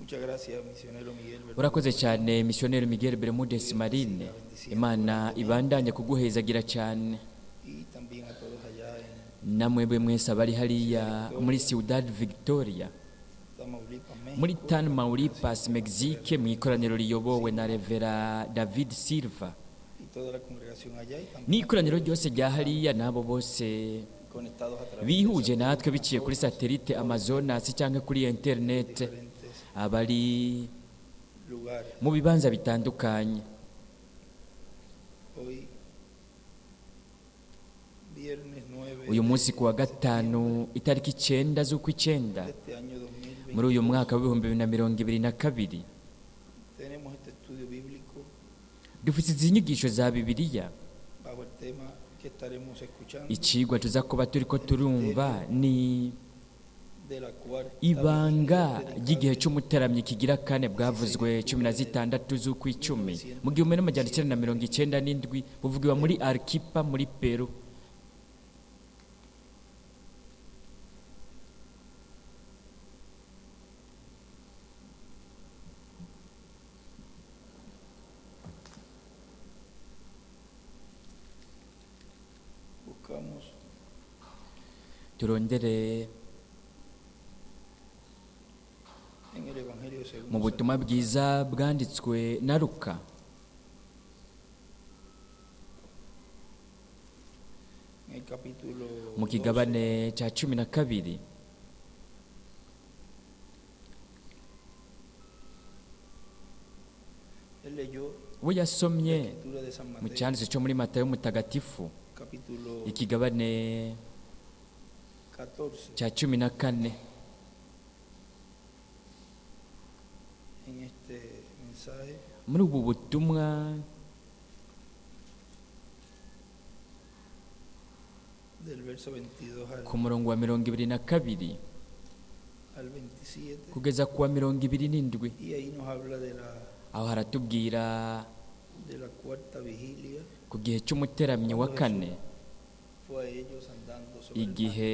Muchas gracias, misionero Miguel Bermúdez. Urakoze cyane, misiyoneri Miguel Bermudez Marine. Imana ibandanye kuguhezagira cyane. Y también a todos allá en Namwebwe mwese abari hariya muri Ciudad Victoria, Tamaulipas, México. muri Tamaulipas, Mexique, mu ikoraniro riyobowe na Revera David Silva Y toda la congregación allá y también n'ikoraniro ryose rya hariya n'abo bose conectados a través de bihuje natwe biciye kuri satelite Amazonas cyangwa kuri interinete, diferentes abari lugares. mu bibanza bitandukanye. Hoy, viernes 9 Uyu munsi ku wa gatanu, itariki 9 z'ukw'icyenda, de este año 2020, muri uyu mwaka wa 2022, tenemos este estudio bíblico dufite izi nyigisho za Bibiliya. bajo el tema que estaremos escuchando Icigwa tuza kuba turiko turumva ni de la cuarta ibanga vigilia ry'igihe predicada cy'umuteramyi kigira kane, bwavuzwe 16 z'ukw'icumi mu 1997, buvugiwa muri Arequipa muri Peru. Buscamos Turondere en el Evangelio según mu San butumwa bwiza bwanditswe na Luka, en el capítulo mu 12, kigabane cya 12. Él leyó We la yasomye escritura de San mu Mateo, cyanditse cyo muri Matayo mutagatifu, capítulo ikigabane 14. cya 14. En este mensaje Muri ubu butumwa, del verso 22 al, ku murongo wa 22 al 27, kugeza ku wa 27. y ahí nos habla de la, Aho haratubwira de la cuarta vigilia. ku gihe cy'umuteramyi wa kane, Fue a ellos andando sobre el mar. igihe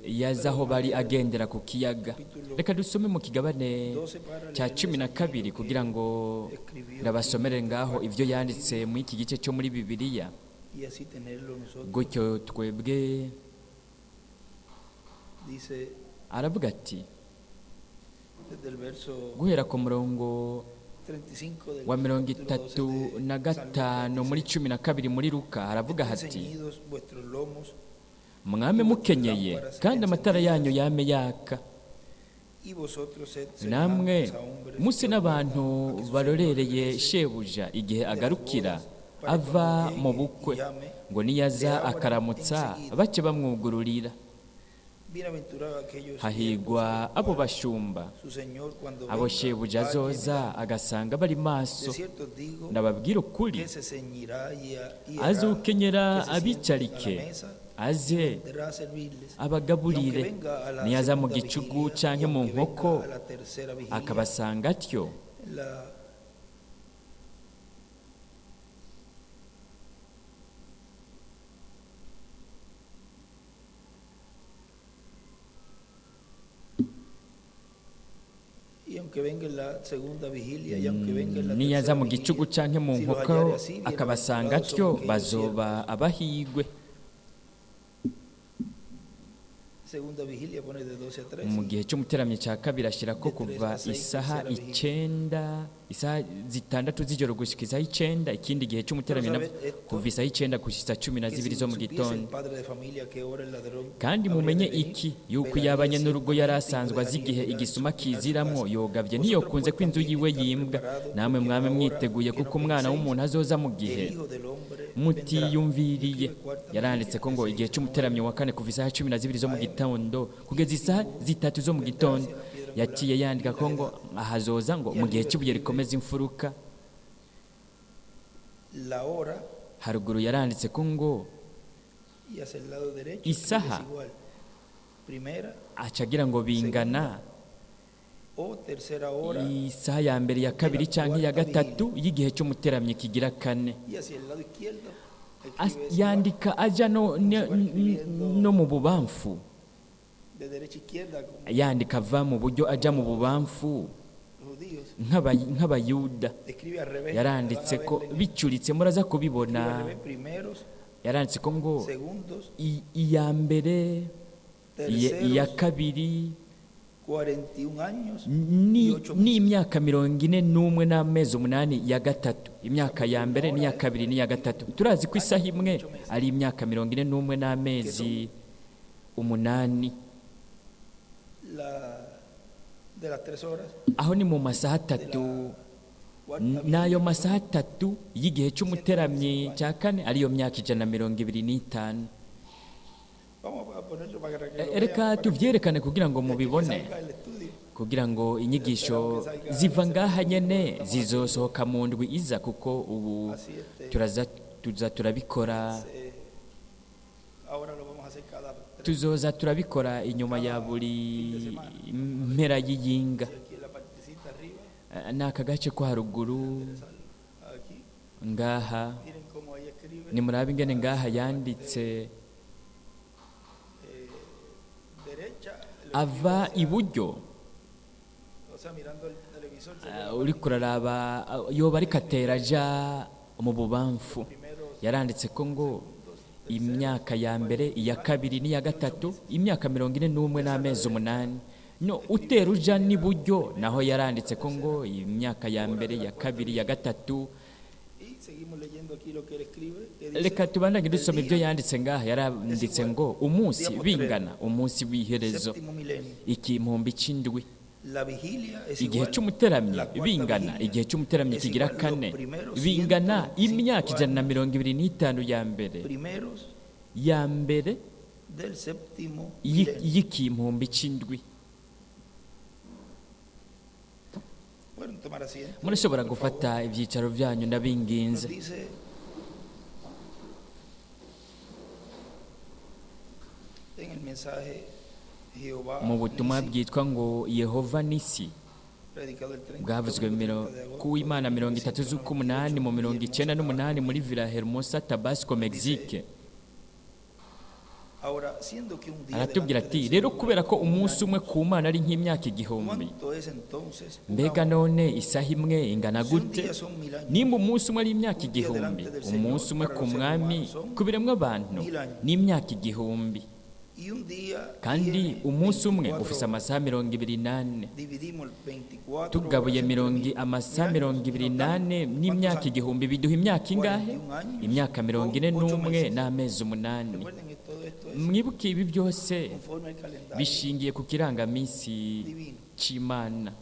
yaza aho bari agendera ku kiyaga. Reka dusome mu kigabane 12 para cya leerles cumi na allí kabiri lo que kugira ngo escribió ndabasomere ngaho ibyo yanditse muri iki gice cyo muri Bibiliya, y así tenerlo nosotros. Gutyo twebwe. Dice Aravuga ati, desde el verso guhera ku murongo 35 del wa mirongo capítulo 12 itatu de na San Lucas, gatanu muri dice, 12 muri Luka, haravuga "Estén hati: ceñidos vuestros lomos "Mwame mukenyeye kandi amatara yanyu yame yaka, y vosotros sed namwe semejantes a hombres muse que n'abantu aguardan a que su barorereye Señor regrese shebuja igihe de las agarukira bodas, para ava cuando mu llegue bukwe, y llame, ngo niyaza le abran akaramutsa enseguida. bace bamwugururira. Bienaventurados aquellos Hahigwa siervos a los abo cuales bashumba su Señor cuando abo venga shebuja halle azoza velando. agasanga bari maso. De cierto os digo Ndababwira ukuri, que se ceñirá y hará azokenyera que se sienten a la abicarike, mesa, aze vendrá a servirles. Y aunque abagaburire. venga a la Niyaza mu segunda gicugu vigilia, y canke mu aunque nkoko venga a la tercera vigilia, akabasanga atyo." la Y aunque venga en la segunda vigilia, y aunque venga en la Niyaza tercera mu gicugu vigilia, canke mu si los nkoko hallare así, akabasanga bienaventurados atyo, son aquellos bazoba siervos. abahigwe. Segunda vigilia pone de 12 a 3. Mu gihe cy'umuteramyi cya kabiri ashyira ko De tres kuva a seis, isaha tercera vigilia. 9, isaha 6 z'ijoro gushika isaha 9. Ikindi gihe cy'umuteramyi Pero nabwo sabed esto, kuva isaha 9 gushika isaha cumi na que zibiri si zo mu supiese el gitondo. padre de familia a qué hora el ladrón Kandi habría de mumenye venir, iki, yuko velaría yabanye n'urugo yari ciertamente y no asanzwe azi dejaría igihe entrar en su, igisuma a su kiziramwo, casa. yogavye Vosotros ntiyokunze pues ko inzu también yiwe estad yimbwa. preparados, Namwe porque mwame a la hora mwiteguye, que no kuko umwana penséis, w'umuntu azoza mu el gihe Hijo del Hombre vendrá. mutiyumviriye. Escribe cuarta Yaranditse vigilia ko de ngo 6 igihe a cy'umuteramyi 9 wa kane, kuva isaha 12 zo mu AM, gitondo kugeza isaha 3 zo mu vendrá gitondo. hacia la piedra angular Yaciye yandika y la ko ngo edad. ahazoza ngo Y mu gihe arriba cy'ibuye escribe rikomeza imfuruka. la hora Haruguru yaranditse ko ngo y hacia el lado derecho escribe isaha, igual. Primera, aca agira ngo bingana o tercera hora isaha ya mbere, ya de la kabiri canke iya cuarta gatatu vigilia. y'igihe cy'umuteramyi kigira kane. Y hacia el lado izquierdo escribe es igual, Yandika aja no, como si fuera no escribiendo mu bubamfu, de derecha a izquierda, como yandika ava mu buryo aja mu bubamfu. los judíos, nk'abayuda. Escribe al revés. Yaranditse Van a ko ver en- bicuritse, muraza escribe kubibona. al revés, primeros, Yaranditse ko ngo segundos, iya mbere, iya terceros, kabiri 41 años ni y 8 meses. n'imyaka 41 n'amezi 8 ya gatatu. Imyaka ya mbere n'iya kabiri n'iya gatatu. Turazi ko isaha imwe ari imyaka 41 n'amezi 8. La, de las 3 horas, Aho ni mu masaha atatu. Cuarta N'ayo masaha atatu y'igihe cy'umuteramyi cya kane, ariyo myaka 125. Vamos a ponerlo para que lo Reka vean, para que tuvyerekane kugira ngo mubibone, salga el estudio. Kugira ngo inyigisho ziva ngaha nyene zizosohoka mu ndwi iza, kuko ubu Así este, turaza tuza turabikora. Ahora lo vamos a hacer cada tres Tuzoza turabikora inyuma ya buri mpera y'iyinga. aquí en la partecita arriba, Ni aka gace ko haruguru aquí. ngaha. Miren cómo ahí escribe Nimurabe ingene ngaha yanditse. Derecha, Ava iburyo, o sea, mirando el televisor, sería uriko uraraba, yoba ariko atera aja mu bubamfu. Yaranditse ko ngo imyaka ya mbere, iya kabiri n'iya gatatu, imyaka 41 n'amezi 8. No utera uja n'iburyo naho yaranditse ko ngo imyaka ya mbere, iya kabiri, iya gatatu. Y seguimos leyendo aquí lo que él escribe, que dice, Reka tubandanye dusoma ibyo yanditse ngaha. Yaranditse ngo umunsi bingana umunsi w'iherezo, séptimo milenio. ikimpumbi c'indwi. La vigilia es Igihe igual, cy'umuteramyi la cuarta bingana vigilia igihe cy'umuteramyi es kigira igual los kane primeros bingana 125 imyaka 125 ya mbere, primeros ya mbere del séptimo milenio. y'ikimpumbi c'indwi. Pueden tomar asiento. Murashobora Por favor. gufata ibyicaro byanyu, Nos ndabinginze. dice en el mensaje Jehová Mu butumwa Nissi, bwitwa ngo Yehova Nisi, predicado el 30, bwavuzwe domingo miro 30 de agosto ku w'Imana 30 z'ukumunani mu 98 muri Villa Hermosa, Tabasco, Mexique. Ahora, siendo que un día Aratubwira delante ati del rero Señor kubera ko es como un umunsi año, umwe ku Mana ari nk'imyaka 1000, ¿cuánto es entonces una mbega hora? none isaha imwe ingana Si un gute? día son 1000 años, Nimba umunsi umwe ari imyaka 1000, umunsi umwe ku Mwami ku biremwa abantu ni imyaka 1000. y un día Kandi tiene umunsi umwe 24 ufise horas. amasaha 24. Dividimos el 24 Tugabuye horas entre mirongo mil amasaha años, mirongo ibiri nos dan n'ane ¿cuántos n'imyaka años? 1000 biduha imyaka ingahe? 41 años Imyaka 41 con ocho meses. n'amezi 8. Recuerden que todo esto es Mwibuke ibi byose conforme al calendario bishingiye ku kirangaminsi divino, c'Imana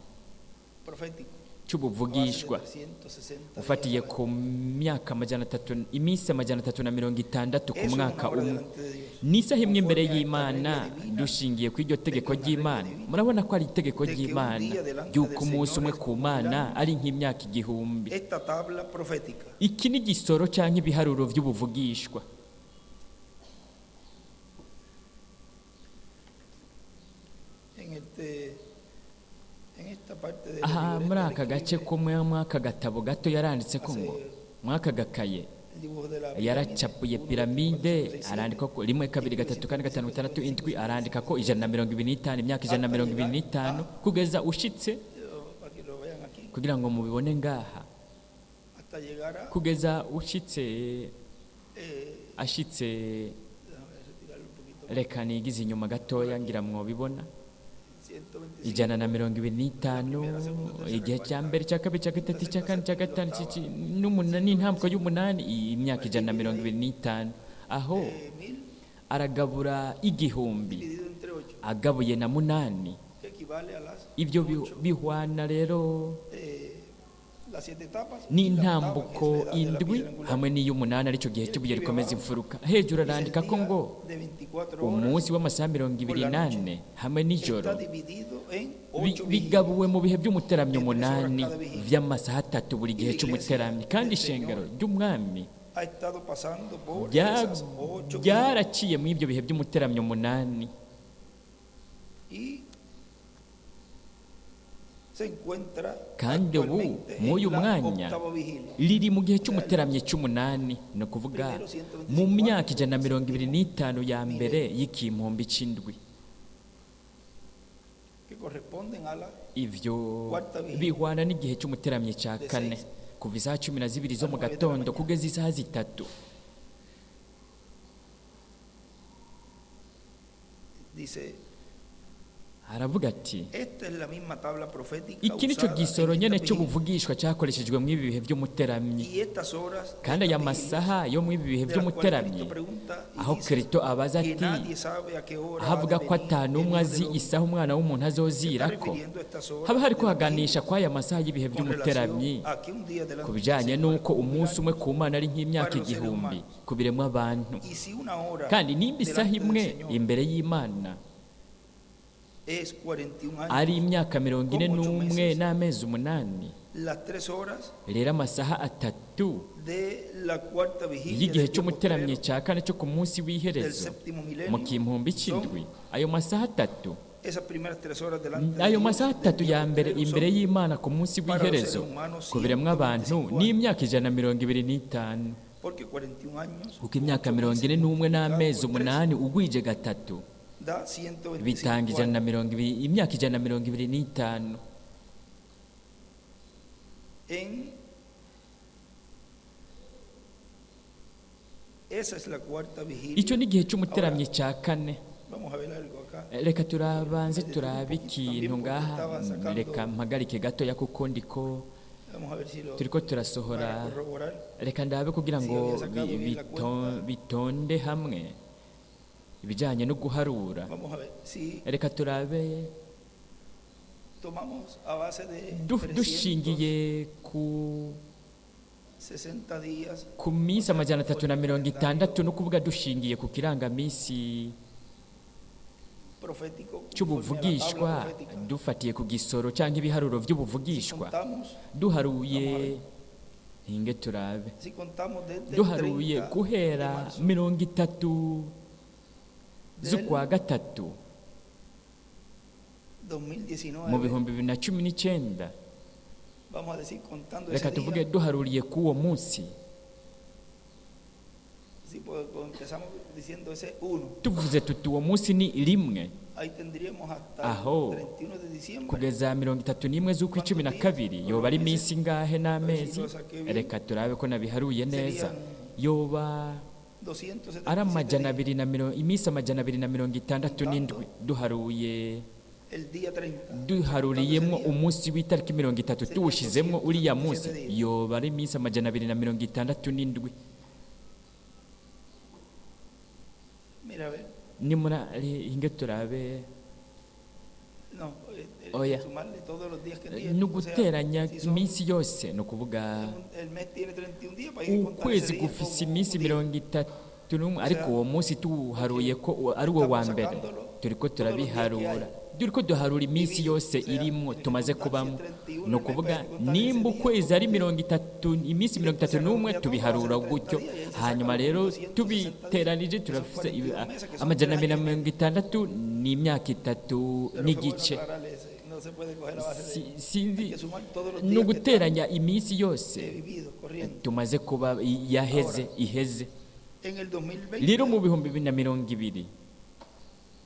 profético. c'ubuvugishwa, A base de 360 días ufatiye al año. ku myaka 300, iminsi 360 ku Eso es una mwaka hora umwe. delante de Dios. Ni isaha imwe imbere Conforme a esta y'Imana, regla divina, dushingiye ku iryo tegeko de que una ry'Imana. regla divina, Murabona ko ari itegeko de que un ry'Imana día delante ry'uko del umunsi Señor umwe es ku como mil Mana años. ari nk'imyaka 1000. Esta tabla profética Iki ni igisoro cyangwa ibiharuro by'ubuvugishwa. En este en esta parte del Aha libreto muri él aka gace escribe ko muri aka gatabo gato yaranditse ko ngo muri aka gakaye el dibujo de la pirámide, yaracapuye 1, 2, 3, 4, piramide, 5, 6, 7, arandika ko 1, 2, 3, 4, 5, 6, 7, arandika ko 125, imyaka 125 kugeza ushitse, para que lo vean aquí, kugira ngo mubibone ngaha, hasta llegar a kugeza ushitse ashitse. Déjame retirarlo un poquito. Reka nigize inyuma gatoya ngira mwobibona. 125 125, igihe cya mbere, cya kabiri, cya gatatu, cya kane, cya gatanu, n'umunani, n'intambwe y'umunani, imyaka 125 aho 1000 aragabura 1000 dividido entre 8, agabuye na 8. Que equivale a las Ibyo bihwana rero las siete etapas y la octava, que n'intambuko es la edad de la indwi piedra angular. hamwe n'iy'umunani, aricyo gihe cy'ibuye rikomeza imfuruka. Hejuru Dice, el arandika ko día ngo de 24 horas umunsi w'amasaha 24 hamwe n'ijoro está dividido en 8 vigilias. bigabuwe mu bihe by'umuteramyi 8 vy'amasaha 3 buri gihe cy'umuteramyi. Kandi ishengero ry'Umwami Ha estado pasando por esas 8 vigilias. ryaraciye muri ibyo bihe by'umuteramyi 8. Y se encuentra Kandi ubu actualmente mw'uyu en la mwanya octava vigilia. riri mu gihe cy'umuteramyi cy'umunani, ni ukuvuga mu myaka 125 ya mbere y'ikimpumbi c'indwi. Que Corresponden a la Ivyo Cuarta vigilia. bihwana n'igihe cy'umuteramyi cya De kane, seis kuva isaha 12 zo mu a nueve de la gatondo mañana. kugeza isaha 3. Dice, Aravuga ati esta es la misma tabla profética iki nicyo usada en gisoro esta nyene vigilia. cy'ubuvugishwa cyakoreshejwe mu ibi bihe by'umuteramyi. Y estas horas de Kandi esta aya vigilia, masaha yo mu ibi bihe de las cuales by'umuteramyi, Cristo pregunta y aho dice Kristo abaza que ati, nadie sabe a qué hora aho ha de avuga ko venir el atanumwe Hijo azi del Hombre. isaha umwana w'umuntu Se está azozirako, refiriendo a estas horas haba hariko de la haganisha vigilia kw'aya masaha y'ibihe con by'umuteramyi relación a que un día delante ku del bijanye Señor es n'uko como mil umunsi umwe años ku Mana ari nk'imyaka para los seres 1000 humanos. ku biremwa abantu. Y si una hora Kandi nimba isaha delante del imwe Señor imbere y'Imana es 41 años, ari imyaka mirongo ine con ocho n'umwe meses, n'amezi 8, las 3 horas rero amasaha 3 de la cuarta vigilia y'igihe del tiempo cy'umuteramyi postrero cya kane cyo ku munsi del w'iherezo séptimo mu milenio kimpumbi son c'indwi, ayo masaha 3, esas primeras 3 horas delante de ayo Dios masaha del 3 día ya mbere postrero imbere son y'Imana ku munsi para los w'iherezo seres humanos ku biremwa abantu 125 años, n'imyaka 125, porque 41 años kuko con imyaka 8 mirongo meses ine n'umwe multiplicado n'amezi por 3 8 ugwije 3 da 125 bitanga ijana na años. mirongo ibiri, imyaka 125. En esa es la cuarta vigilia. Icyo ni igihe cy'umuteramyi Ahora cya kane. vamos a ver algo acá. Reka turabanze Me detuve un turabe poquito también ikintu porque ngaha. estaba sacando, Reka mpagarike gatoya kuko ndiko vamos a ver si lo turiko para turasohora. corroborar Reka ndabe kugira si ngo había sacado bien la cuenta. bitonde hamwe ibijyanye no guharura. Vamos a ver si Reka turabe tomamos a base de dushingiye ku 360 días, ku o minsi sea, amajana por atatu na el mirongo calendario itandatu, no kuvuga dushingiye ku kirangamisi profético conforme a la tabla cy'ubuvugishwa, profética. dufatiye ku gisoro cyangwa ibiharuro Si by'ubuvugishwa, contamos, duharuye, vamos a ver, hinge turabe, si contamos desde el duharuye 30 de guhera marzo 30 z'ukwa del gatatu mu 2019, 2019, vamos a decir contando reka ese tuvuge día, duharuriye k'uwo munsi, si pues, empezamos diciendo ese 1, tuvuze tuti uwo munsi ni 1, ahí tendríamos hasta el aho 31 de diciembre. kugeza 31 z'ukwa cumi ¿Cuántos na días kabiri o yoba los ari meses? iminsi ingahe A ver si n'amezi? lo saqué bien. Reka turabe ko nabiharuye neza. Serían Yoba ari 277 amajana días, abiri na mirongo iminsi 267 contando duharuye, el día 30, contando ese duharuriyemo día, umunsi w'itariki 30 serían tuwushizemo uriya munsi, 277 días. yoba ari iminsi 267. Mira, a ver, Nimura hinge turabe. no, Oya, sumarle todos los días que ni tiene, o sea, uguteranya si son, iminsi yose, ni ukuvuga el mes tiene 31 días, para hay que contar ese ukwezi día gufise como iminsi un día. 31, O ariko sea, uwo munsi tuwuharuye porque ko ari uwo wa estamos mbere, sacándolo turiko todos los días que turabiharura, hay turiko duharura iminsi vivido. yose O sea, irimwo tienes que tumaze contar si es kubamo, 31 ni el mes, pues ukuvuga hay que contar ese nimba día ukwezi como ari un día. 30, iminsi Y mirongo después itatu se n'umwe redondea todo, va a tubiharura ser 30 gutyo, días y ahí se hanyuma sacan los rero 260 días, tubiteranije que son turafise 42 meses, que son amajana 3 abiri na años y mirongo medio. itandatu, ni imyaka 3 Pero fue bueno n'igice. aclararle ese, no se puede coger a base de, hay Sinzi, que sumar todos los ni días que están uguteranya iminsi yose vividos, corriendo. tumaze kuba yaheze Ahora, iheze. en el Rero mu 2020 2020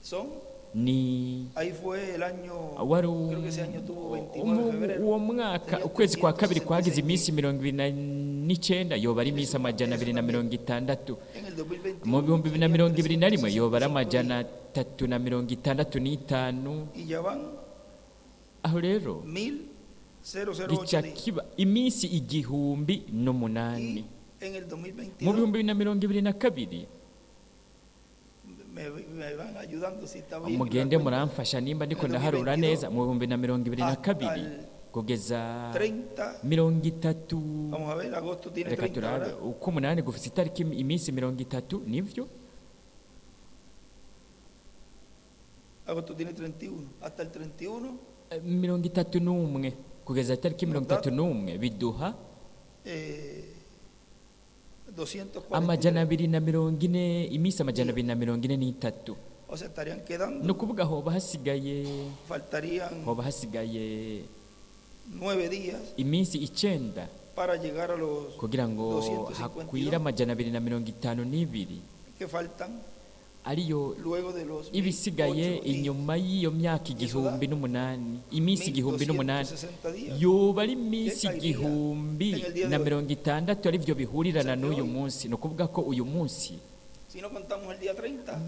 son, ni ahí fue el año, wari creo que ese año tuvo 29 de febrero, uwo mwaka serían ukwezi kwa kabiri kwagize 366 iminsi días. 29, yoba ari Hay que iminsi sumar amajana eso abiri na también. mirongo itandatu. En el Mu 2021 bihumbi bibiri na serían mirongo ibiri na rimwe yoba ari 365 amajana días. atatu na mirongo itandatu n'itanu. Y ya van Aho rero 1008 gica días. kiba iminsi 1008. Y en el Mu 2022 2022 me van ayudando si está bien la mugende cuenta. muramfasha nimba En ndiko el ndaharura 2022 neza, mu bihumbi na mirongo ibiri na hasta kabiri el kugeza 30, 30, vamos a ver, agosto tiene reka 30, turabe ¿verdad? uko umunani gufise itariki iminsi 30, nivyo? Agosto tiene 31, hasta el 31 31 kugeza itariki nos mirongo da itatu n'umwe biduha 243 amajana abiri na mirongo ine, iminsi amajana días. abiri na mirongo ine n'itatu. O sea, estarían Ni quedando, ukuvuga hoba hasigaye, faltarían hoba hasigaye 9 días iminsi 9 para llegar a los kugira ngo hakwire 252 amajana abiri na mirongo itanu n'ibiri que faltan Ariyo Luego de los ibisigaye 1008 días, inyuma y'iyo myaka 1008, iminsi 1008, 1260 días. Yoba ari iminsi 1060, aribyo bihurirana n'uyu munsi. Ni ukuvuga ko uyu munsi Si no contamos el día 30,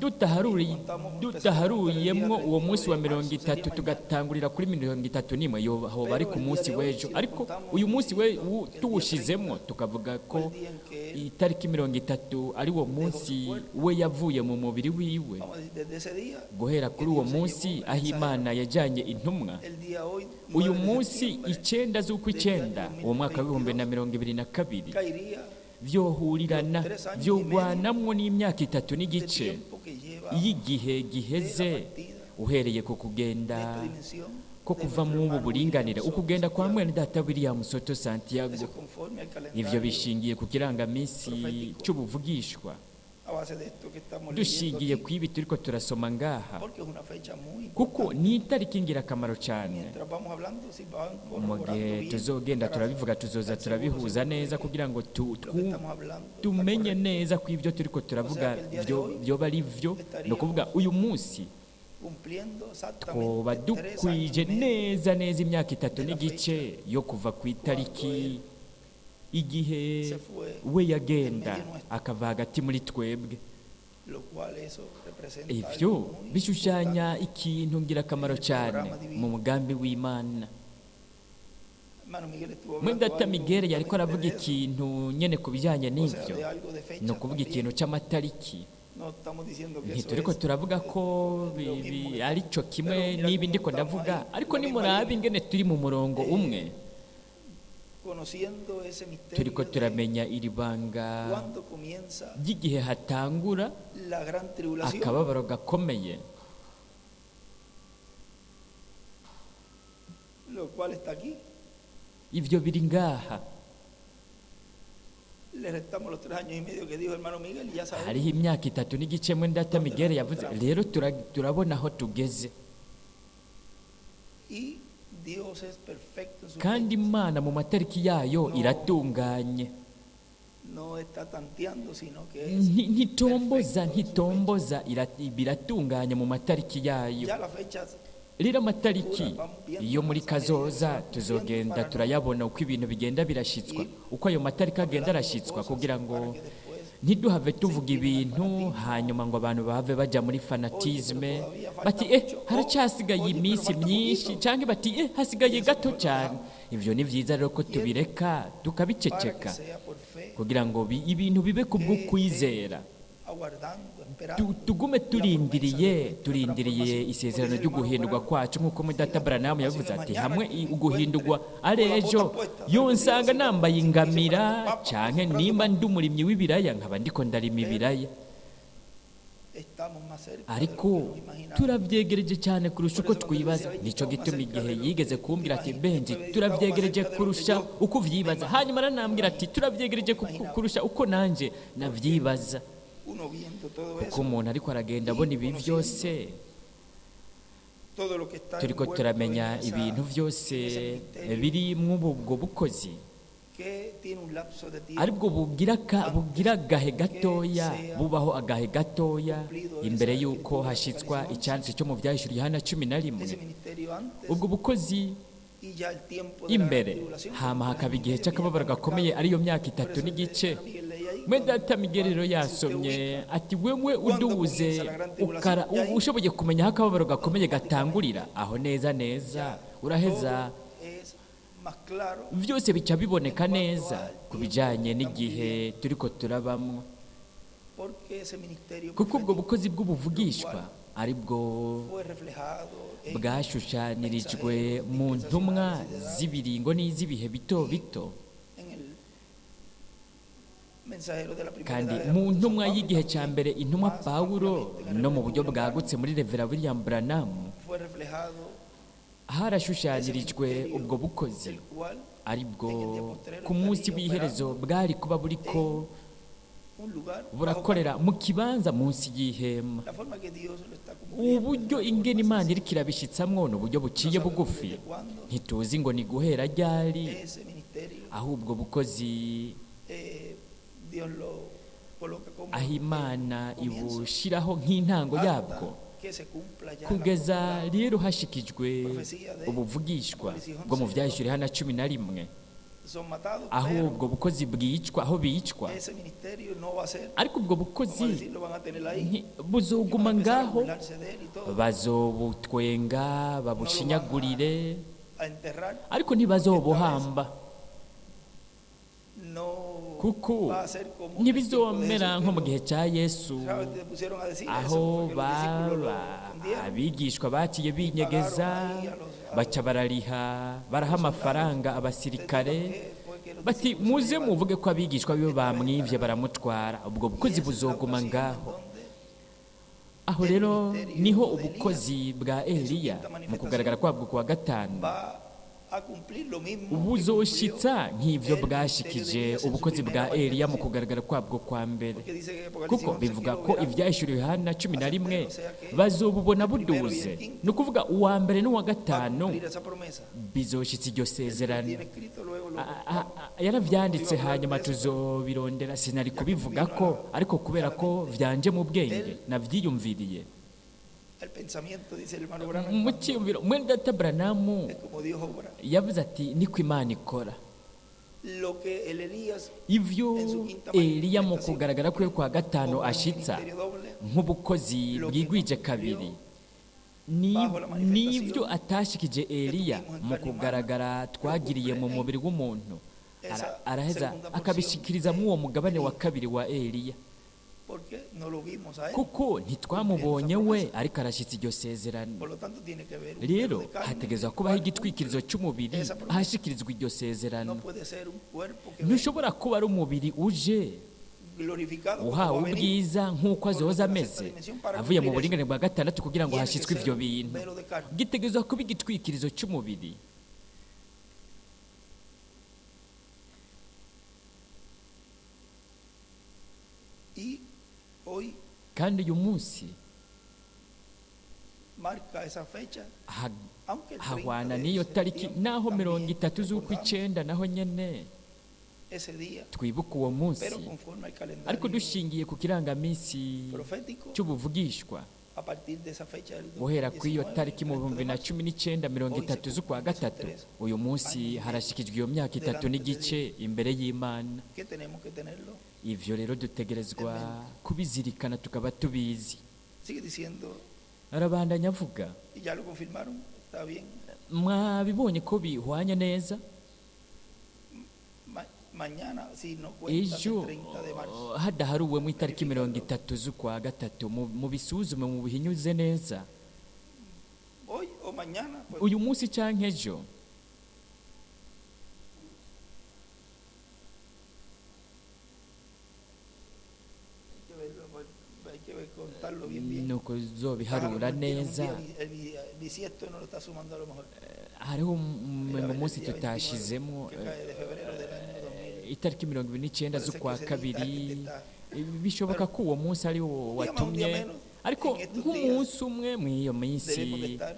tudaharuyemwo uwo munsi wa 30, tugatangurira kuri 31, hoba ari ku munsi w'ejo. Ariko uyu munsi we tuwushizemwo, tukavuga ko el día en que él, itariki 30 ari wo munsi we yavuye mu mubiri wiwe, vamos a decir, desde ese día, guhera kuri uwo munsi aho Imana yajyanye intumwa, el día hoy, uyu 9 de munsi septiembre, 9 z'ukw'icyenda, uwo mwaka w'2022, caería vyohurirana, vyogwanamwo n'imyaka itatu de n'igice tiempo que lleva y'igihe giheze uhereye ku de kugenda esta dimensión ko de kuva nuestro mw'ubu hermano buringanire, William Soto ukugenda kwa Santiago. mwene data William Soto Santiago. Eso es conforme al Ivyo calendario bishingiye ku kirangaminsi c'ubuvugishwa, a base de esto que estamos leyendo dushingiye aquí, ku ibi turiko turasoma ngaha, porque es una fecha muy kuko importante. ni itariki ngirakamaro cyane. Mientras vamos hablando, si van Mu corroborando gihe bien, tuzogenda para turabivuga, tuzoza estar seguros, turabihuza seguros de neza que kugira ngo lo que estamos hablando está tumenye correcto. neza ko ibyo turiko turavuga vyoba ari vyo. Ni ukuvuga uyu munsi Cumpliendo twoba exactamente 3 años dukwije y medio neza neza imyaka 3 n'igice yo kuva ku itariki igihe se fue, we yagenda akava hagati muri twebwe. Lo cual eso representa Ivyo algo muy bishushanya ikintu ngirakamaro cyane mu mugambi w'Imana. Hermano Miguel estuvo Mwene hablando data algo Miguel yariko justamente aravuga de eso, ikintu nyene ku bijyanye o sea, n'ivyo, de algo de ni fecha ukuvuga también. ikintu cy'amatariki. No estamos diciendo que eso Ntituriko es turavuga ko lo mismo que ari cyo kimwe Pero mira n'ibi cómo ndiko estamos ndavuga, ahí, ariko la misma nimuraba línea. Ingene turi mu murongo umwe, Conociendo ese misterio turiko de turamenya iri banga cuándo comienza ry'igihe hatangura la gran tribulación, akababaro gakomeye, lo cual está aquí. Ivyo biri ngaha. Le restamos los 3 años y medio que dijo hermano Miguel y ya sabemos Hariho imyaka 3 n'igice mwe data Miguel yavuze, rero turabona aho tugeze. Y Dios es perfecto en su Kandi fecha. Imana mu matariki yayo No. iratunganye. No está tanteando, sino que es Ntitomboza, perfecto en su ntitomboza, biratunganye mu matariki yayo. fecha. Ya la fecha Rero amatariki iyo muri kazoza tuzogenda turayabona uko ibintu bigenda birashyitswa, uko ayo matariki agenda arashyitswa, kugira ngo para que después ntiduhave tuvuga ibintu hanyuma ngo abantu bahave bajya muri fanatisme, bati: "Eh, haracyasigaye iminsi myinshi", cyangwa bati: "Eh, hasigaye gato cyane". Ibyo ni byiza rero ko tubireka para que tukabiceceka sea por fe, kugira ngo ibintu bibe kubw'ukwizera. Aguardando, esperando Tugume la promesa de turindiriye, nuestra turindiriye transformación. isezerano Como dice ryo el hermano guhindurwa Branham, kwacu, nk'uko mudata Branham yavuze ati: "Hamwe uguhindurwa ari con la ejo, bota puesta, yonsanga nambaye ingamira, sembrando papa, canke sembrando nimba papa". ndi umurimyi w'ibiraya nkaba ndiko ndarima ibiraya." Estamos más cerca de lo Ariko que nos imaginamos. turabyegereje cyane kurusha uko twibaza. Nicyo gituma igihe yigeze kumbwira ati: "Benji, turabyegereje kurusha uko uvyibaza", hanyuma aranambwira ati: "Turabyegereje kurusha uko nanje navyibaza." Uno viendo todo Kuko eso, umuntu ariko aragenda abona ibi byose, todo lo que está turiko envuelto turamenya en ibintu byose ese misterio biri mw'ubu bwo bukozi, que tiene un lapso de tiempo aribwo bugira agahe gatoya, bubaho agahe gatoya imbere y'uko hashitswa icyanditse cyo mu Byahishuriye Yohana 11. Ese ministerio antes Ubwo bukozi y ya el tiempo de la gran imbere, tribulación, hama como hakaba tres igihe años y medio que ya cy'akababaro está gakomeye, marcado. ariyo myaka Por itatu eso el n'igice. hermano Miguel leía ahí, Mwe cuando data Miguel rero si usted yasomye ubica ati: "Wewe uduze ukara ushoboye kumenya aho akababaro gakomeye gatangurira, aho neza neza uraheza todo es más claro byose bica biboneka neza ku bijyanye n'igihe turiko turabamwo", porque ese ministerio kuko ubwo profético bukozi bw'ubuvugishwa ari bwo fue reflejado en bwashushanirijwe mu ntumwa z'ibiringo n'iz'ibihe bito bito, en el mensajero de la primera kandi edad del mu apóstol ntumwa San Pablo y'igihe cya también, mbere, intumwa más Pawulo, ampliamente en el no mu buryo reverendo William bwagutse muri Revera William Branham, Branham, fue reflejado harashushanirijwe ese ubwo misterio bukozi, el cual ari bwo ku munsi w'iherezo bwari kuba buriko un lugar bajo burakorera mu kibanza munsi y'ihema. la forma que Dios lo está cumpliendo Uburyo es una ingene forma Imana sencilla. iriko irabishitsamwo ni uburyo buciye No sabemos bugufi. desde cuándo Ntituzi ngo ni guhera ryari ese ministerio ahubwo bukozi Dios lo coloca como aho Imana el comienzo, ibushiraho nk'intango hasta yabwo, que se cumpla ya la kugeza la rero hashikijwe ubuvugishwa bwo mu Vyahishuriwe Yohana 11, son matados, aho pero ubwo bukozi bwicwa, aho bicwa. ese ministerio no va a ser, Ariko ubwo vamos a bukozi decir, lo van a tener ahí, y van a buzoguma empezar a ngaho, burlarse de él y todo, bazobutwenga, babushinyagurire, a enterrar, ariko ntibazobuhamba, no kuko va a ser como en el tiempo de ntibizomera Jesús, nko que mu gihe cya Yesu, ¿sabes? Te pusieron a decir eso, aho fue que los discípulos lo baba escondieron. abigishwa baciye binyegeza, baca barariha, baraha amafaranga abasirikare, bati muze muvuge ko abigishwa biwe bamwivye baramutwara. Ubwo Y bukozi esa es la buzoguma ocasión en ngaho. donde Aho rero niho ubukozi bwa Eliya mu kugaragara kwabwo kuwa gatanu va a cumplir lo mismo que cumplió buzoshitsa nk'ivyo el ministerio de bwashikije Elías en su ubukozi bwa primera Eliya mu manifestación. kugaragara kwabwo kwa mbere, Porque dice que Apocalipsis kuko 11 que bivuga lo ko verán Ivyahishuriwe Yohana 11 o sea que bazobubona el primero y el buduze, quinto ni ukuvuga uwa mbere n'uwa va a gatanu cumplir esa promesa. bizoshitsa iryo Él lo sezerano. tiene escrito, luego lo Yaravyanditse, iba a hablar hanyuma de eso, tuzobirondera. Sinari ya que me kubivuga vino a ko, la, ariko a kubera la ko mente. vyanje mu bwenge Él, navyiyumviriye el pensamiento, dice el hermano Branham, mu cuando cyiyumviro. Mwene data Branamu es como Dios obra. yavuze ati niko Imana ikora. Lo que el Elías Ivyo en su quinta Eliya mu manifestación kugaragara kwe kwa gatanu como un ashitsa ministerio doble, nk'ubukozi lo que no bwigwije cumplió kabiri, bajo la nibyo manifestación atashikije que Eliya tuvimos en mu carne humana, kugaragara lo twagiriye cumple mu en mubiri w'umuntu, esa araheza segunda porción akabishikiriza de muri uwo mugabane wa Elías, kabiri wa Eliya, porque no lo vimos a él kuko cumpliendo esa ntitwamubonye we promesa. ariko arashyitsa iryo sezerano. Por lo tanto, tiene que haber un velo Rero de carne en hategerezwa el kubaho cual cumple igitwikirizo cy'umubiri esa promesa. ahashikirizwa iryo sezerano. No puede ser un cuerpo que venga Ntushobora kuba ari umubiri uje glorificado como uhawe va a venir ubwiza nk'uko por los azoza de la sexta ameze dimensión para avuye mu cumplir eso. buringanire bwa gatandatu kugira ngo Tiene que hashyitswe ser ivyo un bintu. velo de carne. Gitegerezwa kuba igitwikirizo cy'umubiri. Y hoy Kandi uyu munsi marca esa fecha, aunque el 30 hahwana de n'iyo tariki, septiembre naho mirongo también itatu recordamos z'ukwicenda naho nyene ese día, twibuka uwo munsi, pero conforme al ariko calendario dushingiye ku kirangaminsi profético, cy'ubuvugishwa, a partir de esa fecha del guhera ku iyo 2019, tariki mu 30 bihumbi de bibiri na marzo, cumi n'icyenda mirongo hoy se itatu z'ukwa cumplen esos gatatu, 3 uyu munsi años y medio harashikijwe iyo myaka itatu delante de n'igice Dios, imbere y'Imana. que tenemos que tenerlo Ivyo rero en dutegerezwa mente. kubizirikana tukaba tubizi. Sigue diciendo, Arabandanya avuga, y ya lo confirmaron, está bien. mwabibonye ko bihwanye neza. Mañana, si no cuentas el Ejo 30 de marzo, hadaharuwe mu itariki mirongo verifícalo. itatu z'ukwa gatatu, mubisuzume mubihinyuze neza. Hoy o mañana, pues Uyu munsi canke ejo, hay que verlo, pues, hay que ver, contarlo bien, bien. nuko A lo uzobiharura mejor tiene un neza. día el bisiesto y no lo está sumando a lo mejor. Hariho Mira, a umengo ver, el munsi día 29 tutashizemo que cae de febrero del año 2000. itariki 29 Puede ser que z'ukwa ese día está, que te kabiri, está. bishoboka Pero ko uwo munsi ari wo un día más, un día watumye, menos, ariko en estos días nk'umunsi umwe mw'iyo minsi debemos de estar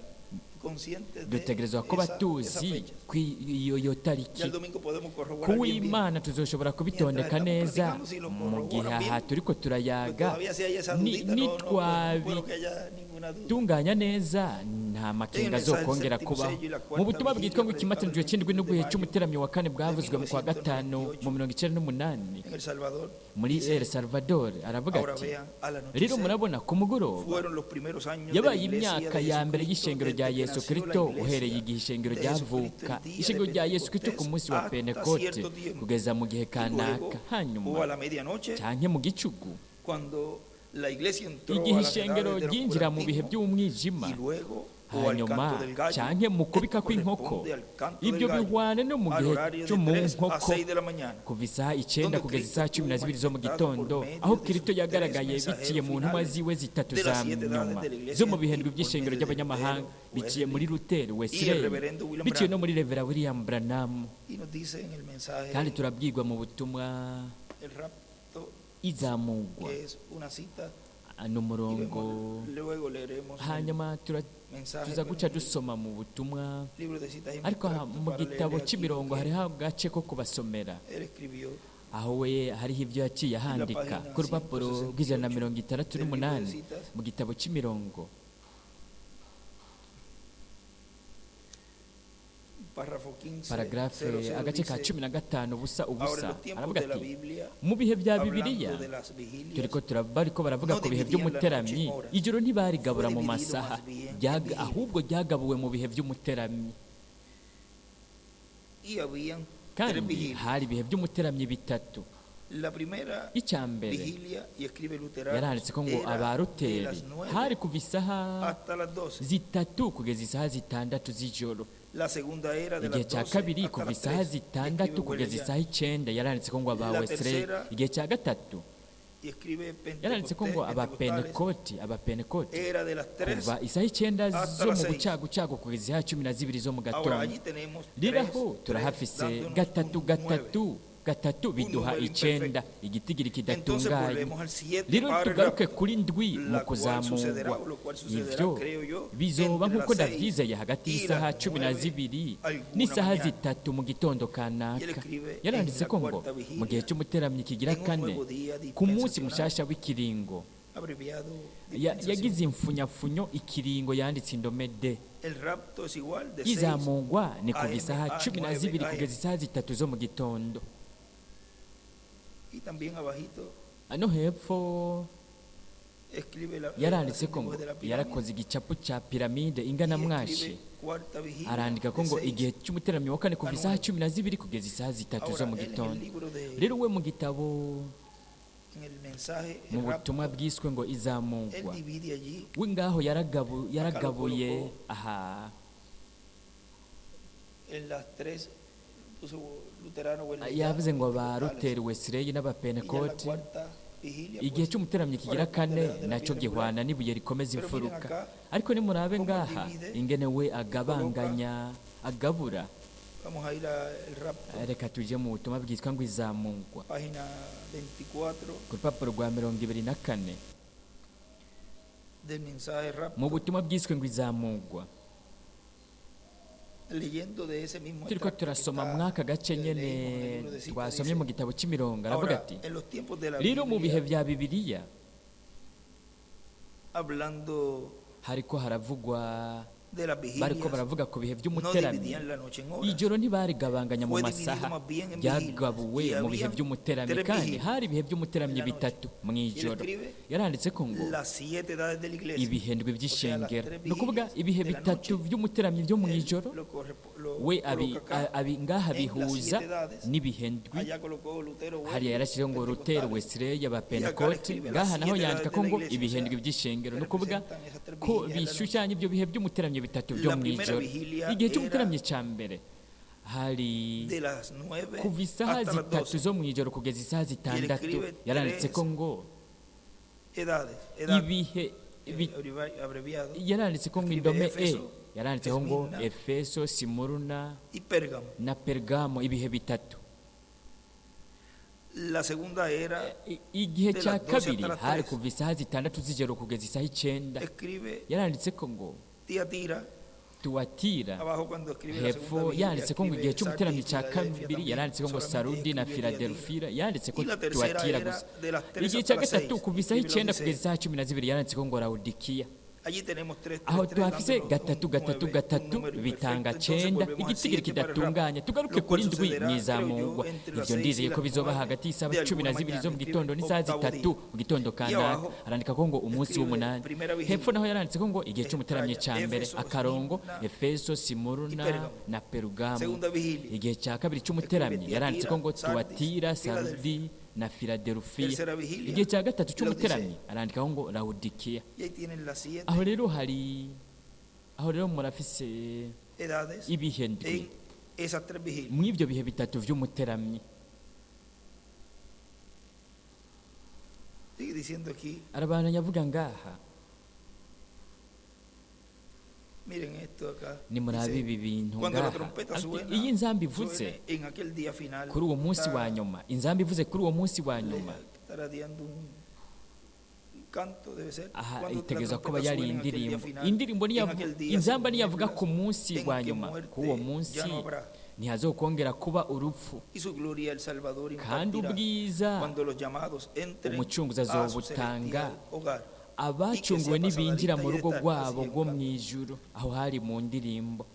conscientes de dutegerezwa kuba esas tuzi fechas. ko iyo Ya tariki el domingo podemos corroborar bien, bien. kuw'Imana tuzoshobora Mientras kubitondeka estamos neza platicando, si lo mu gihe corroboran aha bien, turiko pues turayaga, todavía si hay esa dudita, no, no, no puedo que haya ninguna duda. nitwabitunganya neza nta En el makenga mensaje del azokongera séptimo kubaho. sello y la Mu cuarta butumwa bwitwa vigilia ngo predicado ikimatanijwe el c'indwi 23 de n'uguhe mayo c'umuteramyo wa kane de bwavuzwe mu kwa gatanu mu 1998 98 en El Salvador, muri dice, El Salvador, aravuga ahora ati vean, al rero anochecer murabona ku mugoroba fueron los primeros años de la yabaye iglesia imyaka de ya mbere Jesucristo y'ishengero desde rya que Yesu nació la Kristo, uhereye iglesia igihe ishengero de Jesucristo ryavuka, el día de ishengero rya Yesu Kristo ku Pentecostés munsi wa hasta Pentekote cierto tiempo. kugeza mu gihe Y kanaka, luego, o a hanyuma la medianoche, canke mu gicugu, cuando la iglesia entró igihe a las ishengero edades del ryinjira mu bihe oscurantismo, by'umwijima, y luego o al hanyuma canto del gallo, canke mu esto kubika kw'inkoko, corresponde al canto del ibyo gallo, bihwane no mu al gihe horario cyo de mu 3 a nkoko, 6 de la mañana, kuva isaha 9 donde kugeza Cristo isaha cumi na estuvo zibiri zo mu manifestado por gitondo, medio aho de Kristo sus 3 yagaragaye biciye mensajeros mu ntumwa finales ziwe zitatu de za las siete edades nyuma de la iglesia zo mu bihendwi gentil por by'ishengero medio de ry'abanyamahanga, Lutero, biciye muri Wesley Lutero, y el Wesley, reverendo William biciye no Branham. muri Revera William Branham. Y nos dice en el mensaje Kandi turabwirwa mu butumwa el rapto, izamugwa que es una cita, ni y umurongo, vemos, luego leeremos el hanyuma mensaje, tuza pero guca en el dusoma mu butumwa, libro de citas y ariko aha extractos mu para gitabo leerles aquí lo cy'imirongo que hariho agace ko kubasomera él escribió. Aho we hariho ibyo yaciye ahandika página ku rupapuro 168 rw'ijana na mirongo itandatu del libro de n'umunani citas. mu gitabo cy'imirongo. Párrafo 15, Paragarafe 00 agace ka dice, 15 ubusa ahora en ubusa los tiempos aravuga de la ati Biblia, mu bihe bya Bibiliya hablando de las vigilias, turiko bariko baravuga no ku bihe dividían la noche by'umuteramyi en horas, ijoro ntibarigabura fue mu dividido masaha más bien en vigilias. Ahubwo ryagabuwe mu bihe by'umuteramyi. Y habían tres Kandi vigilias. hari ibihe by'umuteramyi bitatu. La primera Icya mbere vigilia, y escribe Luterano, yaranditse ko ngo era de abaruteri las 9 hari kuva isaha hasta las 12. 3 kugeza isaha 6 z'ijoro. La segunda era de Igihe las cya 12 kabiri hasta kuva las isaha 3, y escribe 6 kugeza Wesleyano. isaha 9 yaranditse ko ngo aba La Wesley. tercera Igihe cya gatatu y escribe yaranditse ko ngo Pentecostés, Pentecostales, abapenekoti era de las 3 kuva isaha 9 hasta zo mu las 6. bucagucagu kugeza isaha 12 zo mu Ahora gatondo. allí tenemos Rero 3, aho 3, turahafise dándonos gatatu un 9. gatatu gatatu biduha número 9 imperfecto. igitigiri Entonces kidatunganye. volvemos al 7 Rero para el tugaruke rapto, kuri 7 mu la cual sucederá, kuzamurwa o lo cual sucederá, ivyo creo yo, bizoba entre nk'uko las 6 ndavyizeye hagati y y'isaha las cumi na 9 zibiri alguna n'isaha mañana. 3 mu gitondo Y él kanaka. escribe en Yaranditse la ko ngo cuarta mu gihe vigilia, cy'umuteramyi kigira en un kane nuevo día ku munsi dispensacional, mushasha w'ikiringo abreviado dispensación. Yagize imfunyafunyo ikiringo yanditse indome D. El rapto es igual de 6 Izamungwa ni kuva AM isaha a cumi na 9 zibiri AM. kugeza isaha 3 zo mu gitondo. Y también abajito Ano hepfo escribe la, yaranditse el ko ngo dibujo de la pirámide yarakoze igicapo cya piramide ingana y mwashi escribe cuarta vigilia arandika ko de ngo 6. igihe cy'umuteramyi wa kane kuva a isaha 9. 12 kugeza isaha 3 zo Ahora, mu él en el gitondo. libro de, Rero we mu gitabo en el mensaje, mu el butumwa rapto, bwiswe ngo él izamugwa divide allí we ngaho Acá lo yaragabuye colocó. Aha en las tres, puso Luterano, Wesleyano, yavuze ngo aba Pentecostales. Luteri Wesley Y ya la n'abapentekoti cuarta vigilia, igihe pues, cy'umuteramyi kigira cuarta kane de la nacyo piedra gihwana angular. n'ibuye rikomeza Pero miren imfuruka. acá Ariko nimurabe cómo ngaha divide ingene we y coloca. agabanganya agabura. Vamos a ir al rapto, Reka tuje mu butumwa bwitwa ngo izamugwa página 24 ku rupapuro rwa 24 del mensaje mu rapto, butumwa bwiswe ngo izamugwa leyendo de ese mismo turiko extracto que turasoma está, mw'aka gace leímos nyene en el libro de citas, twasomye mu dice, gitabo cy'imirongo aravuga ahora, ati en los tiempos de la rero mu bihe Biblia, bya Bibiliya hablando hariko haravugwa de las bariko vigilias, baravuga ku bihe no by'umuteramyi dividían la noche en horas, ijoro ntibarigabanganya mu fue dividido masaha más bien en vigilias, ryagabuwe y mu bihe habían by'umuteramyi tres kandi vigilias hari ibihe by'umuteramyi en la noche. bitatu mu Y él ijoro. escribe Yaranditse ko ngo las 7 edades de la iglesia, ibihe ndwi o sea, las by'ishengero tres ni ukuvuga vigilias ibihe de la bitatu noche, by'umuteramyi byo mu él ijoro lo we abi, coloca acá abi ngaha en las bihuza 7 edades. n'ibihe ndwi. Allá colocó Lutero, Hariya Wesley, yarashyizeho ngo Lutero Pentecostales. Wesley Y acá le abapentekoti escribe las ngaha naho 7 yandika edades ko de la ngo iglesia, o ibihe sea, ndwi by'ishengero que ni ukuvuga representan esas tres ko vigilias de la noche. bishushanya ibyo bihe by'umuteramyi bitatu byo La mu primera ijoro. vigilia Igihe era cy'umuteramyi cya mbere hari de las 9 kuva isaha hasta las 3 12. zo mu ijoro kugeza isaha Y él 6 escribe yaranditse tres ko ngo edades, edad, ibihe abreviado, yaranditse ko ngo escribe indome e Éfeso, yaranditseho ngo Esmirna Efeso Simuruna y Pérgamo. na Pergamo ibihe bitatu. La segunda era, Igihe de cya las 12 kabiri hasta las hari 3. kuva isaha 6 z'ijoro kugeza isaha 9 Escribe yaranditse ko ngo Tiatira, Tuwatira abajo cuando escribe la hepfo segunda vigilia, yanditse ko ngo escribe igihe cy'umuteramyi Sardis, cya Filadelfia kabiri también, yaranditse ko ngo solamente Sarudi na escribe Tiatira. Filadelfia yanditse ko Y la tercera Tuwatira era gusa. de las 3 Igihe hasta cya las gatatu 6, kuva isaha escribe 9 Laodicea. kugeza isaha 12 yaranditse ko ngo Lawodikiya. Allí tenemos 3, 3, Aho 3, tuhafise dándonos gatatu un gatatu 9, un gatatu número bitanga imperfecto. Entonces 9 volvemos al igitigiri 7 para el rapto, kidatunganye tugaruke lo kuri cual 7 sucederá, creo yo, mwizamugwa entre las ivyo 6 y ndizeye ko las bizoba 9 hagati y'isaha de cumi na alguna zibiri zo mañana, mu escribe gitondo n'isaha octavo 3 día. mu gitondo Y kanaka abajo arandika ko ngo umunsi escribe w'umunani primera hepfo vigilia, naho yaranditse ko ngo igihe cy'umuteramyi raya ca mbere Éfeso, akarongo Esmirna Efeso y Simuruna Pérgamo. na Perugamo. Segunda vigilia, Igihe cya kabiri escribe cy'umuteramyi yaranditse ko Tiatira, ngo Sardis, Tuwatira Filadelfia. Sarudi na Filadelfiya. Tercera vigilia, Igihe cya gatatu cy'umuteramyi Laodicea. arandikaho ngo Lawodikiya. Y ahí tienen las 7 Aho rero hari aho rero murafise edades ibihe ndwi en esas tres vigilias. mw'ibyo bihe bitatu vy'umuteramyi. Sigue diciendo aquí, Arabandanya avuga ngaha miren esto acá. nimurabe Dice, ibi bintu cuando la ngaha. trompeta Ati, suena, iyo inzamba ivuze suene en aquel día final, kuri uwo munsi está, wa nyuma inzamba ivuze kuri uwo munsi wa le nyuma estará dando un canto, debe ser. Aha Cuando la itegerezwa kuba trompeta yari suene en aquel día indirimbo final, indirimbo en aquel día inzamba sin niyavuga nieblas, ku munsi en wa que nyuma muerte k'uwo munsi ya no habrá. Ntihazokongera kuba urupfu. Y su gloria el Salvador Kandi impartirá ubwiza cuando los llamados entren Umucunguzi a su azobutanga celestial hogar. abacunguwe nibinjira mu rugo rwabo rwo mu ijuru. Aho hari mu ndirimbo.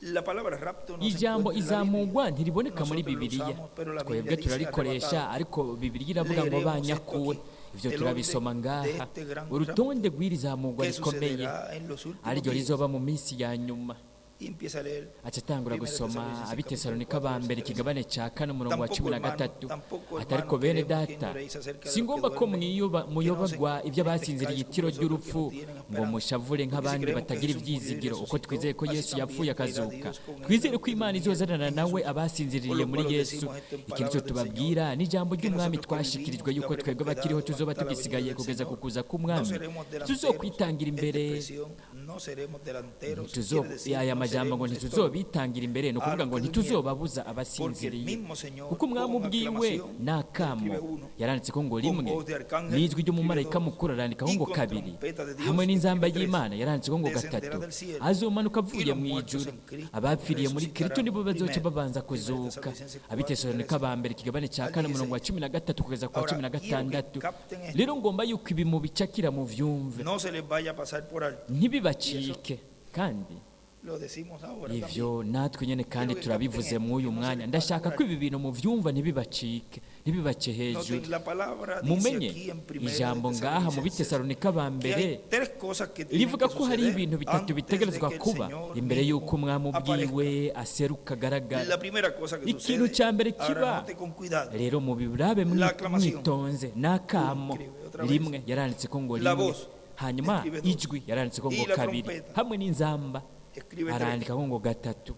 La palabra rapto no se Ijambo encuentra en la Biblia. izamugwa ntiriboneka muri Nosotros lo Bibiliya. usamos, pero la Twebwe Biblia dice turarikoresha, arrebatado. ariko Bibiliya iravuga ngo Leeremos banyakuwe. esto aquí, Ivyo el turabisoma orden de ngaha, este gran urutonde rw'iri zamugwa que rikomeye sucederá en los últimos ariryo días. rizoba mu minsi ya nyuma. Y empieza a leer Aca atangura Primera gusoma Tesalonicenses Abitesalonika capítulo ba mbere 4, ikigabane ca 4 umurongo wa Tampoco, cumi na hermano, gatatu. tampoco, Ati ariko hermano, bene queremos que data, ignoréis acerca de si los que ngombwa ko duermen, que no muyobagwa se ibyo abasinziriye entristezcáis como itiro los otros que ry'urupfu, no tienen ngo esperanza. mushavure Porque si nk'abandi creemos que batagira Jesús murió y ivyizigiro. Uko resucitó, twizeye ko así Yesu yapfuye también traerá akazuka, Dios con él a twizere los ko que Imana durmieron izozanana en nawe Jesús. abasinziriye Por lo muri cual os Yesu. decimos esto en Iki nicyo palabra del tubabwira Señor, ni ijambo que ry'Umwami nosotros que twashikirijwe vivimos, yuko que twebwe habremos abakiriho quedado tuzoba hasta la venida tugisigaye del kugeza ku Señor, kuza no k'Umwami, seremos delanteros, tuzokwitangira esta imbere. expresión, no seremos delanteros, Ntituzo quiere decir, aya no majambo ngo seremos estorbos ntituzobitangira imbere, ni a ukuvuga los ngo que durmieron. ntituzobabuza Porque el abasinziriye, mismo Señor kuko Umwami con ubwiwe aclamación n'akamo escribe uno, yaranditse ko ngo con rimwe, voz de arcángel n'ijwi escribe ry'umumarayika dos, mukuru arandikaho y ngo con kabiri, trompeta de Dios hamwe n'inzamba escribe tres, y'Imana yaranditseho ngo descenderá gatatu, del cielo, azomanuka y avuye los mu muertos ijuru, en Cristo abapfiriye muri Kristo resucitarán nibo bazoca primero. babanza Primera kuzuka. Tesalonicenses 4, Abitesalonika 13 ba mbere ikigabane ca al 4 umurongo wa 16. 13 kugeza ku wa Ahora, cumi na quiero que gatandatu. capten esto. Rero ngomba yuko ibi mubicakira muvyumve, No se les vaya a pasar por alto. ntibibacike. Kandi Lo decimos ahora ivyo también. natwe nyene kandi Quiero que turabivuze capten esto, mw'uyu que no se mwanya. les pase Ndashaka por ko alto. ibi bintu muvyumva ntibibacike, ntibibace hejuru. Noten, la palabra dice Mumenye aquí en Primera de ijambo ngaha mu Tesalonicenses Bitesalonika ba que mbere hay tres cosas que tienen rivuga que ko hari suceder ibintu bitatu antes de bitegerezwa que el kuba Señor imbere y'uko mismo Umwami ubwiwe aparezca. aseruka agaragara. La primera cosa que Ikintu sucede, cya mbere ahora kiba note con cuidado, rero mubirabe la aclamación, mwitonze, n'akamo uno escribe otra vez, rimwe yaranditse ko ngo la rimwe, voz, hanyuma escribe dos, ijwi yaranditse ko ngo y la kabiri, trompeta, hamwe n'inzamba escribe tres. arandika ko ngo gatatu.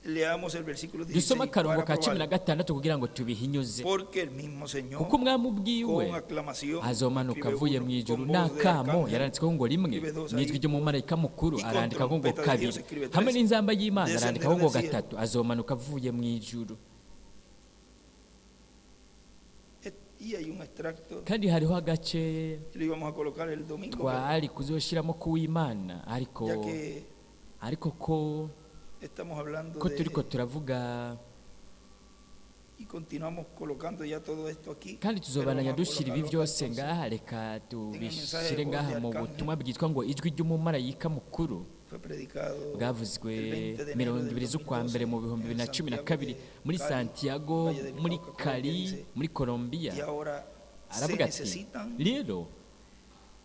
Leamos el versículo Dusome 16 akarongo para ka cumi na probarlo. gatandatu kugira ngo tubihinyuze. Porque el mismo Señor Kuko Umwami ubwiwe con aclamación azomanuka escribe avuye uno, mu ijuru con voz de n'akamo arcángel yaranditsweho ngo rimwe, escribe dos n'ijwi ahí, ry'umumarayika mukuru y con arandikaho ngo trompeta de kabiri, Dios escribe hamwe tres, n'inzamba y'Imana descenderá arandikaho ngo del cielo. gatatu, azomanuka avuye mu ijuru. Y hay un extracto Kandi hariho agace que lo íbamos a colocar el domingo, pero twari kuzoshiramo kuw'Imana, ariko ya que ariko ko estamos hablando ko turiko de turavuga y continuamos colocando ya todo esto aquí, kandi pero tuzobandanya vamos a dushira ibi colocarlo acá byose entonces ngaha, reka en el mensaje tubishire de voz de ngaha mu arcángel. butumwa bwitwa ngo ijwi ry'umumarayika mukuru Fue predicado bwavuzwe el 20 de enero mirongo del ibiri z'ukwa mbere 2012 mu bihumbi en bibiri na cumi na Santiago kabiri de muri Cali, Santiago Valle del muri Cauca, Colombia, Cali dice, muri Colombia. y ahora se Aravuga ati necesitan rero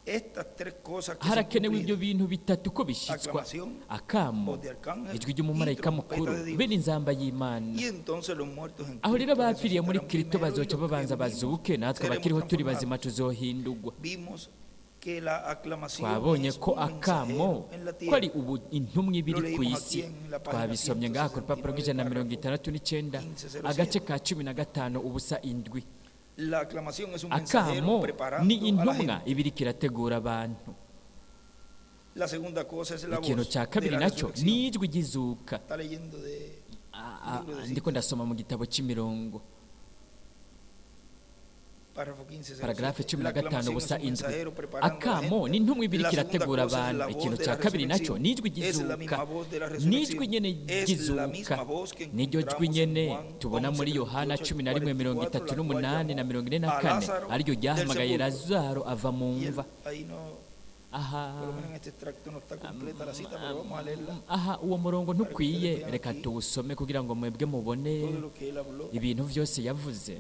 estas tres cosas que se harakenewe ibyo cumplir: bintu bitatu ko bishyitswa, aclamación, akamo, voz de arcángel ijwi y ry'umumarayika trompeta mukuru de Dios. be n'inzamba y'Imana. Y entonces los muertos en Aho rero Cristo abapfiriye muri resucitarán Kristo primero y bazoca los que babanza vivimos bazuke, natwe seremos abakiriho turi bazima transformados. tuzohindurwa. Vimos que la aclamación Twabonye es ko un akamo mensajero en la ko ari tierra. ubu intumwa Lo ibiri ku leímos isi. aquí en la página Twabisomye ngaha ku rupapuro 169, rw'ijana na mirongo párrafo itandatu n'icenda agace 1507. ka 15.07. La aclamación es un mensajero Akamo ni preparando a la intumwa gente. ibiriko irategura abantu. La segunda cosa es la Ikintu voz cya de kabiri la nacyo resurrección. ni ijwi ry'izuka. Está leyendo de libro de Ndiko citas, ndasoma mu gitabo cy'imirongo, párrafo 1507. paragarafe cumi La na gatanu aclamación es ubusa un indwi. mensajero preparando a la Akamo gente. ni intumwa ibiriko La segunda irategura cosa es abantu. la voz Ikintu de cya la kabiri nacyo resurrección. ni ijwi Es la ry'izuka, misma voz de la ni ijwi resurrección. nyene Es la ry'izuka, misma voz que niryo jwi encontramos en nyene Juan tubona muri 11, Yohana 38 cumi na rimwe mirongo 44, itatu la cual n'umunani na llamó mirongo ine na a kane, Lázaro ariryo del ryahamagaye sepulcro. Lazaro ava mu Y él, mva. ahí no, Aha, por lo menos en este extracto no está completa la cita, pero vamos a leerla aha uwo murongo para que ustedes ntukwiye, vean reka aquí tuwusome kugira ngo mwebwe mubone todo lo que él habló. ibintu vyose yavuze.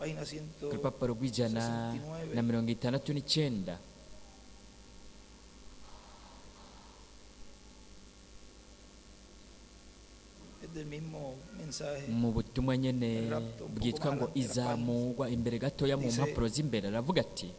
Página Ku rupapuro rw'ijana na 169. mirongo itandatu n'icenda Es del mismo mensaje. mu butumwa nyene El rapto, un poco bwitwa más ngo adelante de las páginas. izamugwa, imbere gatoya mu Dice mpapuro z'imbere aravuga ati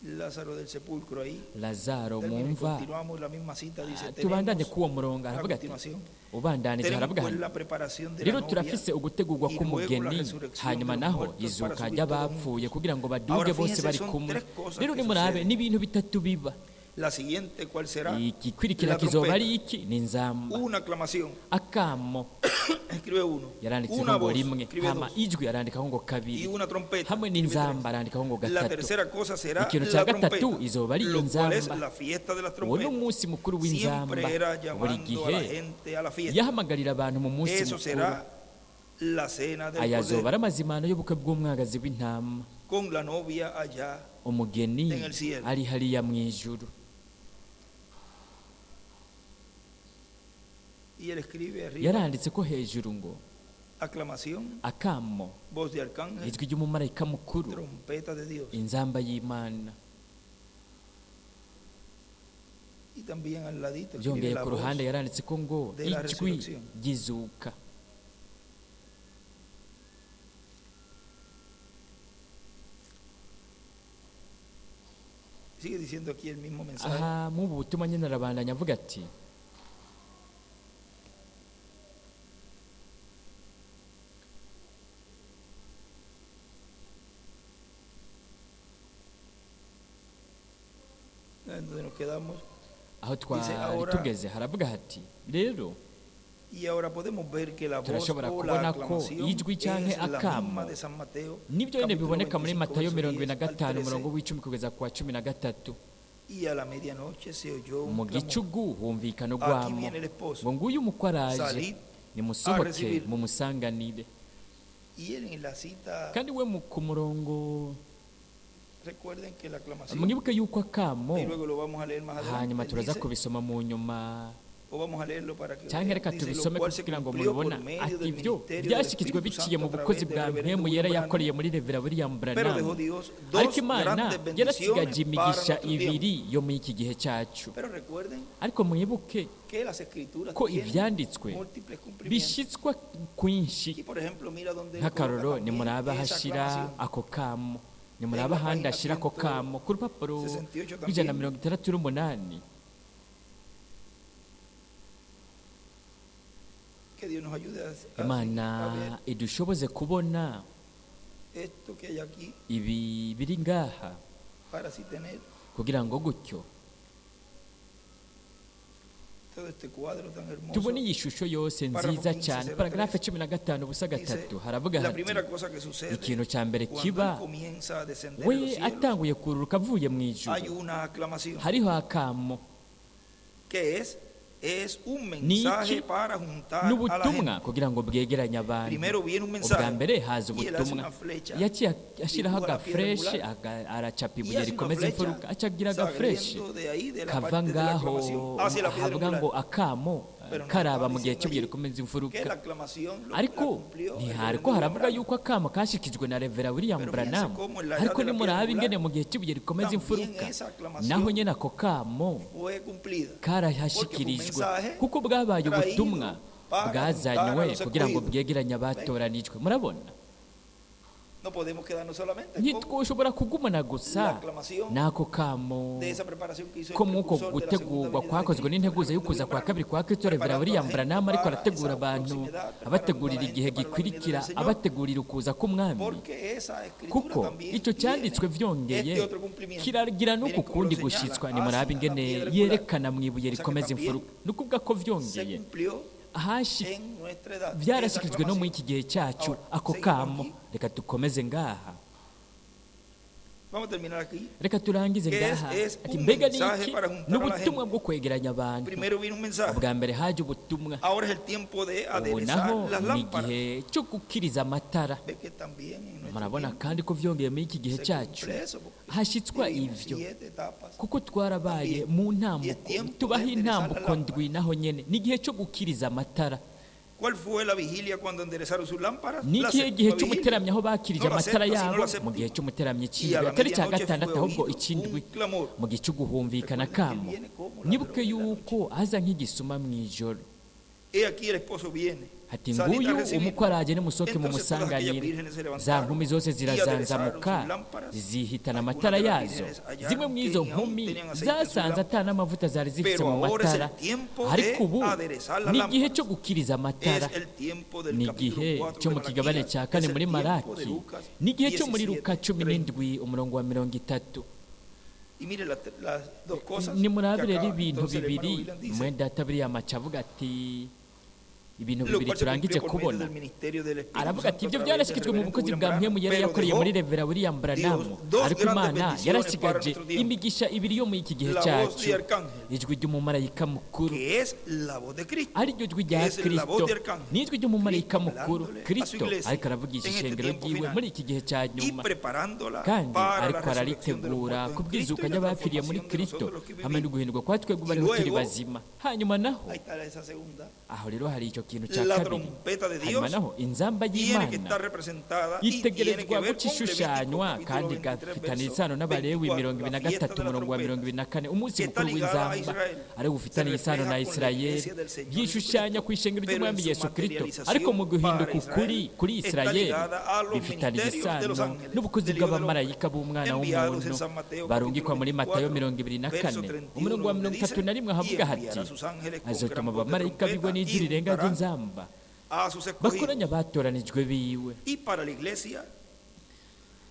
Lázaro del sepulcro ahí. Lazaro Termina y mu mva. continuamos la misma cita. Dice, Tubandanye tenemos k'uwo murongo a aravuga ati continuación, ubandanije tenemos aravuga pues hano la preparación de la rero novia turafise ugutegurwa y luego la k'umugeni, resurrección hanyuma de los naho muertos para izuka subir todos ry'abapfuye juntos. kugira ngo baduge Ahora bose fíjense, bari son kumwe. tres cosas Rero que nimurabe suceden. n'ibintu bitatu biba. La siguiente, ¿cuál será? Igikurikira La kizoba trompeta. ari iki? Ni inzamba. Una aclamación, Akamo. Escribe uno. Yaranditseho Una ngo voz, rimwe, escribe hama dos. ijwi arandikaho ngo Y kabiri, una trompeta, hamwe escribe n'inzamba tres. arandikaho ngo La gatatu. tercera cosa será Ikintu la cya gatatu trompeta, izoba ari iyo lo cual es nzamba. la fiesta de las Uwo ni trompetas. umunsi mukuru w'inzamba. Siempre era Buri llamando a la gihe gente a la fiesta. yahamagarira abantu mu munsi Eso mukuru. será la cena del Aya azoba Cordero ari amazimano y'ubukwe bw'umwagazi w'intama, con la novia allá. umugeni En el cielo. ari hariya mu ijuru. Y él escribe arriba, Yaranditse ko hejuru ngo aclamación, akamo, voz de arcángel, ijwi ry'umumarayika mukuru, trompeta de Dios. inzamba y'Imana. Y también al ladito escribe Byongeye la ku voz ruhande yaranditse ko ngo de la ijwi resurrección. ry'izuka. Sigue diciendo aquí el mismo mensaje. Aha muri ubu butumwa nyine arabandanya avuga ati En donde nos quedamos. Aho twari ahora- tugeze haravuga hati rero Y ahora podemos ver que la voz turashobora o la kubona ko aclamación ijwi canke es la akamo misma de San Mateo, nibyo nyine capítulo biboneka muri 25, Matayo verso mirongo ibiri na 10 al gatanu 13. umurongo w'icumi kugeza ku wa 13. Y a la medianoche se oyó un Mu clamor. gicugu humvikana Aquí urwamo viene el esposo. ngo nguyu umukwe araje, Salid a nimusohoke recibir. mumusanganire. Y él en la cita, Kandi we ku murongo, recuerden que la aclamación, mwibuke yuko akamo, y luego lo vamos a leer más adelante, hanyuma él turaza dice, kubisoma mu nyuma, o vamos a leerlo para que cyangwa vean, reka dice, lo tubisome cual se kugira ngo cumplió por mubibona, medio ati del ibyo ministerio del byashyikirijwe Espíritu biciye mu Santo a bukozi través del bwa reverendo mpemu yera William Branham. yakoreye muri Revera William Pero dejó Branham. Dios Ariko dos Imana grandes yarasigaje bendiciones para imigisha nuestro tiempo. ibiri yo muri iki gihe cyacu. Pero recuerden Ariko mwibuke que las escrituras ko tienen ibyanditswe múltiples cumplimientos. bishyitswa kwinshi. Y por ejemplo, mira donde él Nk'akarorero, coloca también nimuraba esa ahashyira aclamación. ako kamo, nimuraba ahandi ashyira ako kamo ku rupapuro 68 rw'ijana na también. 68. Que Dios nos ayude a Imana ver idushoboze kubona esto que hay aquí ibi biri ngaha, para así tener kugira ngo gutyo todo este cuadro tan hermoso. tubone iyi shusho yose Paragraph nziza 15, cyane. 03. Paragarafe 15 ubusa Dice, gatatu haravuga la hati primera cosa que sucede ikintu cya mbere cuando kiba él comienza a descender de we los cielos, atanguye kururuka avuye mu ijuru, hay una aclamación hariho akamo. Que es un Ni mensaje iki? para juntar a la N'ubutumwa gente. kugira ngo bwegeranye abantu. Primero viene un Ubwa mensaje mbere haza y él hace ubutumwa, una flecha, yaciye ashyiraho dibuja la piedra agafureshi, angular aracapa y ibuye hace una rikomeza flecha imfuruka, acagira agafureshi saliendo de ahí, de la kava parte de la ngaho aclamación, hacia la piedra havuga ngo angular. akamo Pero no karaba estaba mu gihe diciendo cy'ibuye allí rikomeza que imfuruka. la aclamación la Ariko cumplió el ntihariko reverendo William haravuga Branham. yuko akamo kashikijwe na Revera William Pero fíjense Branham. cómo en la edad Ariko de la piedra nimuraba ingene angular mu gihe cy'ibuye rikomeza también imfuruka, esa aclamación naho nyene ako kamo fue cumplida. karahashikirijwe, mensaje kuko bwabaye traído ubutumwa para juntar a bwazanywe los kugira ngo escogidos. bwegeranye abatoranijwe. Murabona, No podemos quedarnos solamente con ntitwoshobora kugumana gusa la aclamación n'ako kamo de esa preparación que hizo el ko mw'uko precursor de la segunda gutegurwa venida de kwakozwe Cristo, el n'integuza reverendo y'ukuza William kwa Branham, kabiri kwa Kristo, Revera preparando a la William gente Branham ariko para arategura esa abantu, proximidad, preparando a abategurira la igihe gente para la venida gikurikira, del Señor, abategurira ukuza k'umwami, porque esa escritura kuko también icyo cyanditswe tiene vyongeye este otro cumplimiento. kiragira n'uku Miren cómo kundi lo señala, gushitswa. hacia Nimuraba la ingene piedra angular. yerekana mu ibuye O sea que rikomeza también imfuruka, ni ukuvuga ko se vyongeye cumplió ahashi en nuestra edad esa byarashyikirijwe no muri aclamación. iki gihe cyacu Ahora, ako seguimos kamo. aquí. Reka dukomeze ngaha. Vamos a terminar aquí. Reka turangize Que es, ngaha. es Ati un mbega ni mensaje iki? para juntar a la N'ubutumwa gente. bwo kwegeranya abantu. Primero vino un mensaje. Ubwa mbere haje ubutumwa, Ahora es el tiempo de ubu aderezar naho las ni lámparas. igihe cyo gukiriza amatara. Ve que también en nuestro Murabona tiempo kandi ko vyongeye muri iki gihe se cyacu cumple eso, porque hashitswa vivimos ivyo, siete etapas kuko twarabaye también. mu Y es ntambuko, tiempo de tubaho enderezar las intambuko ndwi, lámparas. naho nyene ni igihe cyo gukiriza amatara. ¿Cuál fue la vigilia cuando enderezaron sus lámparas? Ni La ikihe gihe séptima vigilia. cy'umuteramyi aho bakirije No la amatara sexta, sino yabo? la Mu séptima. gihe cy'umuteramyi Y a cy'indwi, la atari icya medianoche gatandatu fue ahubwo oído icindwi. un clamor. Mu gihe cy'uguhumvikana Recuerden que él kamo, viene como mwibuke ladrón en la noche. yuko aza nk'igisuma mu ijoro. He aquí el esposo viene. Ati Salid a nguyu recibirlo. umukwe araje, nimusohoke Entonces todas aquellas mumusanganire. vírgenes se Za levantaron nkumi zose y aderezaron sus zirazanzamuka, lámparas. zihitana Algunas amatara de las yazo. vírgenes Zimwe hallaron mu que izo ni aún nkumi tenían aceite en sus zasanze lámparas. ata n'amavuta zari zifise Pero mu ahora es matara. el tiempo Ariko de ubu aderezar las ni igihe lámparas. cyo gukiriza amatara. Es el tiempo del Ni capítulo igihe 4 cyo de mu kigabane Malaquías. cya kane Es el muri tiempo de Maraki, Lucas ni igihe cyo muri Luka 17, cumi 30. n'indwi umurongo wa 30. Y mire las dos cosas que Nimurabe rero acá, ibintu entonces el hermano bibiri. William dice, Mwene data buriya maca avuga ati ibintu lo bibiri cual se turangije cumplió por medio kubona. del ministerio del Espíritu Aravuga Santo ati a ibyo través del byarashyikijwe mu reverendo bukozi William bwa Branham, mpwemu yari pero yakoreye dejó muri revera William Branham, Dios dos ariko grandes Imana bendiciones para yarasigaje nuestro tiempo. imigisha ibiri yo muri iki gihe La voz cyacu, de Arcángel, ijwi ry'umumarayika mukuru, que es la voz de Cristo, ariryo jwi que rya es la voz Kristo, de Arcángel, n'ijwi ry'umumarayika Cristo mukuru hablándole a su Kristo iglesia ariko aravugisha en este ishengero tiempo ryiwe final muri iki gihe cya y nyuma, preparándola kandi para la ariko resurrección de los araritegura muertos ku en Cristo bw'izuka y la ry'abapfiriye muri transformación de Kristo nosotros los que hamwe no vivimos. guhindurwa kwa twebwe Y bariho turi luego, bazima. Hanyuma naho ahí está esa segunda, aho rero hari icyo kintu cya la kabiri. trompeta de Hanyuma Dios naho inzamba tiene que y'Imana estar representada y tiene que itegerezwa ver guca con Levítico ishushanywa capítulo kandi 23, igafitana verso isano n'Abalewi 24, mirongo ibiri la na fiesta gatatu de la umurongo wa mirongo trompeta, ibiri na kane, umunsi que está mukuru ligada a w'inzamba Israel, ariwo se ufitanye isano na refleja con la Isirayeli, iglesia del Señor byishushanya Jesucristo, ku ishengero pero en ry'Umwami su Yesu Kristo, ariko materialización mu guhinduka para ukuri Israel kuri está Isirayeli ligada a los bifitanye ministerios de los isano ángeles n'ubukozi del Hijo del Hombre, bw'abamarayika b'Umwana enviados en w'umuntu San Mateo barungikwa capítulo muri Matayo 24, mirongo ibiri na verso kane 31, umurongo wa donde mirongo itatu dice, na rimwe y havuga hati enviará sus ángeles con gran azotuma voz de abamarayika biwe trompeta y n'ijwi rirenga juntará ry'inzamba a sus escogidos. bakoranya abatoranijwe biwe. Y para la iglesia,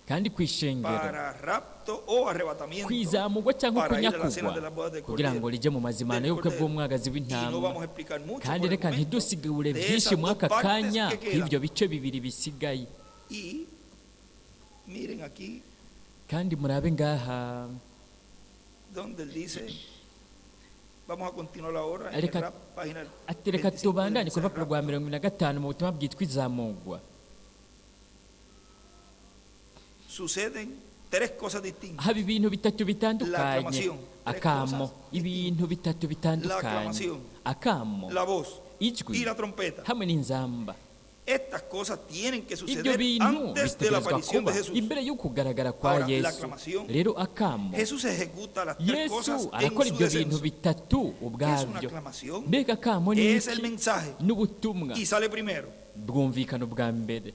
Kandi ku ishengero para rapto o arrebatamiento, kwizamugwa cyangwa para ir a la cena kunyakugwa de las bodas del kugira ngo Cordero. rijye mu mazimano Del y'ubukwe Cordero. bw'umwagazi Y no w'intama. vamos a explicar mucho Kandi por el reka momento ntidusigure de byinshi esas muri dos aka partes kanya que quedan. k'ibyo bice bibiri bisigaye. Y miren aquí Kandi murabe ngaha donde él dice, vamos a continuar ahora en el reka rap, página ati reka 25 del tubandanye ku mensaje rupapuro rwa rapto. 75 mu butumwa bwitwa izamugwa. Suceden tres cosas distintas. Haba ibintu bitatu La bitandukanye, aclamación, tres akamo, cosas distintas. ibintu bitatu La bitandukanye, aclamación, akamo, la voz y ijwi la trompeta. hamwe n'inzamba. Estas cosas tienen que Ibyo suceder bintu antes de la bitegerezwa aparición de kuba Jesús. imbere y'ukugaragara kwa Ahora, la Yesu. aclamación, Rero akamo, Jesús ejecuta las tres Yesu cosas en arakora su ibyo bintu descenso. bitatu ¿Qué es una ubwabyo. aclamación? Mbega akamo ni Es el iki? mensaje N'ubutumwa y sale primero. bwumvikana ubwa mbere.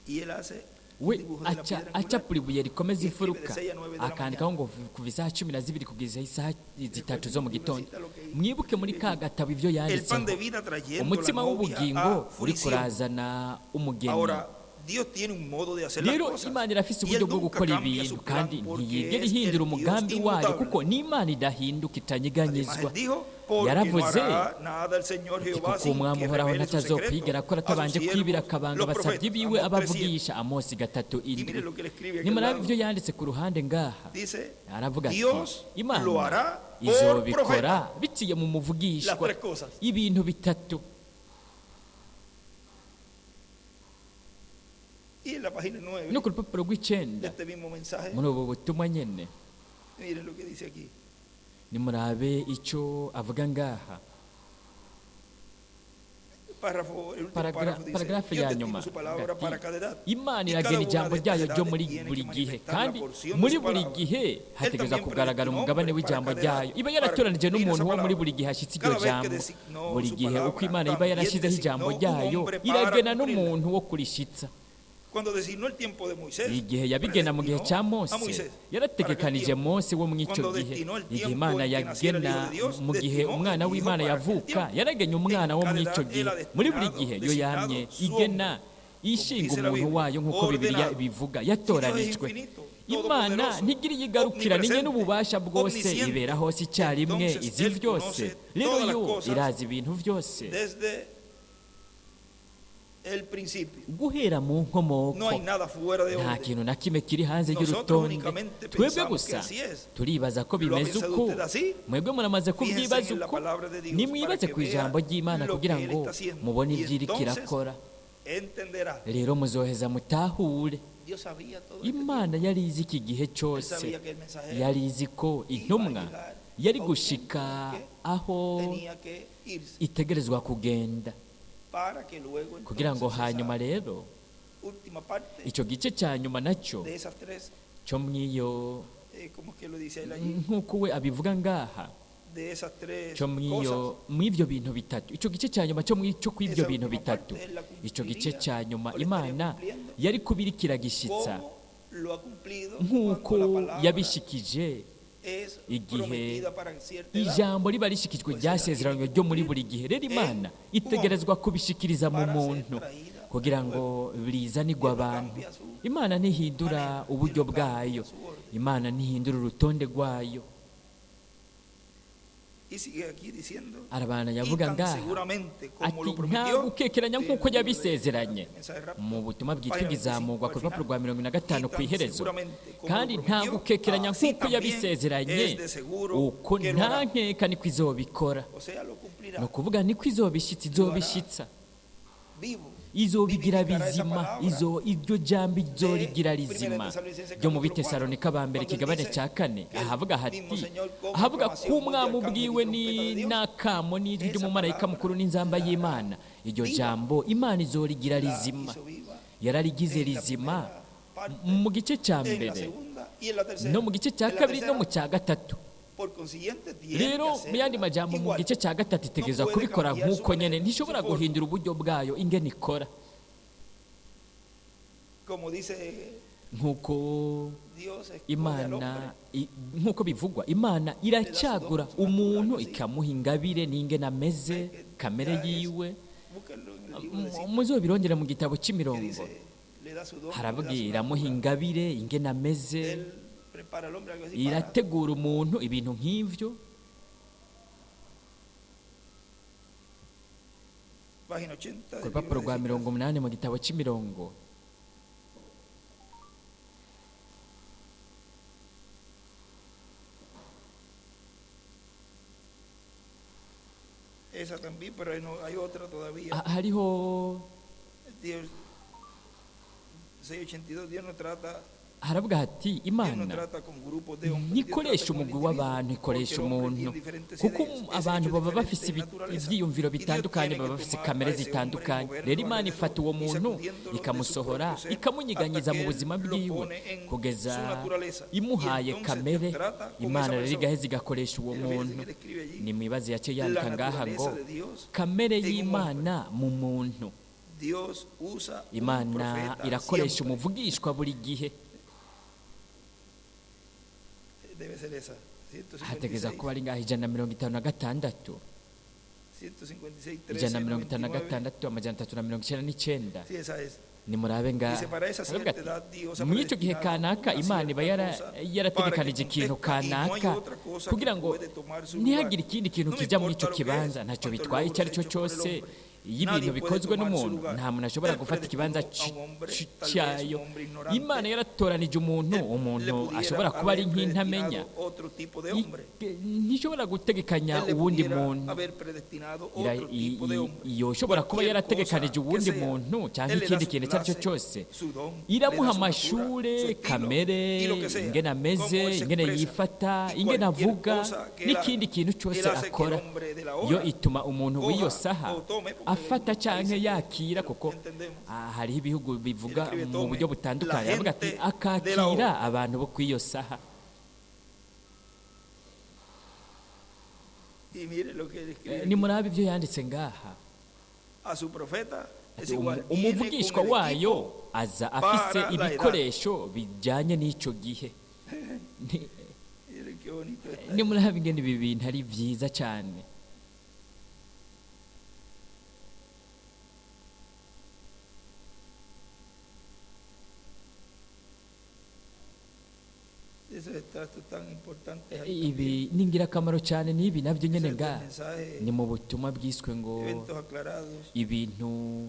Y él hace un We dibujo de la aca piedra angular acapura ibuye rikomeza y escribe de imfuruka, 6 a 9 de la mañana. akandikaho ngo kuva isaha 12 kugeza isaha 3 zo Recuerden mu el gitondo. librecita lo que Mwibuke muri escribe ka allí. gatabo ibyo El pan yanditseho, de vida trayendo la umutsima novia w'ubugingo a uri fruición. kurazana umugeni. Ahora, Dios tiene un modo de hacer las Rero cosas Imana irafise y Él uburyo bwo nunca gukora cambia ibintu su plan kandi porque ntiyigera es ihindura el Dios umugambi wayo, inmutable. kuko n'Imana idahinduka Además, itanyeganyezwa. Él dijo, porque no Yaravuze hará nada el Señor ati Jehová kuko sin umwami que uhoraho revele su secreto ntacazokwigera akora a sus atabanje kwibira siervos, akabanga los abasabyi profetas. biwe Amós 3:7. abavugisha. Amosi gatatu Y indwi. mire lo que él escribe aquí al Nimuraba lado. ibyo yanditse ku ruhande ngaha, Dice, aravuga ati Dios lo Imana hará por izobikora profeta. biciye mu Las muvugishwa. tres cosas. Ibintu bitatu. Y en la página 9 No ku rupapuro de rw'icenda este mismo mensaje, muri ubu butumwa nyene, miren lo que dice aquí. nimurabe icyo avuga ngaha. Párrafo, el último párrafo dice, Paragrafe Dios ya destinó nyuma su palabra avuga para ati, cada edad. Imana Y cada iragena una ijambo de estas ryayo ryo edades muri tiene buri que gihe, manifestar la kandi porción de muri su buri palabra. gihe Él hategerezwa también kugaragara predestinó umugabane hombres para w'ijambo cada edad ryayo iba para yaratoranije cumplir n'umuntu esa wo muri palabra. buri gihe ashyitse iryo Cada vez que jambo. designó Buri su gihe uko palabra, Imana iba también yarashyizeho ijambo designó un ryayo hombre para iragena cumplirla. n'umuntu wo kurishitsa. Cuando designó el tiempo de Moisés, Igihe yabigena mu gihe predestinó cya a Mose, Moisés para aquel yarategekanije tiempo. Mose wo mu icyo Cuando gihe. destinó el Igihe tiempo Imana en que naciera el Hijo yagena de Dios, mu gihe destinó umwana el Hijo w'Imana para aquel yavuka, tiempo. yaragenye umwana En wo cada mu icyo edad gihe. él ha Muri buri destinado, gihe yo designado yamye su igena hombre, como ishinga dice la umuntu Biblia, wayo nk'uko Bibiliya ordenado. bivuga, Si Dios es yatoranijwe. infinito, Imana todopoderoso, ntigira iyigarukira ninye omnipresente, n'ububasha bwose, omnisciente, ibera hose icyarimwe, entonces izi Él byose. conoce Rero todas las yo cosas irazi ibintu byose desde el principio. guhera mu nkomoko. No hay nada fuera de Nta orden. kintu na kimwe kiri hanze Nosotros y'urutonde. únicamente Twebwe pensamos que gusa así es. turibaza ko ¿Lo ha bimeze pensado uko. usted así? Mwebwe muramaze Fíjense kubyibaza en la uko. palabra de Dios para Nimwibaze que ku ijambo vea ry'Imana lo kugira que Él ngo está haciendo. mubone Y ibyo iriko entonces irakora. entenderá. Rero muzoheza mutahure. Dios sabía todo este Imana tiempo. yari izi iki gihe Él cyose, sabía que el mensajero yari izi ko iba a intumwa llegar yari a un punto gushika en que aho tenía que irse itegerezwa kugenda, para que luego kugira ngo entonces esa hanyuma rero última parte icyo gice cya nyuma nacyo de esas tres, cyo mw'iyo, como es que lo dice él allí, nk'uko we abivuga ngaha, de esas tres cyo mw'iyo cosas, mw'ibyo bintu bitatu, icyo gice cya nyuma cyo mw'icyo kw'ibyo esa bintu última bitatu, parte él la icyo gice cumpliría cya nyuma o la estaría Imana cumpliendo yari kubirikira gishyitsa como lo ha cumplido nk'uko cuando la palabra yabishikije es igihe prometida para cierta edad, ijambo riba rishikijwe pues se la tiene ryasezeranywe que ryo muri cumplir buri gihe. Rero en Imana un hombre itegerezwa kubishikiriza mu para ser muntu traída kugira al ngo pueblo. rizanirwe Dios no abantu. cambia su Imana ntihindura manera, Dios uburyo no cambia bwayo, su orden. Imana ntihindura urutonde rwayo. Y sigue aquí diciendo, Arabana y yavuga tan ngaha seguramente como ati lo nta prometió, gukekeranya nk'uko yabisezeranye mensaje rápido, mu butumwa bwitwa página Igizamurwa 25 ku al rupapuro final, rwa 45 y ku tan iherezo, seguramente como kandi lo nta prometió, gukekeranya así nk'uko también yabisezeranye, es de seguro uko que lo nta hará. nkeka niko izobikora. O sea, lo cumplirá Ni ukuvuga niko izobishyitsa, izobishyitsa, vivo. izobigira Vivificará esa bizima, palabra izo iryo jambo izorigira de rizima 1 Tesalonicenses ryo mu capítulo Bitesalonika ba mbere 4, cuando ikigabane él cya kane, que el ahavuga hati mismo Señor con ahavuga ko proclamación voz de umwami arcángel y ubwiwe trompeta de Dios, n'akamo n'ijwi esa ry'umumarayika palabra mukuru n'inzamba la hará y'Imana, iryo viva, jambo Imana izorigira la rizima. hizo viva Yararigize en la rizima primera parte, mu gice cya en la mbere segunda y en la tercera. no mu gice cya En la kabiri no tercera, mu cya gatatu. por consiguiente, tiene que Rero mu yandi hacerla majambo, mu igual. gice cya gatatu No itegereza puede kubikora cambiar su nk'uko nyene, manera, su ntishobora forma. guhindura uburyo bwayo ingene ikora. Como dice Nk'uko Dios escoge al hombre, Imana nk'uko bivugwa, Imana iracagura umuntu ikamuha ingabire n'ingene ameze, kamere yiwe. búsquenlo en el libro de Citas, Muzobirongera mu gitabo que cy'imirongo, dice, le da su don, le da harabwira su iramuha naturaleza. ingabire ingene ameze, Él prepara al hombre algo así para irategura umuntu ibintu nk'ivyo. Página 80 Ku del libro rupapuro de rwa Citas. 80 mu gitabo cy'imirongo. Esa también, pero hay, no, hay otra todavía. Hariho Dios 682, Dios no trata, haravuga hati Dios no Imana trata con grupos de hombres, Dios ntikoresha trata con umugwi individuos, w'abantu, porque ikoresha el hombre umuntu, tiene diferentes kuko ideas, es abantu hecho baba diferente bafise en naturaleza. ibyiyumviro Y Dios bitandukanye, tiene que baba bafise tomar kamere a ese hombre y zitandukanye. moverlo Rero Imana alrededor ifata uwo y muntu sacudiéndolo de su ikamusohora, propio ser ikamunyiganyiza hasta mu que él buzima lo bwiwe pone en kugeza su naturaleza. Y imuhaye entonces Dios kamere. trata con Imana esa rero persona. igaheza igakoresha uwo Pero fíjense muntu. que él escribe allí Nimwibaze yaciye la yandika ngaha ngo naturaleza de Dios kamere en un hombre. y'Imana mu muntu. Dios usa un Imana profeta irakoresha siempre. umuvugishwa buri gihe. Debe ser esa. Hategeza 156, kuba ari ngaho 156, 156, ijana 13, na mirongo itanu na 99. gatandatu, 399. Sí, esa es. Nimurabe ngaha. Dice, para esa Aravuga cierta ati, edad Dios ha muri icyo gihe predestinado kanaka una Imana iba cierta cosa para que yarategekanije ikintu acontezca y no hay kanaka otra cosa que kugira ngo puede tomar su lugar. ntihagire ikindi kintu No me kijya muri importa icyo lo que es, kibanza, ntacyo cuanto el bitwaye logro icyo ari es cyo hecho por el cyose. hombre. Iyo ibintu Nadie puede bikozwe tomar su n'umuntu, lugar. nta muntu ashobora Él gufata ikibanza predestinó a un hombre, tal vez cyayo. un hombre ignorante. Imana yaratoranije umuntu, Él le umuntu pudiera ashobora kuba ari haber nk'intamenya, predestinado otro tipo de hombre. Ntishobora gutegekanya Él le uwundi pudiera muntu. haber predestinado otro tipo de hombre. Iyo ushobora kuba Cualquier yarategekanije cosa que uwundi sea. muntu cyangwa Él le da ikindi su kintu icyo ari cyo clase, cyose, su don, le da iramuha su natura, su amashure, estilo kamere, y lo que sea, ingene cómo ameze, él se ingene expresa yifata, y ingene cualquier avuga cosa que él haga. n'ikindi kintu cyose Él hace que el akora. hombre de la Iyo hora ituma umuntu w'iyo coja saha o tome, porque afata hay países canke que yakira, lo kuko entendemos. hariho ibihugu bivuga Él escribe, mu tome buryo la butandukanye, aravuga ati gente de la akakira hora. abantu bo kw'iyo saha. Y mire lo que él escribe aquí. Nimurabe ibyo yanditse ngaha. A su profeta es Ati, igual. Viene con umuvugishwa el wayo equipo aza afise para la edad. ibikoresho bijyanye n'icyo gihe. Mire qué bonito está. Nimurabe ingene ibi bintu ari byiza cyane. Esos extractos tan importantes ahí Ibi también. ni ingirakamaro cyane, n'ibi nabyo nyine Ese es el ngaha mensaje, ni mu butumwa bwiswe ngo eventos aclarados ibintu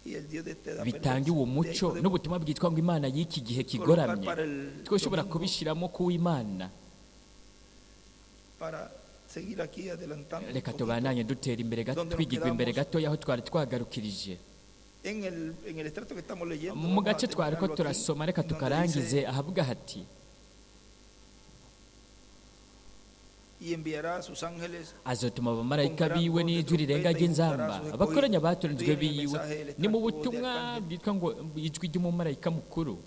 y el Dios de esta edad bitanga perversa. uwo De ahí muco podemos n'ubutumwa bwitwa ngo Imana y'iki gihe colocar kigoramye, para el twashobora domingo kubishyiramo kuw'Imana. para seguir aquí adelantando un Reka poquito. tubandanye dutera imbere gato, Donde nos twigirwa imbere quedamos. gato y'aho twari twagarukirije En el extracto que estamos leyendo, mu vamos a gace twari ko terminarlo aquí, turasoma, reka en donde tukarangize dice, ahavuga hati y enviará a sus ángeles azotuma abamarayika con gran biwe voz de n'ijwi rirenga trompeta y ry'inzamba juntará a sus abakoranya escogidos. batoranijwe Estoy en el biwe. mensaje del Ni mu extracto de butumwa Arcángel. bwitwa ngo ijwi ry'umumarayika mukuru,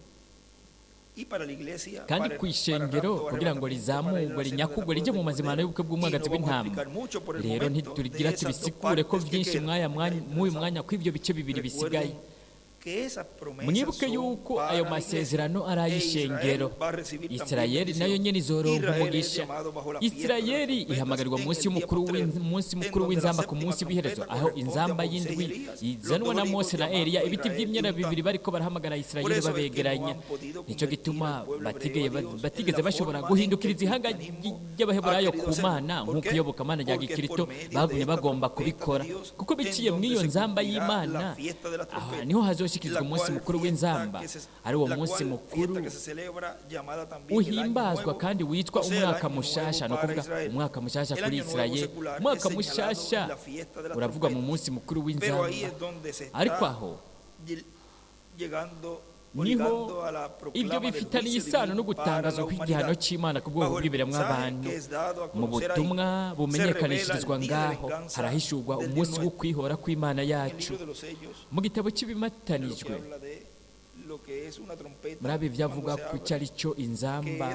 Y para la iglesia, kandi para ku el, para ishengero rapto, kugira ngo arrebatamiento, para ir rizamurwe al seno de la rinyakugwe boda rijye del mu mazimano Cordero. y'ubukwe Y bw'umwagazi no vamos a w'intama. explicar mucho por el Rero momento de ntiturigira esas dos tubisigure ko partes que byinshi quedan. mwaya Ya mwanya mw'uyu interesado. mwanya kw'ibyo bice bibiri bisigaye. Recuerden Mwibuke yuko ayo masezerano ari ay'ishengero. Isirayeli nayo nyene izoronka umugisha. Isirayeli ihamagarirwa munsi y'umukuru w'umunsi mukuru w'inzamba ku munsi w'iherezo, aho inzamba y'indwi izanwa na Mose na Eliya, ibiti by'imyela bibiri bariko barahamagara Isirayeli babegeranya. Nicyo gituma batigeze bashobora guhindukiriza ihanga ry'Abaheburayo ku Mana nk'uko iyobokamana rya Gikristo bagumye bagomba kubikora, kuko biciye mw'iyo nzamba y'Imana aha niho hazoshikirizwa umunsi mukuru w'inzamba, ari uwo munsi mukuru uhimbazwa kandi witwa umwaka mushasha, no kuvuga umwaka mushasha kuri Isirayeli. Umwaka mushasha uravugwa mu munsi mukuru w'inzamba, ariko aho niho ibyo bifitaniye isano no gutangazwa kw'igihano cy'Imana ku bwoko bw'ibiremwa abantu. Mu butumwa bumenyekanishirizwa ngaho harahishurwa umunsi wo kwihora kw'Imana yacu. Mu gitabo cy'ibimatanijwe muri abi byavuga ku cyo ari cyo inzamba,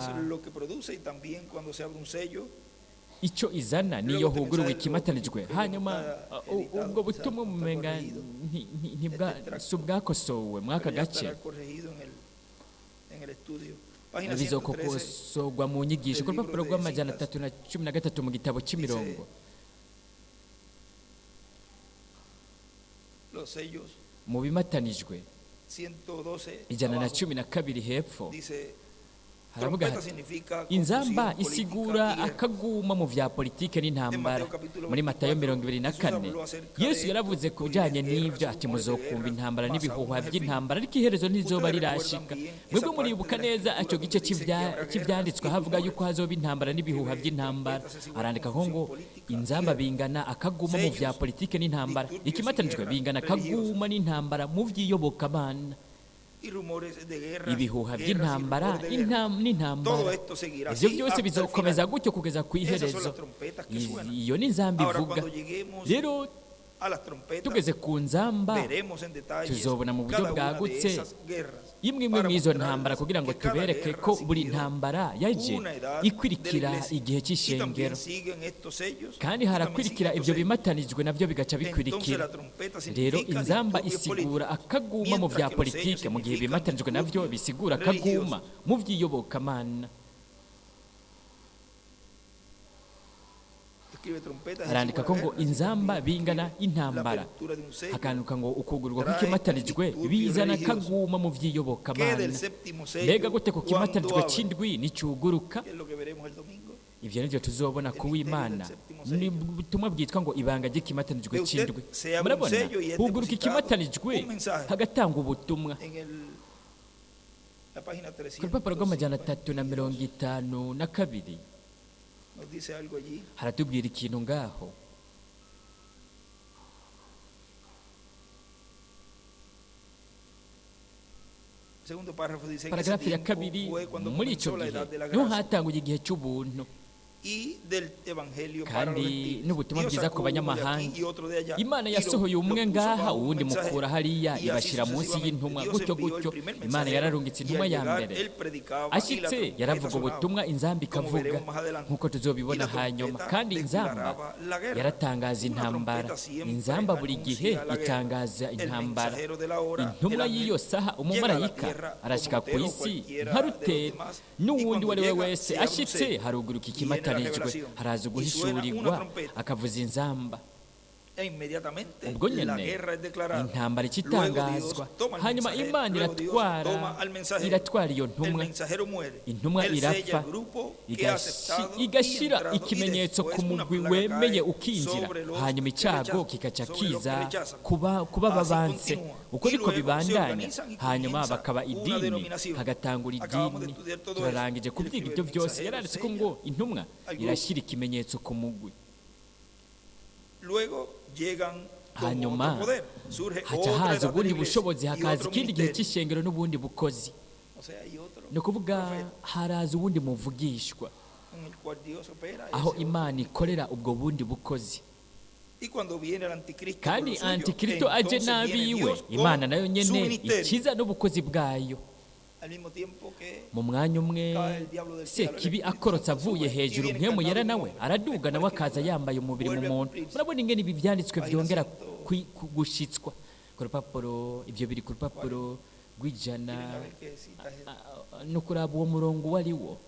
icyo izana niyo huguruwe ikimatanijwe. Hanyuma ubwo butumwa mumenga si ubwakosowe mw'aka gace, bizokosorwa mu nyigisho. Ku rupapuro rw'amajana 313 mu gitabo cy'imirongo, mu bimatanijwe 112 hepfo, haravuga hati: inzamba isigura akaguma mu vya politike n'intambara. Muri Matayo 24, Yesu yaravuze ku bijanye n'ivyo ati: muzokumva intambara n'ibihuha by'intambara, ariko iherezo ntizoba rirashika. Mwebwe muribuka neza ico gice cy'ivyanditswe havuga yuko hazoba intambara n'ibihuha by'intambara. Arandika ko ngo inzamba bingana akaguma mu vya politike n'intambara, ikimatanijwe bingana akaguma n'intambara mu vy'iyobokamana, ibihuha by'intambara n'intambara. Ivyo byose bizokomeza gutyo kugeza ku iherezo. Iyo ni inzamba ivuga. Rero tugeze ku nzamba tuzobona mu buryo bwagutse imwe imwe mw'izo ntambara, kugira ngo tubereke ko buri ntambara yaje ikurikira igihe cy'ishengero, kandi harakurikira ibyo bimatanijwe nabyo bigaca bikurikira. Rero inzamba isigura akaguma mu vya politike, mu gihe bimatanijwe nabyo bisigura akaguma mu vy'iyobokamana. Arandika ko ngo inzamba bingana intambara, hakanuka ngo ukugurwa kw'ikimatanijwe bizana akaguma mu vy'iyobokamana. Mbega gute ku kimatanijwe c'indwi nicuguruka? Ivyo nivyo tuzobona ku w'Imana. Ni ubutumwa bwitwa ngo ibanga ry'ikimatanijwe c'indwi. Murabona, huguruka ikimatanijwe hagatanga ubutumwa. Ku rupapuro rw'amajana 352 haratubwira ikintu ngaho. Paragarafu ya kabiri: muri ico gihe niho hatanguye igihe cy'ubuntu kandi n'ubutumwa bwiza ku banyamahanga. Imana yasohoye umwe ngaha, uwundi mukura hariya, ibashyira munsi y'intumwa, gutyo gutyo. Imana yararungitse intumwa ya mbere, ashyitse yaravuga ubutumwa, inzamba ikavuga, nk'uko tuzobibona hanyuma. Kandi inzamba yaratangaza intambara. Inzamba buri gihe itangaza intambara. Intumwa y'iyo saha, umumarayika, arashyika ku isi nka Ruteri n'uwundi uwo ari we wese. Ashyitse haruguruka ikimatanijwe, haraza uguhishurirwa, akavuza inzamba. Ubwo nyene intambara ikitangazwa. Hanyuma Imana iratwara iyo ntumwa, intumwa irapfa, igashyira ikimenyetso ku mugwi wemeye ukinjira, hanyuma icyago kikaca kiza kuba babanse. Uko niko bibandanya, hanyuma bakaba idini, hagatangura idini. Turarangije kubyiga ibyo byose. Yaranditse ko ngo intumwa irashyira ikimenyetso ku mugwi. Hanyuma haca haza ubundi bushobozi, hakaza ikindi gihe cy'ishengero n'ubundi bukozi, ni ukuvuga haraza uwundi muvugishwa, aho Imana ikorera ubwo bundi bukozi. Kandi Antikristo aje n'abiwe, Imana nayo nyene ikiza n'ubukozi bwayo. Mu mwanya umwe Sekibi akorotse avuye hejuru, Mpwemu Yera nawe araduga, nawe akaza yambaye umubiri mu muntu. Murabona ingene ibi byanditswe byongera gushitswa. Ku Ku rupapuro, ibyo biri ku rupapuro rw'ijana Quieren a ver qué cita es esta. No kuraba uwo murongo uwo ari wo.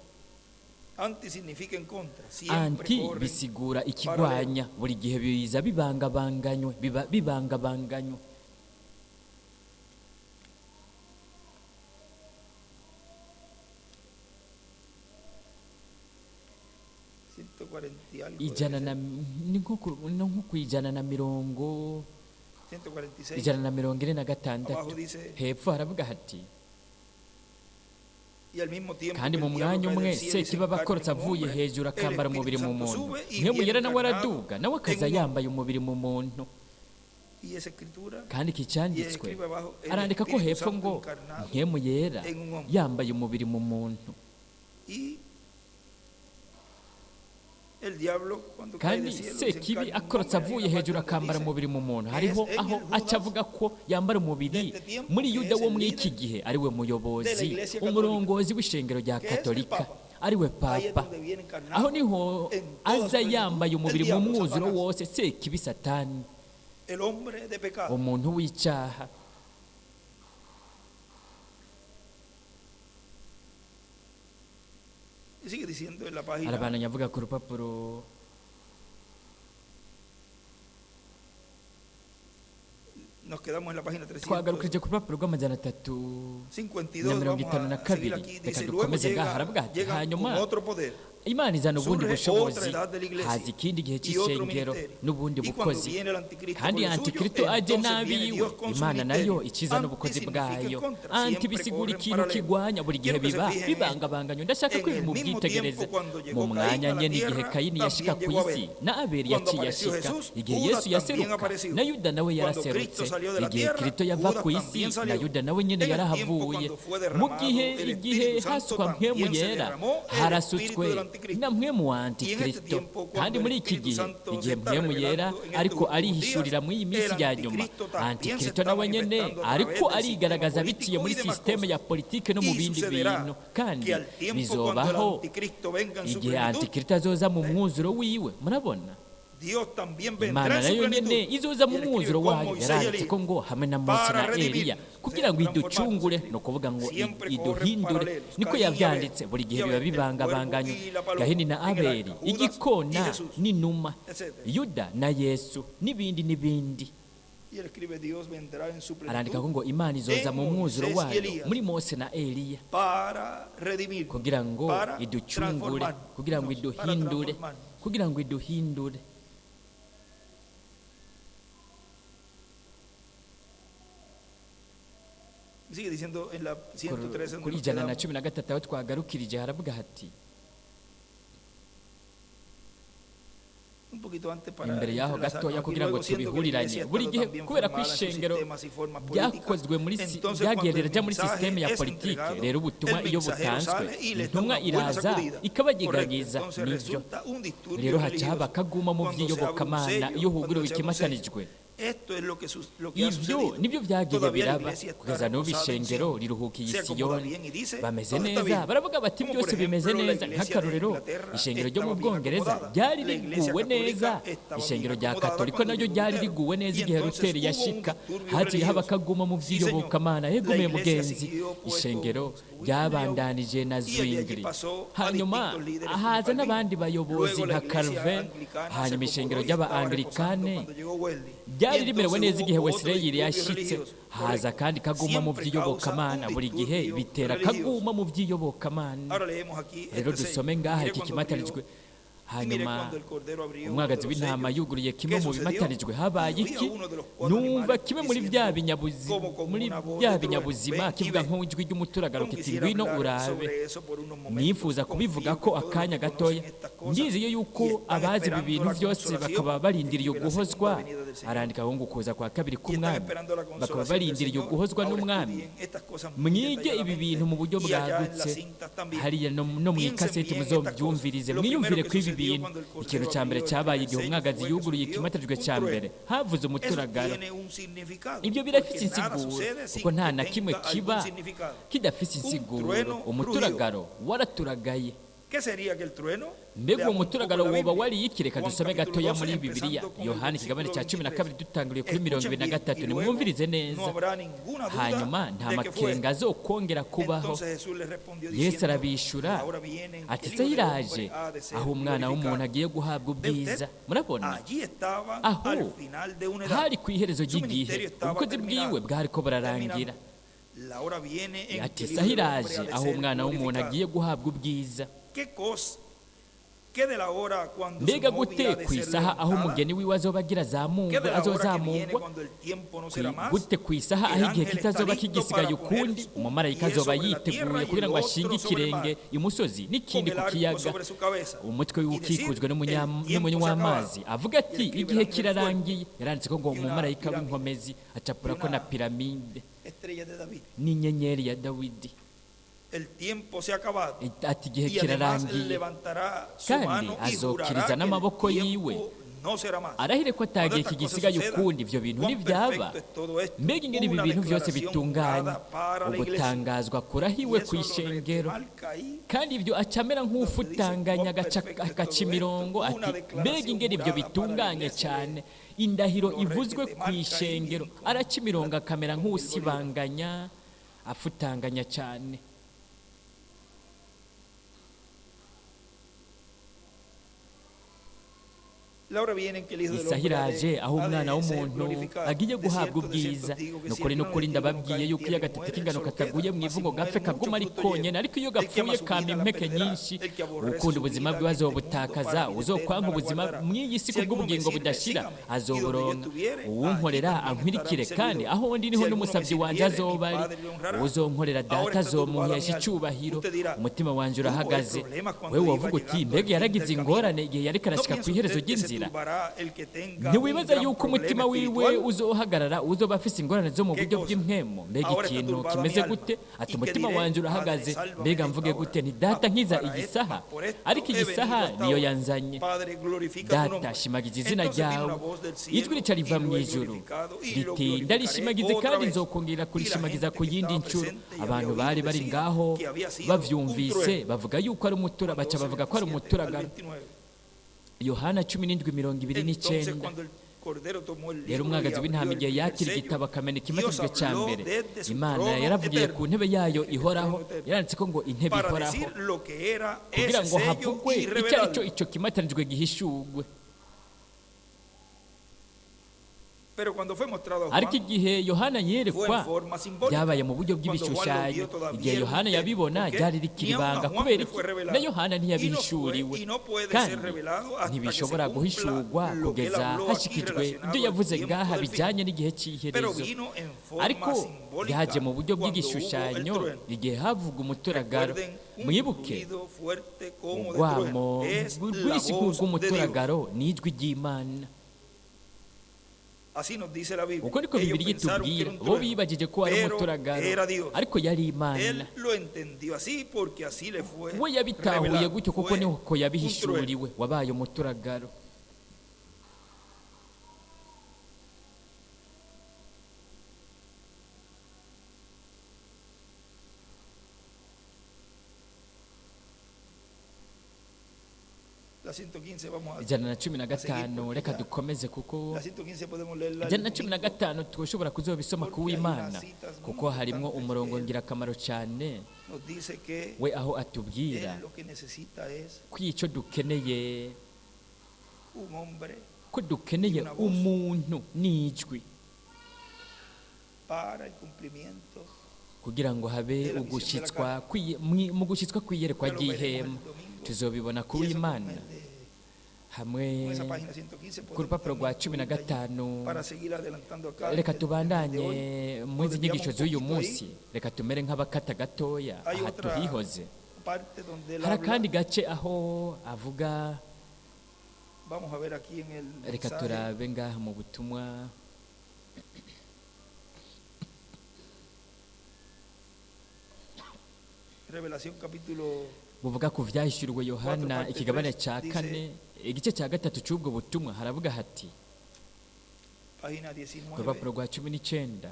Anti significa en contra. Siempre Anti corren bisigura ikigwanya, buri gihe biza bibangabanganywe, biba bibangabanganywe. 140 y algo. Ijana Debe na ni nko no nko ku 140 ser. 146. 146. Abajo dice, Hepfo haravuga hati: y al mismo tiempo Kandi que mu el diablo mwanya cae umwe del cielo y se Sekibi aba encarna akorotse en un avuye hombre, hejuru el akambara umubiri Espíritu mu Santo muntu, sube y Mpwemu viene Yera nawe encarnado araduga, nawe en akaza un hombre. yambaye umubiri mu muntu. Y esa escritura, Kandi iki y cyanditswe, escribe abajo, el arandika ko Espíritu hepfo Santo ngo encarnado Mpwemu Yera en un hombre. yambaye umubiri mu muntu. Y el diablo cuando cae Kandi del cielo y se Sekibi encarna en un akorotse hombre, hay avuye una parte hejuru donde akambara dice umubiri mu muntu, que hariho es en aho el aca Judas avuga ko yambara umubiri de este tiempo, muri que Yuda es wo el muri iki líder gihe, ari we de la muyobozi, Iglesia Católica, umurongozi w'ishengero rya que es el Katolika, Papa. ari we Ahí es Papa. donde viene encarnado Aho niho en toda su aza plenitud yambaye el umubiri mu diablo, mwuzuro Satanás, wose, Sekibi Satani, el hombre de pecado. umuntu w'icyaha. Y sigue diciendo en la página Arabandanya avuga ku rupapuro Nos quedamos en la página twagarukije ku rupapuro rw'amajana 3 352. na mirongo Vamos itanu na a seguir kabiri. aquí. Reka Dice, luego dukomeze ngaha. llega, Haravuga hati: llega Hanyuma con otro poder. Imana izana ubundi Surge bushobozi, otra edad de la iglesia haza ikindi gihe y otro cy'ishengero ministerio. n'ubundi Y cuando bukozi. viene el anticristo Kandi con lo suyo, antikristo aje entonces viene n'abiwe, Dios con su Imana nayo ministerio. ikiza Anti n'ubukozi significa en bwayo. contra, Anti siempre bisigura corren ikintu paralelo. kigwanya, buri gihe Quiero que se biba fijen en esto. bibangabanganywe. Ndashaka ko En ibi el mismo mubyitegereze. tiempo cuando Mu llegó mwanya Caín a la nyene igihe tierra, Kayini yashika también ku llegó isi, Abel. na Abeli Cuando yaciye apareció ashika. Jesús, Igihe Judas Yesu también yaseruka, apareció. na Yuda nawe Cuando yaraserutse. Cristo salió de la Igihe tierra, Kristo yava Judas ku isi, también na salió. Yuda nawe nyene En el tiempo yarahavuye. cuando fue Mu derramado gihe el igihe Espíritu Santo, hasukwa Mpwemu también se Yera, derramó el espíritu harasutswe del anticristo. na Mpwemu wa Y en este antikristo. tiempo, Kandi cuando el muri iki Espíritu gihe, Santo se igihe está Mpwemu Yera revelando en estos ariko últimos días, arihishurira muri iyi minsi el ya nyuma, anticristo también se antikristo está nawe nyene manifestando a través ariko del sistema arigaragaza biciye político muri y demás sisiteme ya cosas. politike no mu Y bindi sucederá bintu. Kandi que al tiempo cuando el bizobaho anticristo venga en su igihe plenitud, antikristo azoza mu mwuzuro wiwe. Murabona, Dios también vendrá Imana en su nayo plenitud. nyene izoza mu Y él escribe mwuzuro con wayo. Moisés y Yaranditse ko Elías ngo hamwe na Mose para na Eliya redimirnos, kugira ngo transformarnos, iducungure, escribe. ni ukuvuga ngo Siempre corren iduhindure. paralelos. Niko Caín y yavyanditse, Abel, buri gihe y biba Abel, el cuervo bibangabanganywe. y la paloma, Gahini na en el Abeli, arca, Judas y igikona Jesús, n'inuma, etc. Yuda na Yesu, n'ibindi n'ibindi. Y él escribe, Dios vendrá en su Arandika ko plenitud ngo Imana izoza en mu mwuzuro Moisés y wayo Elías muri Mose na Eliya para redimirnos, kugira ngo para iducungure, transformarnos, kugira ngo para iduhindure, transformarnos. kugira ngo iduhindure. Sigue diciendo en la 113 donde Kuri nos ijana na quedamos. cumi na gatatu aho twagarukirije haravuga hati: Un poquito antes para Imbere y'aho entrelazarnos gatoya aquí. kugira ngo Luego, siendo que la tubihuriranye, iglesia ha buri estado gihe también kubera ko formada en sus ishengero sistemas y formas políticas, ryakozwe muri entonces ryagiye cuando el rirajya muri mensaje sisiteme ya es politike, entregado, rero ubutumwa el iyo mensajero butanzwe, sale y les da intumwa una buena iraza sacudida. Correcto. ikabagegagiza. Entonces Nibyo. resulta un disturbio Rero haca religioso haba akaguma mu cuando se abre un by'iyobokamana sello, iyo cuando huguruwe se abre un sello. ikimatanijwe. Esto es lo que, lo que ha Ibyo sucedido. nibyo byagiye Todavía la biraba iglesia está kugeza n'ubu. reposada en Ishengero Sion. riruhukiye Se i acomoda Siyoni, bien y dice, bameze todo está neza, bien. baravuga bati Como por byose bimeze ejemplo, la neza. iglesia de Nk'akarorero, Inglaterra ishengero ryo mu estaba bien Bwongereza acomodada. ryari La iglesia riguwe neza, católica estaba bien ishengero rya acomodada Katolika cuando naryo llegó ryari Lutero. riguwe neza Y igihe entonces Luteri hubo un yashika, disturbio haciye haba religioso. akaguma mu Sí, señor. by'iyobokamana. La Yegume iglesia mugenzi, siguió pues ishengero con Zwinglio ryabandanije na y desde allí Zwingli, pasó a hanyuma distintos líderes como haza Calvino. n'abandi bayobozi Luego la nka iglesia Calvin, anglicana se hanyuma acomodó ishengero y estaba reposando ry'aba-anglikane cuando llegó Wesley. Y ryari rimerewe entonces neza igihe hubo otro Wesley disturbio yashitse, religioso. haza Correcto. kandi kaguma mu Siempre causa un by'iyobokamana. Buri gihe disturbio bitera religioso. kaguma mu by'iyobokamana. Ahora leemos aquí Rero este sello. dusome ngaha Mire iki cuando kimatarijwe. abrió, y mire Hanyuma cuando el cordero abrió uno de umwagazi los w'intama sellos. yuguruye kimwe ¿Qué mu sucedió? bimatarijwe, habaye Y oí a iki? uno de los cuatro Numva animales kimwe muri bya diciendo, binyabuzi como con muri una voz bya de trueno, binyabuzima ven y kivuga ve. nk'ijwi ry'umuturagaro Como kiti quisiera ngwino hablar urabe. sobre eso por unos momentos. Nifuza kubivuga Confío ko que todos los akanya que gatoya. conocen estas cosas Ndizeye y yuko están abazi ibi esperando bintu la byose consolación, bakaba barindiriye escribe la segunda uguhozwa, venida del Señor. arandika ngo ukuza kwa kabiri Y están k'umwami, esperando la bakaba consolación del barindiriye Señor. uguhozwa Ahora n'umwami. estudien estas cosas muy Mwige ibi bintu detalladamente mu buryo y allá en las bwagutse, cintas también. hariya no mu Piensen ikaseti bien estas cosas. muzobyumvirize, Lo primero mwiyumvire que ko ibi sucedió bintu. cuando el Ikintu cordero cya mbere abrió el cyabaye primer igihe sello umwagazi fue que yuguruye surgió ikimatajwe un cya mbere, trueno. havuze Eso umuturagaro. tiene un significado, Ibyo birafite porque nada insiguro, sucede sin kuko nta que na kimwe tenga algún kiba significado. kidafise Un insiguro. trueno rugió. Umuturagaro waraturagaye. ¿Qué sería aquel trueno? Mbega uwo Leamos un poco muturagaro la woba Biblia. wari iki? Reka Juan dusome capítulo gatoya 12, muri Bibiliya, empezando con el Yohana ikigabane versículo cya cumi na 23. kabiri, dutanguriye kuri mirongo Escuchen ibiri na bien, gatatu. y luego Nimwumvirize no neza, habrá ninguna duda hanyuma nta de que fue. makenga azokongera kubaho. Entonces Jesús les respondió Yesu diciendo, arabishura la hora viene en que ati el se Hijo del iraje Hombre ha de ser aho umwana w'umuntu glorificado. agiye guhabwa Ve ubwiza. usted, Murabona, allí estaba aho al final de una edad. hari ku iherezo Su ry'igihe, ministerio estaba ubukozi bwiwe terminado, bwariko burarangira. terminando. La hora viene en Ati que el isaha Hijo del Hombre iraje ha de aho ser umwana w'umuntu glorificado. agiye guhabwa ubwiza. ¿Qué cosa? ¿Qué de la hora cuando su Mbega novia gute ha de ku ser isaha aho levantada? umugeni wiwe azoba agira ¿Qué azamurwe, de la hora que viene azozamurwa? cuando el tiempo no será más? Gute ku isaha El aho igihe ángel está kitazoba listo kigisigaye para poner ukundi, un umumarayika pie azoba sobre la tierra yiteguye y kugira el ngo otro ashinge sobre el mar, ikirenge imusozi con n'ikindi el ku arco kiyaga, sobre su cabeza, umutwe y wiwe decir, ukikujwe el tiempo se n'umunywa ha acabado. w'amazi, avuga Y ati escribe el igihe ángel fuerte kirarangiye. Yaranditse ko ngo y una umumarayika pirámide w'inkomezi acapura y ko na una piramide estrella de David. n'inyenyeri ya Dawidi. El tiempo se ha acabado. Ati igihe Y además kirarangiye, levantará su kandi mano y jurará azokiriza que el n'amaboko yiwe, tiempo no será más. arahire ko Cuando atagihe estas cosas kigisigaye sucedan, ukundi. Ivyo bintu cuán ntivyaba. perfecto es todo esto. Mbega ingene ibi Una bintu byose declaración bitunganye, jurada para la iglesia. ugutangazwa Y kurahiwe eso ku lo ishengero. remarca ahí Kandi ibyo acamera donde dice nk'ufutanganya, cuán agaca perfecto es agaca todo esto. imirongo, Una ati mbega declaración ingene ibyo jurada para la bitunganye iglesia. cyane, indahiro Lo ivuzwe requete ku marca ahí ishengero. bien con Araca imirongo la, akamera con el bolígrafo. nk'usibanganya, afutanganya cyane. La hora viene en que el Hijo del Isaha Hombre ha iraje de, aho ha umwana de ser w'umuntu glorificado. agiye De guhabwa cierto, de cierto ubwiza. os digo que si Nukuri el grano de nukuri trigo no cae ndababwiye en yuko iyo tierra y agatete muere, k'ingano solo queda, kataguye mu mas ivu si ngo muere, gapfe mucho kaguma ari fruto konyene, lleva. ariko iyo El que ama gapfuye su kama vida la impeke perderá, nyinshi. el que aborrece Ukunda su ubuzima vida bwiwe en este mundo para azobutakaza, vida eterna uzokwanga la ubuzima guardará. mw'iyi si Si alguno me kubw'ubugingo sirve, budashira sígame, y donde yo azoburonka. estuviere, allí Uwunkorera también estará mi ankwirikire, kandi servidor. aho ndi Si niho alguno me n'umusavyi wanje sirviere, mi azoba ari. Padre le honrará. Uzonkorera Ahora data está turbada mi azomuhesha alma. icubahiro. Usted dirá, Umutima wanje tuvo él urahagaze. problemas cuando Wewe iba wovuga uti llegando al mbega fin yaragize del camino. ingorane igihe yariko ¿No arashika ku piensa iherezo usted que se ry'inzira? turbará el que tenga un Ntiwibaza gran yuko problema umutima wiwe espiritual? uzohagarara uzoba afise ingorane zo mu ¿Qué buryo cosa? bw'impwemu? Mbega Ahora está ikintu turbada mi kimeze alma. gute? Ati ¿Y qué umutima diré? wanje Padre, urahagaze, sálvame mbega de mvuge esta hora. gute? Nti data Mas nkiza para iyi esto, saha, mas por esto ariko he iyi venido saha hasta niyo ahora. yanzanye. Padre, glorifica tu Data, nombre. shimagiza izina Entonces vino ryawe. una voz del Ijwi cielo rica y riva lo mu he ijuru glorificado y lo riti glorificaré ndarishimagize otra kandi vez. nzokongera Y la kurishimagiza gente ku que yindi estaba nshuro. presente y había Abantu oído bari bari decía ngaho que había sido un bavyumvise trueno. bavuga yuko ari umutura, Juan baca 12, bavuga ko ari 27 al umuturagaro. 29. Yohana 17:29. Entonces cuando el Cordero tomó el Rero libro y umwagazi abrió w'intama el igihe primer yakira sello, igitabo akamena Dios ikimatirwe cya habló mbere, desde su Imana trono yaravugiye eterno, ku ntebe yayo el ihoraho, trono eterno, yaranditse ko ngo intebe para ihoraho, decir lo que era kugira ese ngo sello havugwe y icyo ari cyo revelarlo. icyo kimatanijwe gihishurwe. Pero cuando fue mostrado a Ariko Juan, igihe Yohana fue en yerekwa forma simbólica. byabaye mu buryo Cuando Juan lo bw'ibishushanyo. vio todavía Igihe era un Yohana misterio. yabibona ¿Por qué? ryari rikiri Ni aun a ibanga. Juan Kubera le iki? fue Na revelado. Yohana Y no fue ntiyabihishuriwe, y no puede ser kandi revelado hasta que se ntibishobora cumpla guhishurwa lo que él kugeza habló aquí hashikijwe ibyo relacionado al yavuze tiempo ngaha del fin. bijyanye n'igihe Pero cy'iherezo. vino en forma Ariko simbólica byaje mu buryo cuando hubo el bw'igishushanyo trueno. igihe havuga umuturagaro. Recuerden un Mwibuke ruido fuerte como de urwamo trueno. Es la rwinshi voz de Dios. nk'urw'umuturagaro ni ijwi ry'Imana. Así nos dice la Biblia. Uko niko Ellos Bibiliya pensaron que itubwira. era un Bo trueno, bibagije ko ari pero umuturagaro, era Dios. ariko yari Imana. Él lo entendió así porque así le fue We yabitahuye revelado. gutyo kuko Fue niko un trueno. yabihishuriwe, wabaye umuturagaro. La 115 vamos a 115, seguir reka porque ya dukomeze kuko la 115 podemos leerla ijana el na cumi na domingo gatanu twashobora kuzobisoma ku porque hay w'Imana, unas citas muy kuko harimwo importantes umurongo que él ngirakamaro cyane. nos dice que We aho atubwira él lo que necesita es ko icyo dukeneye, un hombre ko y dukeneye una voz umuntu n'ijwi para el cumplimiento kugira ngo habe de la visión de la ugushitswa carne. mu gushitswa kw'iyerekwa Ya lo veremos ry'ihema. el domingo. Tuzobibona ku Y eso con w'Imana el de hamwe con esa página 115 ku podemos rupapuro rwa también cumi na incluir allí gatanu. para seguir adelantando acá Reka el tema de hoy. tubandanye Nos muri izi desviamos nyigisho un z'uyu poquito ahí. munsi, reka tumere nk'abakata gatoya Hay aha otra tuhihoze. parte donde él Hari habla. akandi gace aho avuga. Vamos a ver aquí en el Reka mensaje. turabe ngaha mu butumwa. Revelación capítulo Buvuga ku vyahishuriwe 4 Yohana parte ikigabane 3 cya dice kane, igice cya gatatu cy'ubwo butumwa, haravuga hati página ku 19. rupapuro rwa 19.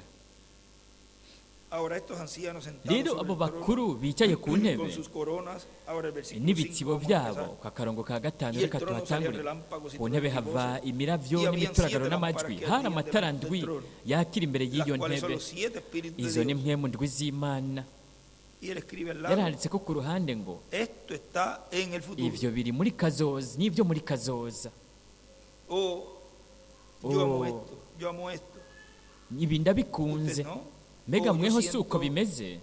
Ahora estos ancianos sentados Rero sobre abo el trono, bakuru bicaye ku ntebe con sus coronas, ahora el versículo n'ibitsibo 5, vamos a byabo, empezar. ku akarongo ka gatanu Y el reka trono salían tuhatangure. relámpagos y Ku ntebe truenos y hava voces, imiravyo y habían n'imituragaro siete lámparas n'amajwi, que hari ardían amatara delante del ndwi trono, yakira imbere las y'iyo cuales son ntebe, los siete espíritus de izo ni Dios. mpwemu ndwi z'Imana. Y él escribe al lado, Yaranditse ko ku ruhande ngo esto está en el futuro. ivyo biri muri kazoza, n'ivyo muri kazoza. Oh, yo amo Oh. esto, yo amo esto. Ibi ndabikunze. Usted no. Mbega Oh, yo mweho si uko siento bimeze?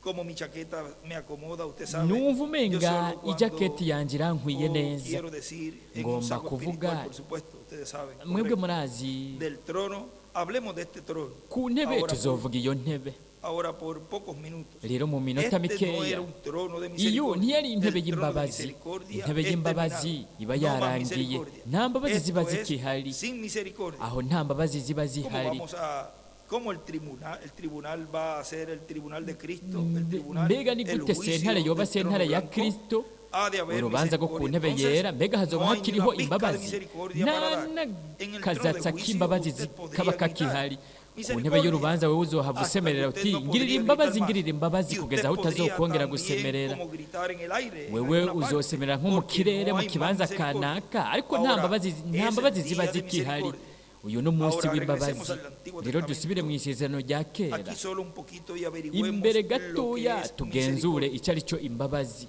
como mi chaqueta me acomoda, usted sabe. Numva Yo umenga solo cuando ijaketi yanje irankwiye oh, neza. quiero decir en un Ngomba saco kuvuga espiritual, por supuesto, ustedes saben, mwebwe correcto. murazi Del trono, hablemos de este trono. ku ntebe Ahora tuzovuga iyo ntebe. Ahora por pocos minutos. Rero mu minota Este no mikeya, era un trono de iyo misericordia. ntiyari intebe El trono de y'imbabazi. misericordia Intebe es y'imbabazi terminado. iba No más yarangiye, misericordia. nta mbabazi Esto ziba es zikihari. sin misericordia. Aho nta mbabazi ziba ¿Cómo zihari. vamos a cómo el tribunal va a ser el tribunal de Cristo, el tribunal, Mbega ni el gute juicio sentare yoba del trono sentare ya blanco? Kristo, Ha de haber urubanza rwo ku misericordia. ntebe Entonces, yera, mbega hazoba no hay ni hakiriho una pizca de imbabazi? misericordia Nta para dar. En el trono de n'akazatsa juicio k'imbabazi usted podría kaba gritar, kakihari. Ku ntebe misericordia, y'urubanza wewe uzohava hasta que usemerera usted uti no ngirira podría imbabazi, gritar más. ngirira imbabazi, Y kugeza usted aho podría utazokongera también gusemerera. como gritar en el aire, en Wewe alguna parte, uzosemerera nko mu porque kirere no mu hay más kibanza misericordia. kanaka, ariko nta Ahora, mbabazi, nta es el mbabazi ziba día de zikihari. misericordia. Uyu ni umunsi Ahora w'imbabazi. regresemos al Antiguo Rero dusubire mu Testamento. isezerano rya kera. Aquí solo un poquito y averigüemos Imbere lo que gatoya es tugenzure misericordia. icyo ari cyo imbabazi.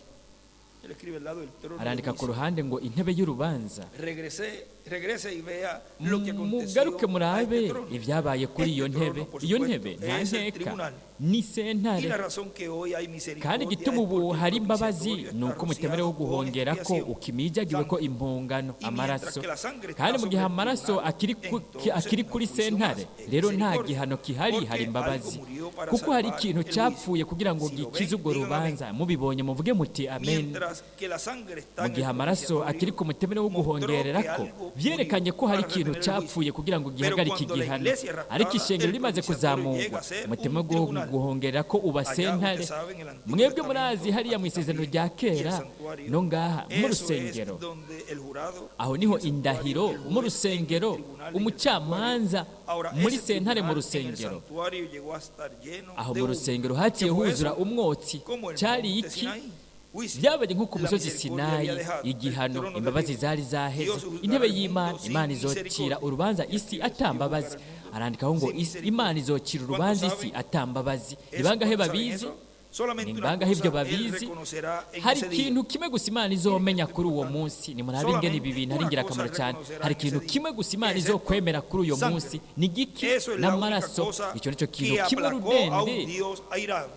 Él escribe al lado del trono de Arandika ku juicio. ruhande ngo intebe y'urubanza. Regrese, regrese y vea lo que aconteció Mugaruke a murabe este trono. ibyabaye kuri iyo Este ntebe. trono, por Iyo supuesto, ntebe nta es el nkeka tribunal. ni Y sentare. la razón que hoy hay Kandi misericordia es igituma ubu porque el hari imbabazi propiciatorio ni está uko umutemere wo rociado con guhongera ko expiación. ukimijagiwe ko Sangre. impongano Y mientras amaraso. que la sangre está Kandi mu sobre gihe el amaraso tribunal, akiri entonces akiri no kuri hay juicio sentare, más, es rero nta misericordia. gihano kihari, Porque hari algo imbabazi. murió para Kuko hari salvar ikintu el juicio. cyapfuye kugira ngo Si lo gikize ven, urwo digan amén. rubanza. Mubibonye muvuge muti amen. Mientras que la sangre está Mu en gihe el amaraso akiri propiciatorio, ku mutemere wo mostró que guhongerera ko algo vyerekanye murió ko hari para ikintu retener el juicio. cyapfuye kugira ngo Pero gihagarike cuando la igihano. iglesia es raptada, Ariko ishengero el rimaze propiciatorio kuzamurwa, llega a ser umutemere un wo tribunal. guhongerera ko uba Allá, sentare. usted sabe, en el Antiguo Mwebwe murazi Testamento, hariya mu aquí isezerano también, rya y el kera santuario, no ngaha mu eso es rusengero, donde el jurado, aho en niho el santuario, indahiro el mu juez, en el rusengero, tribunal, en el umucamanza santuario. Ahora, muri ese sentare mu tribunal en el rusengero, santuario llegó a estar lleno aho de mu humo. rusengero haciye ¿Qué fue huzura eso? umwotsi. Como el Cyari monte iki? Sinaí. Juicio. Byabaye nko ku La musozi misericordia Sinayi, había dejado el igihano, trono de imbabazi Dios. zari zaheze. Dios juzgará Intebe el mundo y'Imana, sin Imana izocira misericordia. urubanza isi Escribe, Dios atambabazi. juzgará el mundo Arandikaho ngo sin isi, misericordia. Imana izocira ¿Cuántos urubanza isi saben atambabazi. Ni eso? bangahe ¿Cuántos saben babizi? eso? Solamente Ni una bangahe ibyo cosa él babizi? reconocerá en Hari ese día. ikintu kimwe gusa Imana izomenya kuri uwo munsi. Nimurabe ingene ibi Solamente bintu ari una ingirakamaro cosa cyane. reconocerá Hari en ikintu ese día. kimwe gusa Imana ¿Qué es esto? izokwemera kuri uyo Sangre. munsi. Ni giki? Eso es la única N'amaraso. cosa Icyo nicyo kintu que kimwe aplacó a un rudende Dios airado.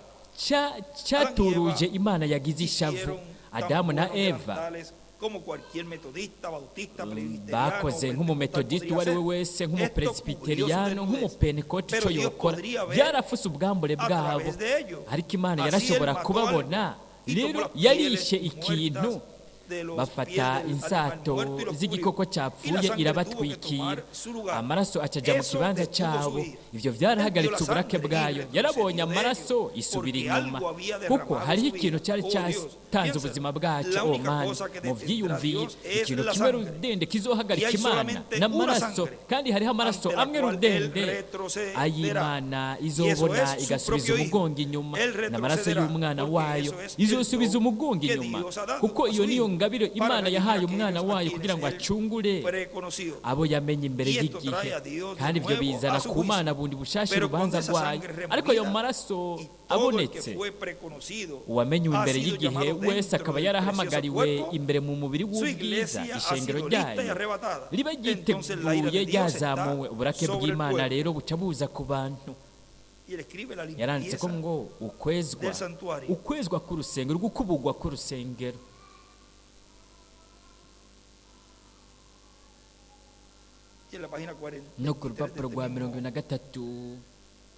cyaturuje Imana yagize ishavu. Hicieron tan Adamu na buenos Eva delantales como cualquier metodista, bautista, presbiteriano, bakoze o nk'umumetodisiti pentecostal uwo ari we podría wese, hacer. Esto cubrió su nk'umupresbiteriyano, desnudez. nk'umupentekoti, Pero ico Dios yokora podría ver byarafuse ubwambure a bwabo, través de ellos. ariko Imana Así él yarashobora mató kubabona. algo y tomó Rero las pieles yarishe ikintu, muertas de los pies bafata del animal insato muerto y los cubrió. z'igikoko Y la cyapfuye sangre tuvo que irabatwikira, tomar su lugar. amaraso acaja mu Eso kibanza detuvo su cyabo. ira. Ivyo Él vio vyarahagaritse la uburake sangre y bwayo. Yarabonye retrocedió de amaraso ellos, isubira porque inyuma, algo había kuko derramado hariho su ikintu vida. cyari Oh Dios, cyatanze piénsalo. ubuzima bwacu. La O única Mana, cosa que mu detendrá a vyiyumvire, Dios es ikintu la kimwe sangre. rudende Y kizohagarika hay Imana solamente una n'amaraso, sangre kandi hariho amaraso ante la amwe cual él rudende retrocederá. ay'Imana Y eso izobona es su igasubiza propio hijo. umugongo inyuma, Él n'amaraso retrocederá, y'umwana porque wayo eso es el izosubiza don umugongo que inyuma, Dios ha dado kuko a iyo su niyo hijo ngabire para Imana redimir a yahaye umwana aquellos a wayo kugira quienes ngo él acungure preconoció. abo yamenye imbere Y esto y'igihe. trae a Dios de Kandi ibyo nuevo bizana a su ku juicio. Mana bundi bushasha Pero cuando urubanza esa rwayo. sangre es Ariko ayo removida maraso y todo el que abonetse, fue preconocido uwamenywe ha imbere sido y'igihe llamado wese dentro akaba del precioso yarahamagariwe cuerpo, imbere mu mubiri su w'ubwiza, iglesia ha ishengero sido lista y ryayo arrebatada. riba Entonces la ira ryiteguye de Dios está ryazamuwe, uburake sobre el bw'Imana pueblo. rero buca buza ku bantu. Y él escribe la Yaranditse ko limpieza ngo ukwezwa, del santuario. ukwezwa k'urusengero, gukubugwa k'urusengero. Y en la página No ku 43 de rupapuro este rwa mismo 23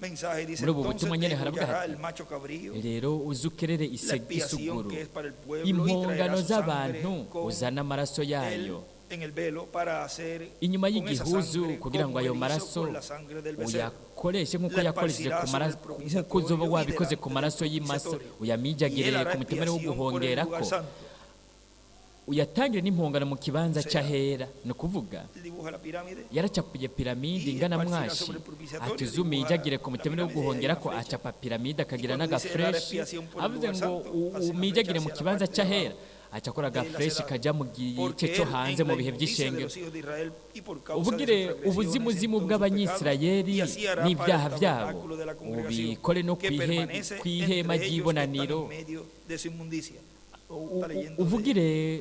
mensaje dice, muri ubu entonces butumwa nyene haravuga degollará hati el macho cabrío rero uzukerere la expiación isuguru que es para el pueblo y traerá impongano su sangre z'abantu, con uzane amaraso él yayo en el velo para hacer inyuma con esa y'igihuzu, sangre kugira ngo como ayo él hizo maraso con la sangre del becerro. uyakoreshe nk'uko La yakoresheje esparcirá ku sobre maraso, el nk'uko uzoba propiciatorio y wabikoze delante ku del maraso y'imasa, propiciatorio. Y él uyamijagire hará ku mutemere wo expiación por el lugar guhongerako, santo. Uyatangire n'impongano mu kibanza cy'ahera, ni ukuvuga Dibuja la pirámide. Yaracapuye piramide ingana mwashi, ati uzumijagire ku mutemere wo guhongera ko acapa piramide akagira n'agafureshi. Avuze ngo umijagire mu kibanza cy'ahera, aca akora agafureshi kajya mu gice cyo hanze mu bihe by'ishengero. Ubugire ubuzimuzimu bw'Abanyisirayeli n'ibyaha byabo, ubikore no ku ihema ry'ibonaniro, uvugire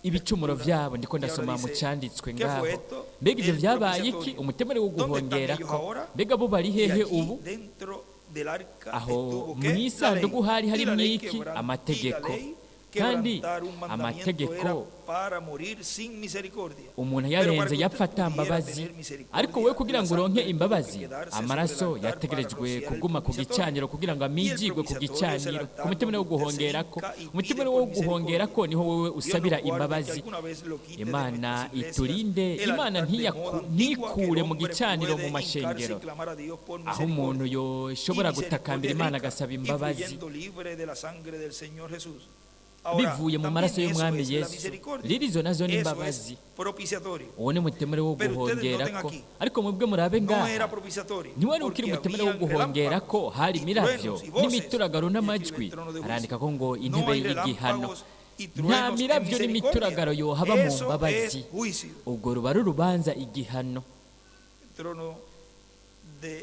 ibicumuro byabo. Ndiko ndasoma mu cyanditswe ngaho. Mbega ibyo byabaye iki? Umutemere wo guhongera ko. Mbega bo bari hehe ubu? Aho mu isanduku hari harimo iki? Amategeko. Kandi amategeko umuntu yarenze yapfa atambabazi, ariko we kugira ngo uronke imbabazi, amaraso yategerejwe kuguma ku gicaniro kugira ngo amijigwe ku gicaniro, ku mutemere wo guhongerako. Umutemere wo guhongerako niho wowe usabira imbabazi. Imana iturinde, Imana ntikure mu gicaniro mu mashengero aho umuntu yoshobora gutakambira Imana agasaba imbabazi bivuye mu maraso y'Umwami Yesu. Rero izo nazo ni imbabazi, uwo ni mutemere wo guhongerako. Ariko mwebwe murabe ngaha, ntiwari ukiri umutemere wo guhongerako, hari imiravyo n'imituragaro n'amajwi. Arandika ko ngo intebe y'igihano, nta miravyo n'imituragaro yohaba mu mbabazi. Ubwo ruba ari urubanza, igihano,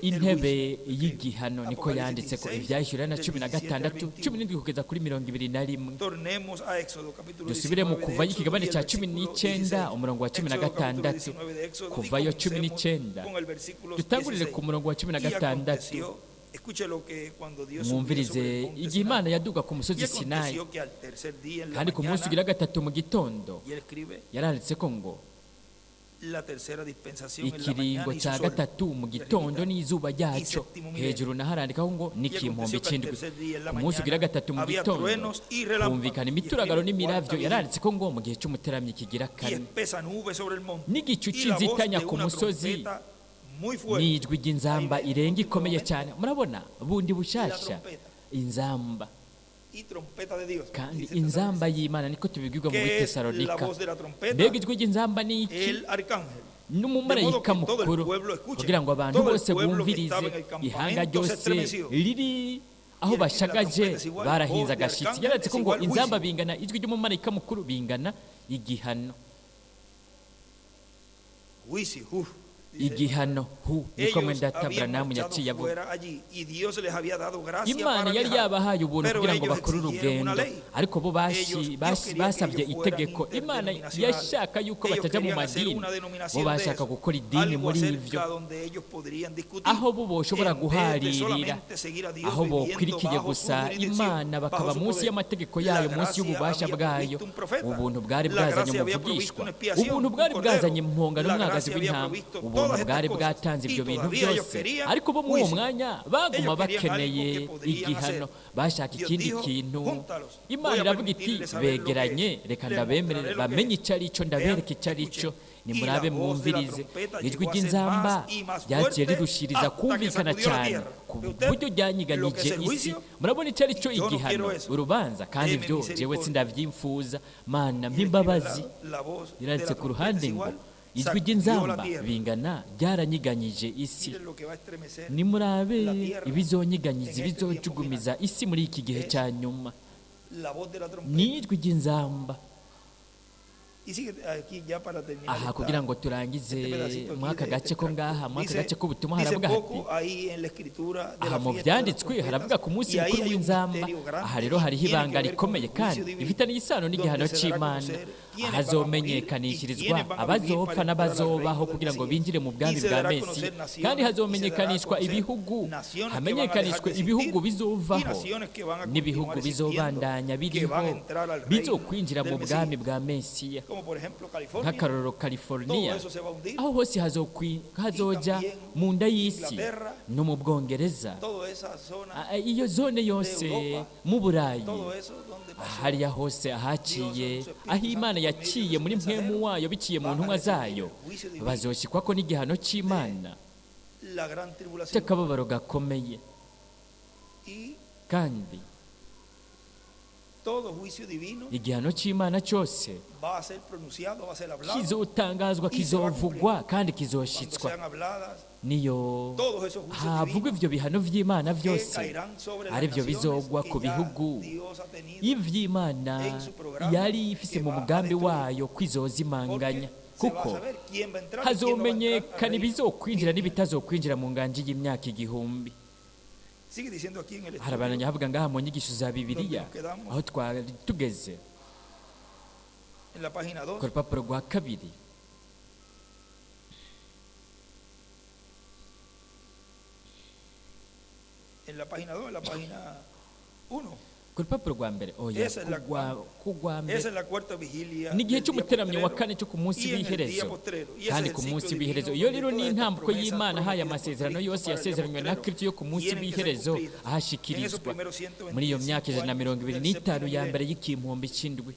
intebe y'igihano, niko yanditse ko Ibyahishuriwe na 16, 17 kugeza kuri 21. Dusubire mu Kuvayo ikigabane cya 19, umurongo wa 16. Kuvayo 19, dutangurire ku murongo wa 16. Mwumvirize igihe Imana yaduga ku musozi Sinayi, kandi ku munsi ugira gatatu mu gitondo, yaranditse ko ngo ikiringo cya gatatu mu gitondo n'izuba ryacyo hejuru, naho arandikaho ngo ni kimpombe cy'indwi. Ku munsi ugira gatatu mu gitondo humvikana imituragaro n'imiravyo. Yaranditse ko ngo mu gihe cy'umuteramyi kigira kane, n'igicu cy'inzitanya ku musozi, n'ijwi ry'inzamba irenga ikomeye cyane. Murabona bundi bushasha inzamba, kandi inzamba y'Imana, niko tubibwirwa mu Bitesalonika. Mbega ijwi ry'inzamba ni iki? N'umumarayika mukuru, kugira ngo abantu bose bumvirize. Ihanga ryose riri aho bashagaje barahinze agashitsi. Yaranditse ko ngo inzamba bingana ijwi ry'umumarayika mukuru, bingana igihano, igihano hu, niko mwendata Branamu yaciye avuga. Imana yari yabahaye ubuntu kugira ngo bakore urugendo, ariko bo basabye itegeko. Imana yashaka yuko batajya mu madini, bo bashaka gukora idini muri ivyo, aho bo boshobora guharirira, aho bokwirikiye gusa Imana, bakaba munsi y'amategeko yayo, munsi y'ububasha bwayo. Ubuntu bwari bwazanye umuvugishwa, ubuntu bwari bwazanye impongano, umwagazi w'intama, ubuntu bwari bwatanze ibyo bintu byose. Ariko bo muri uwo mwanya baguma bakeneye igihano, bashaka ikindi kintu. Imana iravuga iti begeranye, reka ndabemerere bamenye icyo ari cyo, ndabereka icyo ari cyo, nimurabe mwumvirize. Ijwi ry'inzamba ryagiye rirushiriza kumvikana cyane ku buryo ryanyiganyije isi. Murabona icyo ari cyo? Igihano, urubanza. Kandi ibyo jewe sindabyimfuza, Mana mpa imbabazi. Iranditse ku ruhande ngo ijwi ry'inzamba bingana ryaranyiganyije isi. Nimurabe ibizonyiganyiza, ibizojugumiza isi muri iki gihe cya nyuma, ni ijwi ry'inzamba. Aha kugira ngo turangize muri aka gace ko ngaha, muri aka gace k'ubutumwa, haravuga hati aha mu byanditswe haravuga ku munsi mukuru w'inzamba. Aha rero hariho ibanga rikomeye kandi rifitanye isano n'igihano cy'Imana, hazomenyekanishirizwa abazopfa n'abazobaho kugira ngo binjire mu bwami bwa Mesiya, kandi hazomenyekanishwa ibihugu, hamenyekanishwe ibihugu bizovaho n'ibihugu bizobandanya biriho, bizokwinjira mu bwami bwa Mesiya, nk'akarorero California. Aho hose hazoja mu nda y'isi, no mu Bwongereza, iyo zone yose, mu Burayi, hariya hose ahaciye, aho Imana yaciye muri mpwemu wayo biciye mu ntumwa zayo, bazoshikwa ko n'igihano cy'Imana cy'akababaro gakomeye. Kandi Todo juicio divino Igihano cy'Imana cyose va a ser pronunciado, va a ser hablado. kizotangazwa, kizovugwa kandi Cuando kizoshitswa. sean habladas Niyo todos esos juicios havugwa divinos ivyo bihano vy'Imana que vyose, caerán sobre las ari byo naciones bizogwa que ku ya bihugu Dios ha tenido ivy'Imana en su programa yari ifise que mu va a mugambi destruir. wayo kwizozimanganya, Porque se va a kuko saber quién va a entrar y quién no va a entrar al hazomenyekana reino ibizokwinjira milenial. n'ibitazokwinjira mu nganji y'imyaka 1000. Sigue diciendo aquí en el estudio Harabananya havuga ngaha mu nyigisho za Bibiliya donde nos quedamos aho twari tugeze en la página 2 ku rupapuro rwa kabiri. En la página 2, en la página 1. Ku rupapuro rwa mbere, oya, Esa es la kugwa mbere. Esa es la cuarta vigilia Ni igihe del día cy'umuteramyo wa postrero kane cyo ku munsi y en el día w'iherezo, postrero. Y ese kandi es el ku ciclo munsi divino w'iherezo iyo donde rero ni todas estas intambuko promesas y'Imana ahaye prometidas por amasezerano Cristo yose para el día yasezeranywe na postrero Kristo yo ku munsi tienen que ser w'iherezo cumplidas. En esos ahashikirizwa primeros muri iyo myaka 125 ijana na años mirongo ibiri del n'itanu séptimo ya mbere milenio. y'ikimpumbi c'indwi.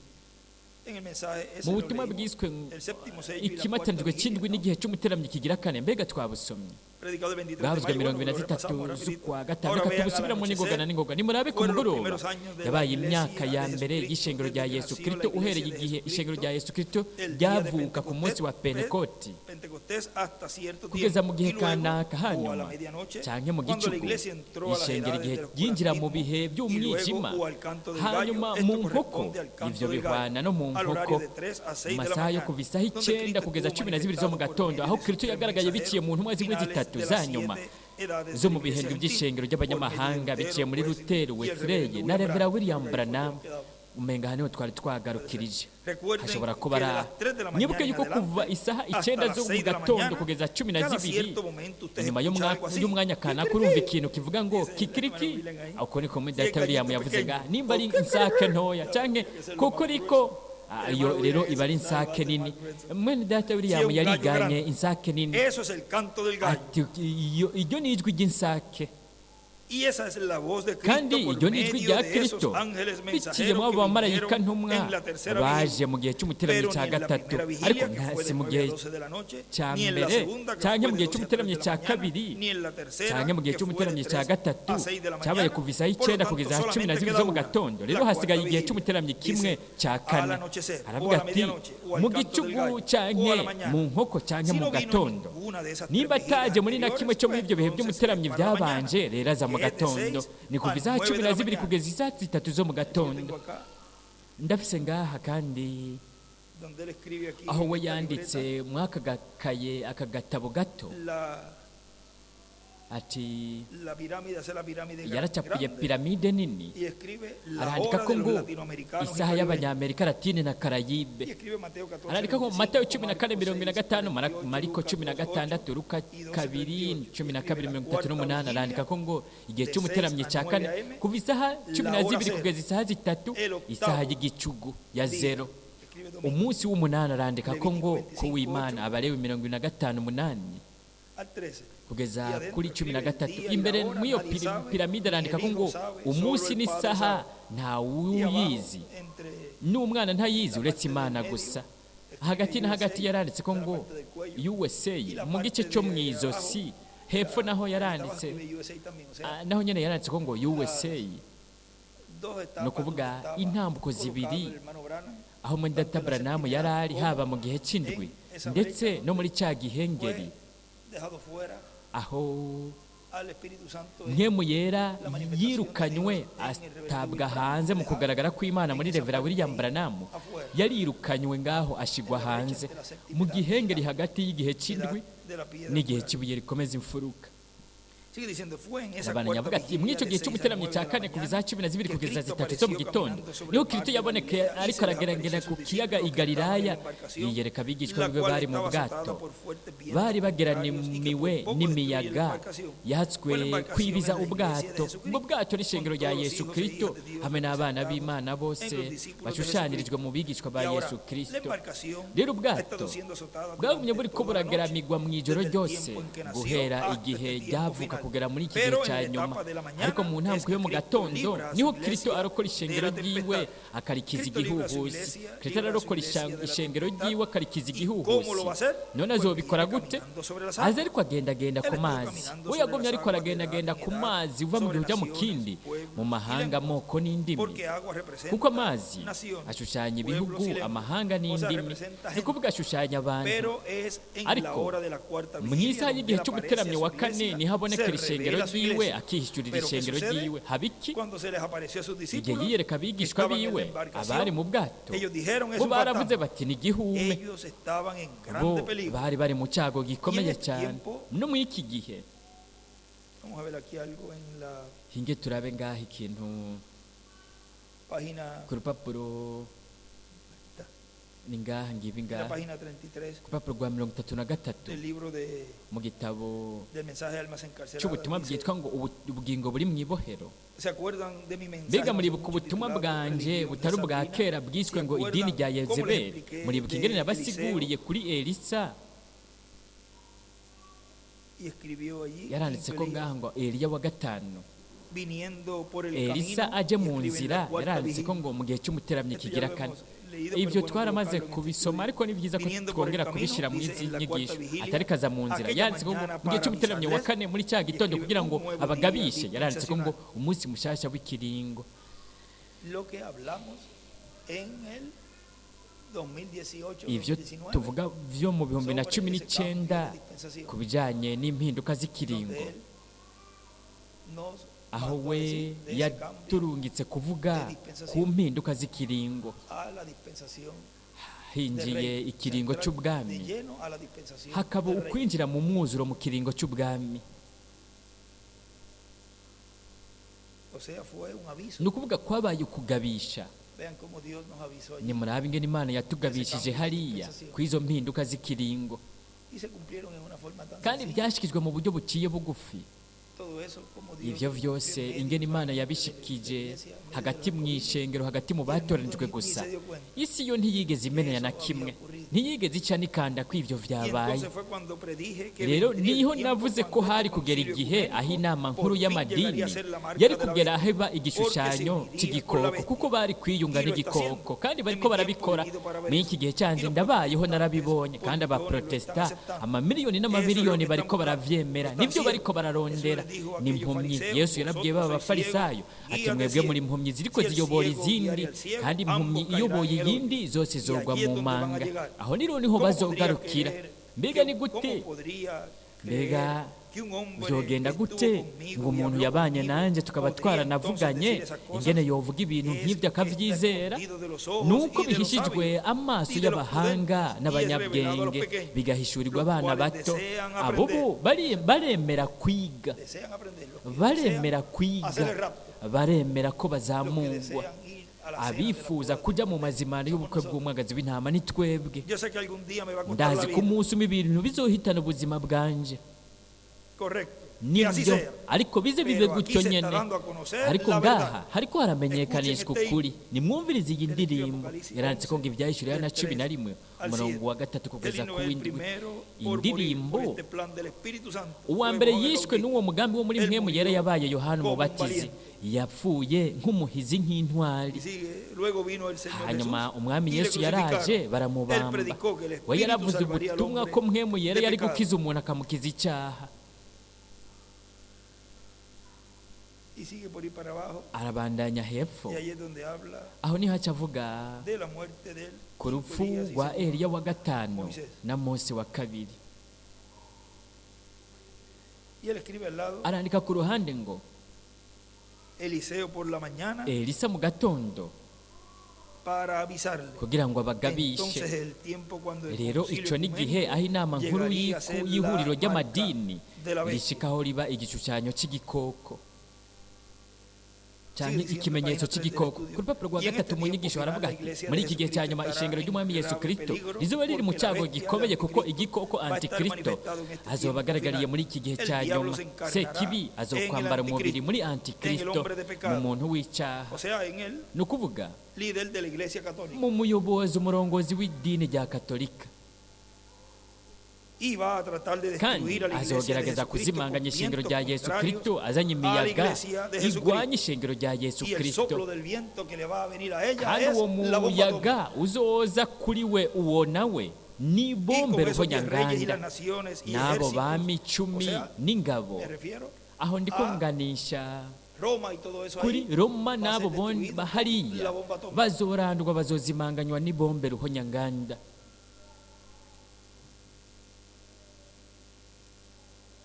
En el mensaje ese Mu lo butumwa leímos, bwiswe el séptimo sello y la cuarta ikimatanijwe vigilia, c'indwi ¿no? n'igihe c'umuteramyi kigira kane, mbega twabusomye? Predicado el 23 de Bwavuzwe mayo, mirongo bueno, ibiri na lo zitatu repasamos rapidito. z'ukwa gatanu. Ahora Reka vean al tubusubiramo n'ingoga na anochecer. n'ingoga. Nimurabe ku Fueron los mugoroba, primeros años de la yabaye imyaka iglesia ya de mbere Jesucristo, y'ishengero desde rya que Yesu nació la Kristo, uhereye iglesia de igihe ishengero Jesucristo, rya Yesu Kristo el día de ryavuka ku munsi wa Pentecostés, Pentekoti Pentecostés hasta cierto kugeza tiempo. mu gihe Y luego, kanaka. o a la Hanyuma medianoche, canke mu cuando la gicuku, iglesia entró a las ishengero edades igihe del ryinjira mu oscurantismo, bihe y luego, by'umwijima, o al canto del gallo, hanyuma esto mu nkoko, corresponde al canto ivyo del gallo, bihwana no mu al nkoko, horario de 3 a 6 mu de la masaha yo mañana, kuva isaha donde 9 Cristo kugeza estuvo 12 zo mu manifestado por gatondo, medio aho de sus Kristo tres yagaragaye biciye mensajeros, mu ntumwa zimwe finales zitatu de za las nyuma 7 edades zo de mu la iglesia bihindwe gentil, by'ishengero por medio de ry'abanyamahanga, Lutero, biciye muri Wesley Lutero, y el Wesley reverendo na William Revera Branham. William Por ahí fue que Branham. nos quedamos. Umenga hano twari twagarukirije, Recuerden hashobora kuba que ari de aho. las 3 de la Mwibuke mañana en yuko kuva adelante isaha hasta 9 las zo mu 6 de la gatondo mañana, kugeza cumi na cada zibiri, cierto momento ustedes inyuma escuchan algo así. y'umwanya kanaka urumva ikintu kivuga ngo Dice el hermano kikiriki. William ahí. Uko niko muri Si es data William gallito yavuze pequeño. nga nimba ari insake ntoya canke kukuriko. Ah, iyo rero iba ari insake nini. Mwene data William Si es un gallo yariganye grande. insake nini. Eso es el canto del gallo. Ati iyo ni ijwi ry'insake. Y esa es la voz de Cristo Kandi por iryo ni ijwi medio rya de esos Kristo ángeles biciye mensajeros muri que abo bamarayika vinieron ntumwa en la tercera baje vigilia. mu gihe cy'umuteranyo Pero cya ni en la gatatu, primera vigilia, ariko que fue ntasi de mu 9 a gihe 12 de la noche, cya ni en la mbere segunda, que canke fue mu de gihe 12 a 3 cy'umuteranyo de la cya mañana, kabiri ni en la tercera, canke mu gihe que fue de cy'umuteranyo cya 3 gatatu a 6 de la cyabaye mañana. kuva isaha Por lo 9 tanto, kugeza cumi na solamente zibiri queda zo mu una, gatondo. Rero la hasigaye cuarta igihe vigilia. cy'umuteranyo kimwe Dice, cya al kane. anochecer, o Aravuga a la ati medianoche, o al mu canto del gicuku gallo, o a canke la mañana. mu nkoko canke Si mu no vino gatondo. ninguna de esas tres Nimba vigilias ataje muri na kimwe anteriores, cyo muri pues ibyo bihe entonces by'umuteramyi es para la mañana, byabanje, rero aza mu que es de gatondo, 6 ni kuva a isaha 9 cumi de na la zibiri mañana. kugeza isaha 3 zo mu Yo gatondo. tengo acá Ndafise ngaha kandi donde él escribe aquí aho en we esta yanditse libreta muri aka gakaye, aka gatabo gato, la, ati la pirámide, hace la pirámide yaracapuye grande piramide nini, y escribe la arandika hora ko de los ngo latinoamericanos y isaha caribeños. y'abanyamerika latine na Y Karayibe. escribe Mateo 14, Arandika ko 25, Matayo 14 Marcos 45, 6, 48, Mariko Lucas cumi na 2, 8 gatandatu, Luka y 12, 2 38. 12 Escribe la 38. cuarta Arandika vigilia ko ngo igihe de 6 cy'umuteramyi a cya 9 kane a.m., kuva isaha cumi la na hora zibiri cero, kugeza isaha 3, el octavo isaha y'igicugu ya día. zero, Escribe domingo, umunsi w'umunani. Arandika ko ngo Levítico ku 25, w'Imana 8 Abalewi 25:8 al 13. Y kugeza adentro kuri cumi na escribe el gatatu. día y la Imbere hora, muri iyo nadie sabe, piramide ni el arandika ko Hijo ngo sabe, umunsi solo el Padre n'isaha sabe. Y abajo, ntawuyizi, entre n'umwana ntayizi la uretse parte del Imana medio, gusa. escribe Hagati na USA, hagati yaranditse ko la ngo parte del cuello, USA y la mu gice parte cyo mu de izosi, abajo, hepfo naho la, esta abajo yaranditse escribe USA también, o sea, naho nyene yaranditse ko ngo USA, dos ni etapas donde ukuvuga estaba intambuko colocado zibiri el hermano Branham, aho muri tanto data en la Branham séptima yari edad ari, como haba mu gihe c'indwi en esa ndetse brecha no muri cya donde gihengeri fue dejado fuera aho al Espíritu Santo en Mpwemu Yera la manifestación de yirukanywe, Dios en el reverendo atabwa William Branham, hanze fue mu dejado kugaragara kw'Imana en muri esa Revera parte William ahí Branham, afuera, yarirukanywe ngaho ashigwa en la brecha hanze entre la séptima mu edad y gihengeri la hagati y'igihe edad c'indwi de la piedra n'igihe angular. cy'ibuye rikomeza imfuruka. Sigue diciendo, fue en esa Arabananya cuarta avuga ati muri vigilia icyo de gihe 6 a cy'umuteramyi 9 cya de la kane kuva mañana isaha 12 que kugeza Cristo 3 zo mu apareció gitondo caminando sobre niho el mar Kristo de yaboneka Galilea y ariko se les arageragera apareció a ku sus kiyaga discípulos i que estaban en la Galilaya, embarcación, yiyereka abigishwa la biwe cual bari mu estaba azotada bwato por fuertes vientos bari contrarios y que bageranimiwe por poco destruía la n'imiyaga embarcación. yahatswe Fue la embarcación kwibiza en la iglesia de ubwato. Ubwo Jesucristo, bwato n'ishengero con rya todos los Yesu hijos e Kristo hijas de Dios hamwe n'abana representados b'Imana en bose los discípulos de bashushanirijwe Jesucristo. mu bigishwa ba Y ahora, Yesu la Kristo. embarcación Rero ha ubwato estado siendo azotada bwagumye durante buriko toda la noche, burageramigwa mu ijoro desde el ryose tiempo en que nació guhera hasta igihe este tiempo ryavuka final. kugera muri iki gihe Pero en cya la nyuma. etapa de la mañana Ariko mu es ntambwe que yo mu Cristo gatondo libra a su niho Kristo iglesia arokora de ishengero la ryiwe tempestad. akarikiza Cristo libra a su igihuhusi. iglesia, Kristo libra a su ararokora iglesia de la ishengero tempestad. ryiwe akarikiza ¿Y cómo lo va a igihuhusi. hacer? None Pues azobikora viene gute? caminando sobre las Aza aguas. ariko agendagenda Él ku estuvo mazi. caminando We sobre yagumye las ariko aguas de edad aragendagenda en ku edad, mazi uva mu sobre gihe ujya mu naciones, kindi, mu pueblos y mahanga, lenguas. amoko n'indimi. Porque agua Kuko representa amazi naciones, ashushanya pueblos ibihugu, y lenguas. amahanga O sea, n'indimi, representa ni gente. ukuvuga ashushanya abantu. Pero es en la Ariko hora de la cuarta mu vigilia isaha donde y'igihe él aparece a cy'umuteramyo su wa kane iglesia, niho abonekera se ishengero revela a su ryiwe, iglesia. akihishurira Pero ¿qué ishengero sucede? ryiwe. Haba iki? Cuando se les apareció a sus Igihe discípulos yiyereka que abigishwa estaban en la biwe abari embarcación, mu bwato, ellos dijeron, es bo un baravuze fantasma. bati ni igihume. Ellos estaban en Bo grande peligro. bari bari mu cyago Y en gikomeye este cyane. tiempo, No muri iki gihe, vamos a ver aquí algo en la hinge turabe ngaha ikintu página, ku rupapuro, ni ngaha ngibi en la ngaha página 33 ku rupapuro rwa 33 del libro mu gitabo del mensaje de almas encarceladas. cy'ubutumwa Dice, bwitwa ngo ubugingo buri mu ibohero. ¿se acuerdan de mi mensaje Mbega no hace muribuka mucho ubutumwa titulado bwanje Religión de butari ubwa Sabrina? kera ¿Se bwiswe ngo idini acuerdan rya cómo les Yezebeli? expliqué Muribuka ingene de nabasiguriye Eliseo? kuri Elisa? Y escribió allí, Yaranditse quinto ko Elías, ngaha ngo Eliya wa gatanu, viniendo por el Elisa camino, aje y mu escribe en nzira, la cuarta yaranditse ko vigilia. ngo mu gihe cy'umuteramyi Esto ya kigira lo kane. hemos leído, pero Ibyo bueno twaramaze colocarlo en este kubisoma, estudio. ariko ni byiza ko Viniendo por el twongera camino, kubishyira mu dice izi en la cuarta nyigisho. vigilia, Atari kaza mu nzira, aquella yanditse ko ngo mañana mu gihe para cy'umuteramyi wa avisarles, kane muri cya y gitondo escribe kugira un ngo nuevo día abagabishe, yaranditse ko ngo dispensacional. umunsi mushasha w'ikiringo. Lo que hablamos en el 2018, Ivyo 2019, tuvuga vyo mu bihumbi na sobre cumi ese n'icyenda cambio de dispensación, ku bijanye n'impinduka donde z'ikiringo, él nos aho mandó a we decir de ese cambio yaturungitse kuvuga de ku dispensación mpinduka z'ikiringo, a la dispensación del hinjiye reino. O sea, ikiringo entrar de cy'ubwami, lleno a la dispensación hakaba del reino. ukwinjira mu mwuzuro mu kiringo cy'ubwami. O sea, fue un aviso. Ni ukuvuga kwabaye ukugabisha. Vean cómo Dios nos avisó allí. Nimurabe ingene Imana yatugabishije hariya ku izo mpinduka z'ikiringo, Y se cumplieron en una forma tan kandi sencilla. byashikijwe mu buryo buciye bugufi. Todo eso, como Dios Ivyo lo cumplió vyose en medio ingene Imana de la yabishikije iglesia, en medio de hagati los mu escogidos. ishengero, hagati mu Y el mundo batoranijwe ni gusa. se dio cuenta Isi yo ntiyigeze que imenera eso na había kimwe, ocurrido. ntiyigeze ica n'ikanda ko ivyo Y vyabaye. entonces fue cuando predije que Rero vendría el niho tiempo navuze ko cuando este hari kugera concilio igihe aho ecuménico inama nkuru por fin y'amadini llegaría a ser la marca yari de la kugera bestia, aho iba porque se igishushanyo uniría con la cy'igikoko, bestia. kuko bari kwiyunga Y lo está haciendo. n'igikoko, kandi En bariko mi tiempo barabikora. vivido para ver Muri eso. iki gihe Y canje los ndabayeho protestantes narabibonye, por kandi millones lo están abaprotesta aceptando. amamiliyoni Eso es lo n'amamiliyoni que están bariko buscando, lo baravyemera, están nivyo haciendo. bariko Jesús bararondera. les dijo a Ni aquellos impumyi. fariseos, Yesu yarabwiye vosotros ba sois ciegos, bafarisayo ati guías de mwebwe muri ciegos. impumyi ziriko Si el ziyobora ciego guiare izindi, al ciego, kandi impumyi ambos caerán iyoboye en el hoyo. iyindi zose Y zogwa allí es mu donde van a manga. llegar. Aho niro niho ¿Cómo podría bazogarukira. creer Mbega que ni gute? cómo podría Mbega creer que un hombre vyogenda que gute estuvo conmigo ngo y umuntu habló yabanye conmigo nanje tukaba podría entonces twaranavuganye decir esas cosas? ingene yovuga ibintu Es nk'ivyo que está akavyizera? escondido de los ojos Nuko y de los bihishijwe sabios amaso y de los y'abahanga prudentes y es revelado a los n'abanyabwenge, pequeños, bigahishurirwa los abana cuales bato. desean Abo aprender. bo baremera kwiga, Desean aprender, los que baremera desean kwiga, hacer el rapto, baremera ko los que bazamungwa. desean ir a la cena de la Abifuza boda del kuja mu Cordero, mazimano somos y'ubukwe nosotros. bw'umwagazi w'intama ni twebwe. Yo sé que algún día me va a costar la Ndazi ko vida. umunsi umwe ibintu bizohitana ubuzima bwanje. Correcto. Que así Nibyo, sea. ariko bize bibe Pero aquí gutyo se está nyene. dando a conocer Ariko la ngaha verdad. hariko haramenyekanishwa Escuchen este ukuri. Nimwumvirize iyi El escribe ndirimbo. Apocalipsis Yaranditse ko ngo 11, ivyahishuriwe del na cumi na 3 rimwe al umurongo 7. wa gatatu El kugeza himno ku es el w'indwi. primero por morir por Indirimbo este plan del Espíritu Santo. uwa Fue mbere Juan el yishwe Bautista. n'uwo mugambi wo muri Él mpwemu yera murió yabaye Yohana como un Umubatizi, valiente. yapfuye nk'umuhizi nk'intwari. Y sigue, luego vino el Señor Hanyuma Jesús umwami y le Yesu yaraje crucificaron. Él baramubamba. predicó que el We Espíritu yaravuze salvaría al ubutumwa hombre ko mpwemu yera de yari pecado. gukiza umuntu akamukiza icyaha. Y sigue por ahí para abajo. Arabandanya hepfo, Y ahí es donde habla aho niho aca avuga de la muerte del ku quinto rupfu Elías y rwa segundo Eliya wa gatanu Moisés. na Mose wa kabiri. Y él escribe al lado, Arandika ku ruhande ngo Eliseo por la mañana Elisa mu gatondo para avisarle. kugira ngo abagabishe. Entonces el tiempo cuando el Rero concilio ico ni igihe ecuménico aho inama nkuru llegaría a ser y'ihuriro la marca ry'amadini de la bestia. rishikaho riba igishushanyo c'igikoko Sigue canke diciendo ikimenyetso página 3 del c'igikoko. estudio. Ku rupapuro rwa Y en este gatatu mu tiempo nyigisho final baravuga la ati iglesia muri de iki gihe cya Jesucristo nyuma estará ishengero en ry'umwami Yesu grave Kristo peligro rizoba riri mu porque la cyago bestia, el gikomeye, kuko anticristo, igikoko va a estar antikristo manifestado en este azoba tiempo agaragariye final. muri iki gihe El cya diablo nyuma. se encarnará Sekibi en el azokwambara umubiri anticristo, muri en el antikristo, hombre de mu pecado, muntu w'icyaha, o sea, en el ni ukuvuga líder de la iglesia católica. mu muyobozi umurongozi w'idini rya Katolika. Y va a tratar de Kandi destruir a la iglesia de azogerageza Jesucristo con kuzimanganya ishengero vientos rya Yesu contrarios Kristo azanye a la imiyaga iglesia de Jesucristo. igwanya ishengero rya Yesu Y el Kristo. soplo del viento que le va a venir a ella Kandi es uwo la bomba atómica. muyaga uzoza kuri we, uwo nawe ni Y con bombe esos 10 reyes y ruhonyanganda. las naciones y N'abo ejércitos, bami o icumi sea, n'ingabo, me refiero aho ndiko a nganisha Roma y todo eso kuri ahí, Roma va a ser n'abo bondi destruido bahariya la bomba atómica. bazorandwa, bazozimanganywa n'ibombe ruhonyanganda.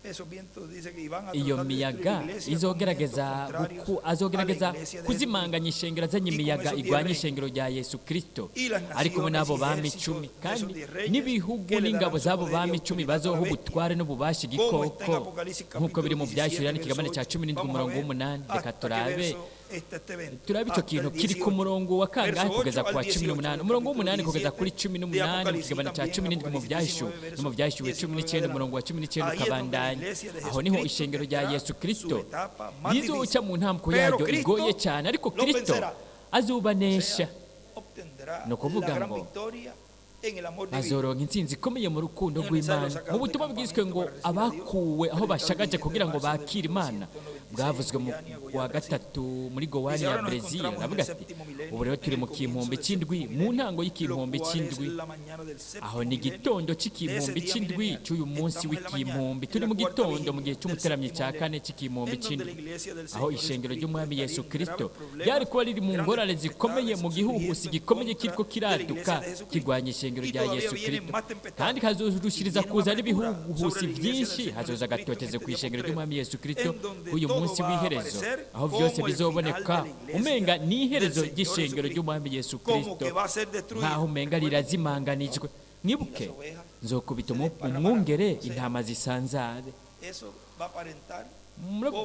Esos vientos dice que iban a Iyo tratar de destruir miyaga la iglesia con vientos izogerageza contrarios a la azogerageza iglesia de kuzimanganya ishengero azanye Y con imiyaga esos diez igwanya reyes. ishengero rya Yesu Kristo Y las ari kumwe n'abo naciones y bami ejércitos icumi de esos kandi diez reyes n'ibihugu que le n'ingabo darán su z'abo poder y bami icumi autoridad a la bazoha bestia. ubutware n'ububasha Como está en igikoko Apocalipsis nk'uko biri mu capítulo Byashyuriwe 17, n'ikigabane verso cya 8. 17 Vamos a umurongo ver w'umunani. Reka hasta qué turabe verso está este evento. turabe icyo Hasta kintu el kiri ku 18. murongo wa kangahe Verso kugeza 8 ku wa al 18, 18, umurongo capítulo w'umunani kugeza kuri 17 cumi de n'umunani mu Apocalipsis, kigabane cya también 17 mu Apocalipsis Byahishuwe 19, no mu Byahishuwe verso 19 19 umurongo wa 19 Ahí es donde la ukabandanya. iglesia de Aho niho Jesucristo ishengero rya tendrá Yesu su Kristo etapa más rizoca difícil. mu ntambwe Pero yaryo Cristo igoye cyane, ariko lo Kristo vencerá. azubanesha. O sea, obtendrá Ni ukuvuga la gran ngo victoria en el amor divino. bazoronka intsinzi ikomeye mu rukundo None rw'Imana. saro Mu butumwa bwiswe ngo abakuwe aho bashagaje kugira ngo bakire Imana, bwavuzwe mu wa gatatu muri Gowani ya Brezil, aravuga ati ubu rero turi mu kimpumbi cy'indwi, mu ntango y'ikimpumbi cy'indwi. Aho ni igitondo cy'ikimpumbi cy'indwi cy'uyu munsi w'ikimpumbi. Turi mu gitondo mu gihe cy'umuteramyi cya kane cy'ikimpumbi cy'indwi, aho ishengero ry'Umwami Yesu Kristo ryari kuba riri mu ngorane zikomeye, mu gihuhusi gikomeye kiriko kiraduka kirwanya ishengero rya Yesu Kristo. Kandi hazorushiriza kuza n'ibihuhusi byinshi, hazoza agatoteze ku ishengero ry'Umwami Yesu Kristo k'uyu munsi w'iherezo, aho byose bizoboneka umenga ni iherezo ry'ishengero ry'Umwami Yesu Como Kristo, que va a ser destruido. nkaho umenga rirazimanganijwe. Mwibuke, nzokubita umwungere intama zisanzare. Eso va a aparentar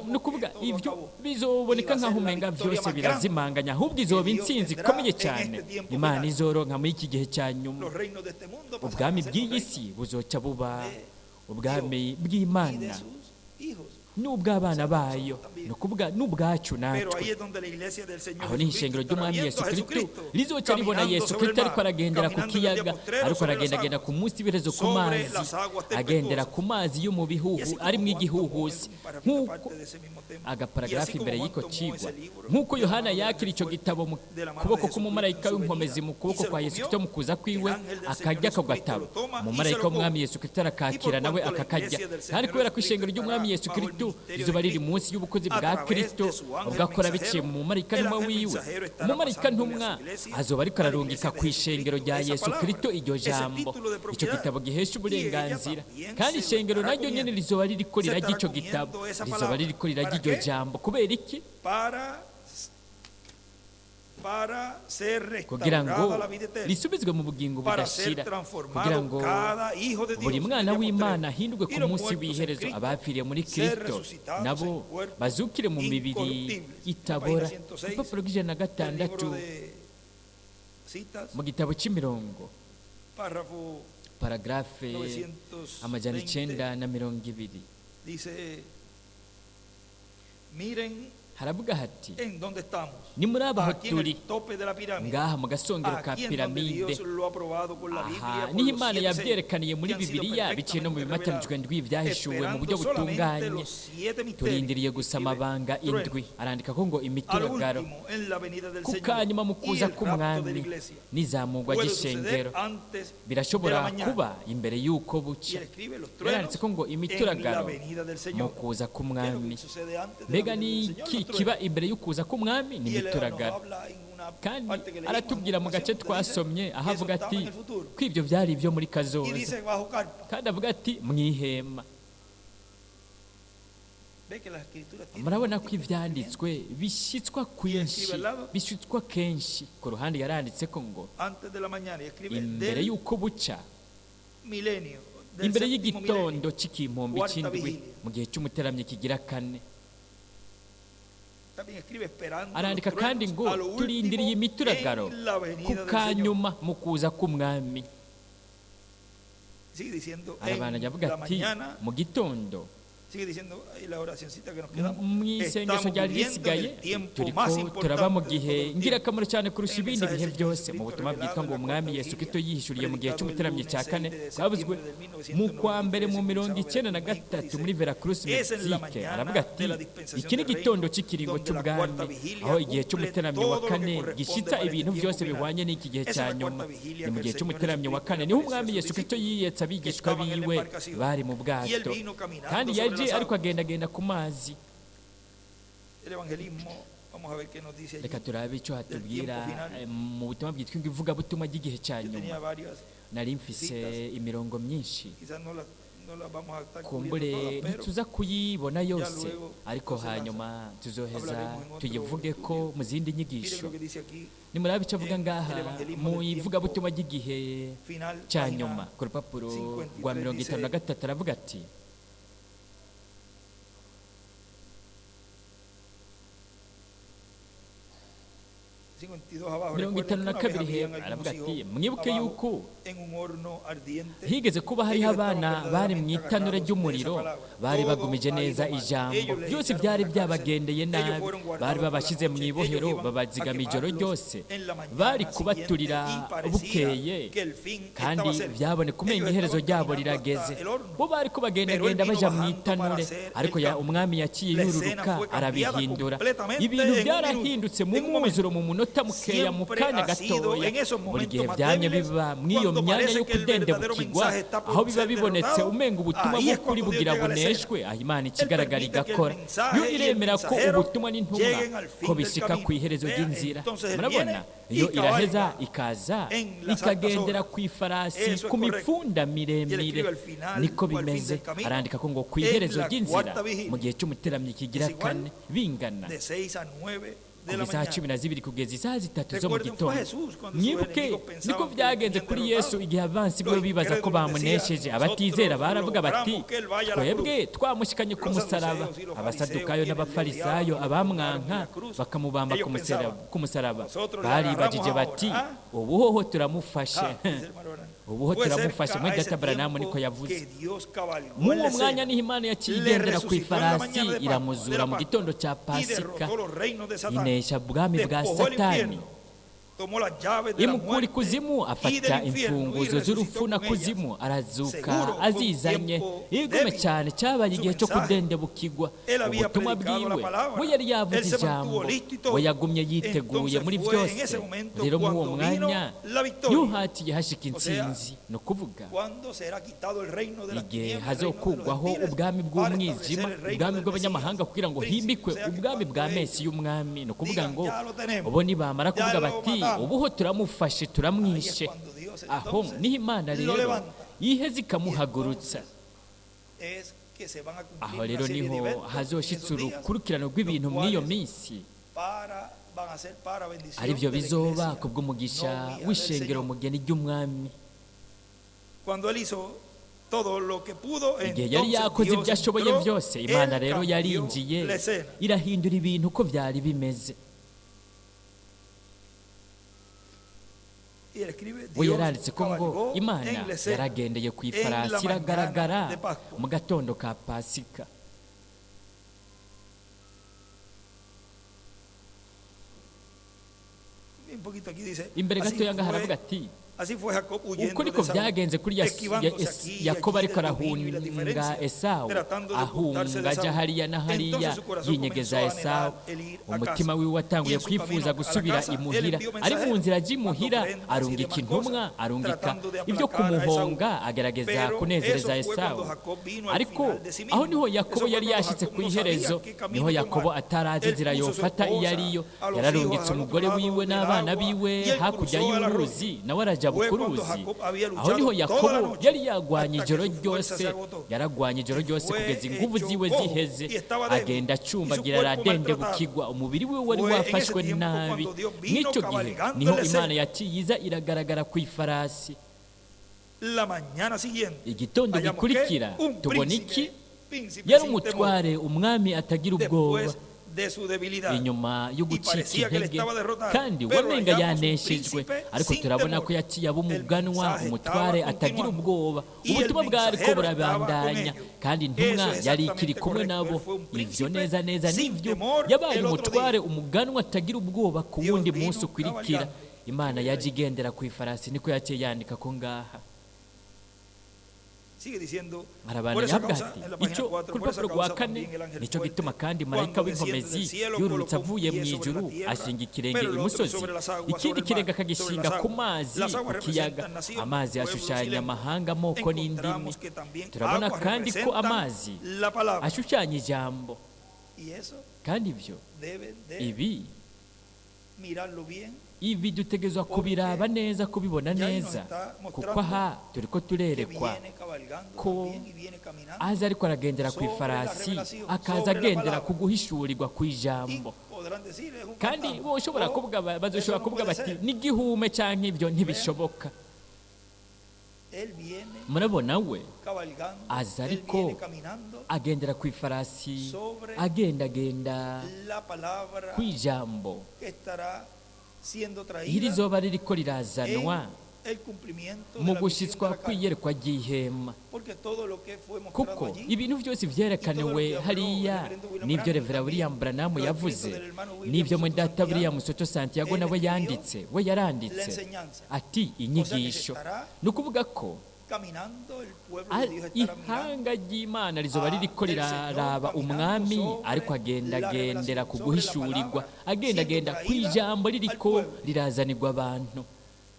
Ni ukuvuga ibyo bizoboneka nkaho umenga byose birazimanganya, ahubwo izoba intsinzi ikomeye cyane Imana izoronka muri iki gihe cya nyuma. Los reinos de este mundo pasarán Ubwami a ser los bw'iyi reinos si buzoca buba ubwami y de bw'Imana sus hijos. n'ubw'abana bayo, ni ukuvuga n'ubwacu Pero natwe. ahí es donde la iglesia del Señor Aho ni Jesucristo ishengero estará ry'Umwami viendo Yesu a Kristo Jesucristo rizoca ribona caminando Yesu sobre el Kristo ariko mar, aragendera ku caminando en el día kiyaga, postrero ariko sobre las aragendagenda aguas, ku munsi w'iherezo ku sobre mazi, las aguas agendera tempestuosas. ku mazi yo mu Y bihugu así como arimo Juan tomó igihuhusi. un parrafito Nk'uko aparte de ese mismo tema, y así agaparagrafu como imbere Juan y'iko tomó cigwa, ese libro nk'uko de la Yohana mano del yakira ángel icyo fuerte, gitabo mu de la mano de kuboko Jesucristo k'umumarayika en su w'inkomezi venida, mu y kuboko se lo kwa Yesu comió, Kristo mu kuza el kwiwe, ángel del Señor akarya ako Jesucristo gatabo, lo toma y se umumarayika lo come. w'Umwami Yesu Kristo Y por arakakira nawe cuanto la akakarya. iglesia del Kandi Señor kubera ko Jesucristo ishengero ry'Umwami estará Yesu bajo el Kristo ministerio de rizoba riri Cristo, munsi y'ubukozi a bwa través Kristo, de su ángel ubwo akora biciye mensajero, mu mumarayika el ntumwa ángel wiwe, mensajero estará umumarayika pasándole a ntumwa su iglesia, azoba ariko a la ararungika iglesia de ku ishengero Jesucristo, rya esa Yesu palabra, Kristo iryo ese jambo, título de icyo propiedad. gitabo gihesha Y ella uburenganzira. también Kandi se lo ishengero estará naryo nyene comiendo. rizoba ririko Se rirarya estará ico gitabo, comiendo esa rizoba palabra. ririko rirarya ¿Para iryo qué? jambo. Kubera iki? Para ser Kugira ngo restaurada la vida eterna, risubizwe mu bugingo para ser budashira, kugira transformado ngo cada hijo de buri Dios en mwana el día w'Imana postrero, ahindurwe ku y los munsi muertos en w'iherezo, Cristo abapfiriye muri ser Kristo resucitados nabo en cuerpos bazukire mu mibiri incorruptibles. La itabora. página 106 Urupapuro rw'ijana na del gatandatu libro de citas, mu gitabo cy'imirongo, párrafo paragrafe amajana 920, 920, dice: miren haravuga hati en dónde estamos, ni muri aba aho aquí en turi el tope de la pirámide, ngaha mu gasongero ka aquí en donde piramide, Dios lo ha probado con la Biblia, aha por niho los Imana siete sellos yabyerekaniye muri que han sido Bibiliya biciye no mu perfectamente bimatanijwe revelados, ndwi byahishuwe mu buryo esperando solamente butunganye, los siete misterios. turindiriye gusa Escribe amabanga truenos. indwi. Arandika ko ngo Al imituragaro último, en la venida del ku Señor kanyuma mu y kuza el rapto de la k'Umwami iglesia. n'izamurwa Puede suceder ry'ishengero antes de la birashobora mañana. kuba imbere y'uko Y buca. él escribe los Yaranditse truenos ko ngo en la imituragaro venida del mu Señor. kuza ¿Qué es lo que k'Umwami. sucede antes de la Mbega venida ni del Señor? iki Los truenos. kiba imbere y'ukuza k'Umwami? Ni Y él nos imituragaro. habla en una Kandi parte que leímos en aratubwira una mu gace ocasión, donde dice twasomye aho que eso avuga estaba ati en el futuro. ko ibyo byari ibyo muri Y kazoza, dice bajo carpa. kandi avuga ati mwihema. Ve que las escrituras tienen Murabona ko múltiples ibyanditswe bishyitswa kwinshi, bishyitswa kenshi. Ku ruhande yaranditse ko ngo antes de la mañana y escribe imbere del y'uko buca, milenio, del imbere séptimo y'igitondo milenio. cy'ikimpumbi Cuarta cy'indwi vigilia. mu gihe cy'umuteramyi kigira kane. También escribe esperando los Arandika kandi truenos ngo a lo turindiriye último imituragaro en la ku venida del Señor. kanyuma mu kuza k'Umwami. Sigue diciendo Arabandanya en avuga la ati mañana mu gitondo Sigue diciendo ahí la oracioncita que nos quedamos. Mu isengesho Estamos ryari viviendo en risigaye el tiempo turiko más turaba mu importante de gihe todos los tiempos. ngirakamaro cyane kurusha El ibindi mensaje bihe del Señor byose mu Jesucristo butumwa bwitwa revelado ngo en la umwami cuarta Yesu Kristo vigilia, yihishuriye mu gihe predicado el cy'umuteramyi lunes cya 6 kane de bwavuzwe septiembre del mu kwa mbere mu 1993 mirongo en icyenda na Veracruz, México, gatatu dice, muri Veracruz "Es en la Mexique mañana aravuga ati de la dispensación iki ni del igitondo reino, cy'ikiringo donde la cy'ubwami cuarta vigilia aho igihe cumple cy'umuteramyi wa todo lo que kane corresponde gishyitsa para este ibintu tiempo byose final. bihwanye n'iki gihe Esa cya es la nyuma cuarta vigilia ni mu que el gihe Señor cy'umuteramyi wa Jesucristo kane le niho apareció a umwami sus Yesu Kristo discípulos yiyetse que abigishwa estaban en la biwe embarcación. bari mu Y él bwato vino caminando kandi sobre yaje las ariko aguas. agendagenda ku mazi. El evangelismo, vamos a ver qué nos dice allí. Reka turabe icyo hatubwira tiempo final. Mu butumwa bwitwa ngo ivugabutumwa ry'igihe cya Yo tenía nyuma. varias, Nari mfise citas. imirongo myinshi, Quizás no las vamos a estar kumbure cubriendo todas, pero ntituza kuyibona yose, luego, ariko entonces las hanyuma tuzoheza hablaremos en otro tuyivuge ko estudio. mu zindi Miren nyigisho. lo que dice aquí, Nimurabe icyo avuga en ngaha el evangelismo mu del tiempo ivugabutumwa ry'igihe final, cya página nyuma ku rupapuro 53 rwa mirongo itanu na dice, gatatu aravuga ati 52 abajo. Mirongo Recuerden itanu que na una vez kabiri habían hepfo algunos aravuga ati hijos mwibuke abajo yuko en un horno ardiente. higeze kuba hariho Ellos estaban abana bari mu verdaderamente itanura agarrados de esa ry'umuriro, palabra. bari Todo bagumije ha ido neza mal. ijambo, Ellos les byose echaron en byari la cárcel. byabagendeye Ellos nabi, fueron bari guardados por la babashyize mu noche. Ellos ibohero iban a babazigama ijoro quemarlos ryose, en la bari mañana siguiente kubaturira y parecía bukeye, que el fin kandi estaba cerca. byaboneka umenga Ellos iherezo estaban ryabo caminando hasta rirageze, el horno. bo bari ko Pero él bagendagenda vino baja mu bajando para itanure, hacer ariko el ya cambio. umwami yaciye La escena yururuka fue cambiada arabihindura. completamente Ibintu en un minuto, byarahindutse mu en un momento. mwuzuro mu munota mukeya, mu Siempre kanya ha sido gatoya. en esos Buri gihe momentos más byamye débiles, biba mw'iyo cuando myanya parece yo que el verdadero kudendebukirwa, mensaje está por aho biba ser bibonetse derrotado, umenga ubutumwa ahí es bw'ukuri cuando Dios bugira llega a la escena. buneshwe, aho Imana Él ikigaragara permite que el igakora. mensaje Yo y el iremera ko mensajero ubutumwa n'intumwa lleguen al fin ko del bishika camino. ku iherezo Vea, ry'inzira. entonces él Murabona viene iyo y iraheza cabalga ikaza en las altas ikagendera horas. ku ifarasi Eso es ku correcto. mifunda Y él miremire. escribe al final Niko o al fin bimeze. del camino Arandika ko ngo ku en iherezo la ry'inzira cuarta vigilia. mu gihe cy'umuteramyi kigira Es igual kane bingana de 6 a 9 de kuva la isaha cumi mañana. na zibiri kugeza isaha 3 zo mu Recuerden, fue gitondo. Jesús cuando sus Mwibuke enemigos niko pensaban que lo byagenze tenían kuri Yesu derrotado. igihe abansi Los biwe bibaza ko incrédulos decían, bamunesheje. Abatizera nosotros baravuga bati logramos que él vaya a la twebwe cruz. twamushikanye ku Los musaraba. saduceos y los fariseos, Abasadukayo quienes le n'abafarisayo odiaban y lo colgaron en abamwanka la cruz, bakamubamba ellos pensaban, ku musaraba, nosotros le baribagije agarramos bati ahora. ¿Ah? ubu hoho turamufashe. Ah, dice el hermano Branham. Ubu ho Fue turamufashe cerca mwene a ese data Branham tiempo niko yavuze. que Dios cabalgó Muri en la uwo mwanya escena, niho Imana yaciye le igendera ku resucitó en la ifarasi mañana de Pascua, de iramuzura la mu Pascua, gitondo cya y Pasika, derrotó los reinos de Satán, inesha ubwami bwa despojó el Satani, infierno, tomó las llaves de la imukura muerte ikuzimu, y afata del infierno y imfunguzo resucitó z'urupfu na con ellas. kuzimu, arazuka Seguro fue un azizanye. tiempo Igome débil. cyane cyabaye Su igihe cyo mensaje, kudendebukirwa. él había Ubutumwa predicado la bwiwe, palabra, we yari yavuze él se mantuvo ijambo, listo y todo. we yagumye yiteguye Entonces muri fue en byose. ese momento Rero muri uwo cuando vino mwanya la victoria. niho haciye hashika O sea, intsinzi, ni ukuvuga cuando será quitado el reino de las igihe tinieblas, el reino de los hazokugwaho gentiles, ubwami para bw'umwijima, establecer el reino ubwami del bw'abanyamahanga Mesías, kugira ngo príncipe. himikwe O sea que ubwami cuando bwa ellos Mesiya umwami, ni ukuvuga digan, ngo ya lo tenemos, ubo nibamara ya kuvuga lo bati matamos, ubuho turamufashe ahí es turamwishe, cuando Dios aho entonces niho Imana lo rero levanta. yiheze Y ikamuhagurutsa. entonces es que se van a cumplir Aho una rero serie de niho eventos en hazoshitse esos días, urukurikirano los rw'ibintu mw'iyo cuales minsi, van a ser para bendición aribyo de la bizoba iglesia ku bw'umugisha novia del w'ishengero Señor. mugeni ry'umwami. Cuando él hizo todo lo que pudo, Igihe yari entonces yakoze Dios ibyo ashoboye entró, byose, Imana él rero cambió yarinjiye la escena. irahindura ibintu uko byari bimeze. Y él escribe, We Dios yaranditse ko ngo cabalgó Imana en la escena yaragendeye ku en la ifarasi mañana iragaragara de Pascua. mu gatondo ka Pasika. Un poquito aquí dice, Imbere así gatoya ngaha fue, aravuga ati así fue Jacob uko huyendo niko de Esaú, byagenze kuri esquivándose aquí y Yakobo allí ariko del dominio y la arahunga diferencia, Esawu, tratando de ocultarse de ahunga ajya Esaú. hariya na hariya Entonces su corazón yinyegeza comenzó a Esawu. anhelar el ir a Umutima casa. wiwe Y watanguye en su kwifuza camino a la gusubira casa, él imuhira. envió Ari mu mensajeros, nzira ajya imuhira mandó ofrendas y arungika demás intumwa, cosas, arungika tratando de ibyo aplacar a Esaú. kumuhonga, agerageza Pero kunezereza eso fue Esawu. cuando Jacob vino al Ariko final de sí aho mismo. niho Yakobo Eso fue yari cuando yashitse Jacob ku no sabía iherezo, qué camino niho Yakobo tomar. atarazi Él inzira puso su yofata iyo esposa, ariyo. a los hijos Yararungitse al otro umugore lado wiwe del n'abana agua, biwe y él hakurya cruzó al arroyo. y'uruzi, nawe arajabuka Fue cuando uruzi. Jacob había Aho luchado niho toda la Yakobo noche yari yagwanye hasta que ijoro su fuerza ryose, se agotó. yaragwanye ijoro Y ryose fue kugeza inguvu hecho ziwe cojo ziheze, y estaba débil agenda y su acumbagira cuerpo aradendebukirwa, maltratado. umubiri we wari Fue en ese wafashwe tiempo nabi. cuando Dios vino Mw'icyo gihe cabalgando niho en la Imana escena. yaciye iza iragaragara ku ifarasi. La mañana siguiente, Igitondo hallamos que gikurikira un tubona iki? príncipe, príncipe Yari sin temor, umutware, umwami atagira ubwoba. después de su debilidad. Inyuma yo Y gucika parecía que él intege estaba derrotado. kandi Pero wamenga hallamos un yaneshejwe, príncipe ariko sin turabona temor. ko yaciye aba El umuganwa, mensaje umutware estaba atagira continuando. ubwoba. Y el Ubutumwa bwariko mensajero estaba con burabandanya ellos. kandi intumwa Eso es yari ikiri exactamente kumwe correcto. nabo. Él fue un Ivyo príncipe neza neza sin nivyo, temor yabaye el otro umutware día. umuganwa atagira ubwoba ku Dios wundi vino munsi ukwirikira. cabalgando. Imana yaje igendera ku ifarasi, niko yaciye yandika ko ngaha. Sigue diciendo, por Arabandanya esa avuga causa, ati en la página icyo 4, ku por esa rupapuro rwa causa kane, también el ángel nicyo fuerte, gituma kandi marayika cuando desciende w'inkomezi del cielo, yururutse colocó un avuye pie mu sobre ijuru la tierra, ashinga ikirenge pero el otro imusozi, sobre las aguas, ikindi sobre el kirenge mar, sobre akagishinga las ku aguas. mazi, Las ku aguas kiyaga. representan naciones, Amazi pueblos y ashushanya lenguas. amahanga, amoko n'indimi. Encontramos que también Turabona aguas kandi ko representan amazi la palabra. ashushanya ijambo. Y eso Kandi ibyo deben de ibi mirarlo bien, ibi dutegerezwa kubiraba neza, kubibona ya ahí nos neza, está kuko mostrando aha turiko que turerekwa viene cabalgando ko también y viene caminando aza ariko aragendera ku sobre la ifarasi, revelación, akaza sobre la agendera palabra. ku guhishurirwa ku Y ijambo. podrán decir, es un Kandi fantasma, boshobora o kuvuga eso bazoshobora no kuvuga puede bati ser. n'igihume canke ibyo ntibishoboka. Él viene Murabona we cabalgando, aza él ariko viene caminando agendera ku ifarasi, sobre agendagenda la palabra ku ijambo que estará siendo traída irizoba ririko rirazanwa en el cumplimiento de mu la visión de gushitswa la carta. kw'iyerekwa ry'ihema, Porque todo lo que fue mostrado kuko allí ibintu byose vyerekaniwe hariya n'ibyo Revera William Branham lo yavuze, escrito del hermano William n'ibyo Soto mwedata Santiago, William Soto Santiago él nawe escribió yanditse, we la yaranditse enseñanza. ati inyigisho. estará Ni ukuvuga ko Caminando el pueblo de Dios estará mirando ihanga ry'Imana rizoba a ririko el riraraba Señor umwami caminando sobre ariko la agendagendera revelación, ku sobre la guhishurirwa, palabra, agendagenda siendo ku traída ijambo al ririko pueblo. rirazanirwa abantu.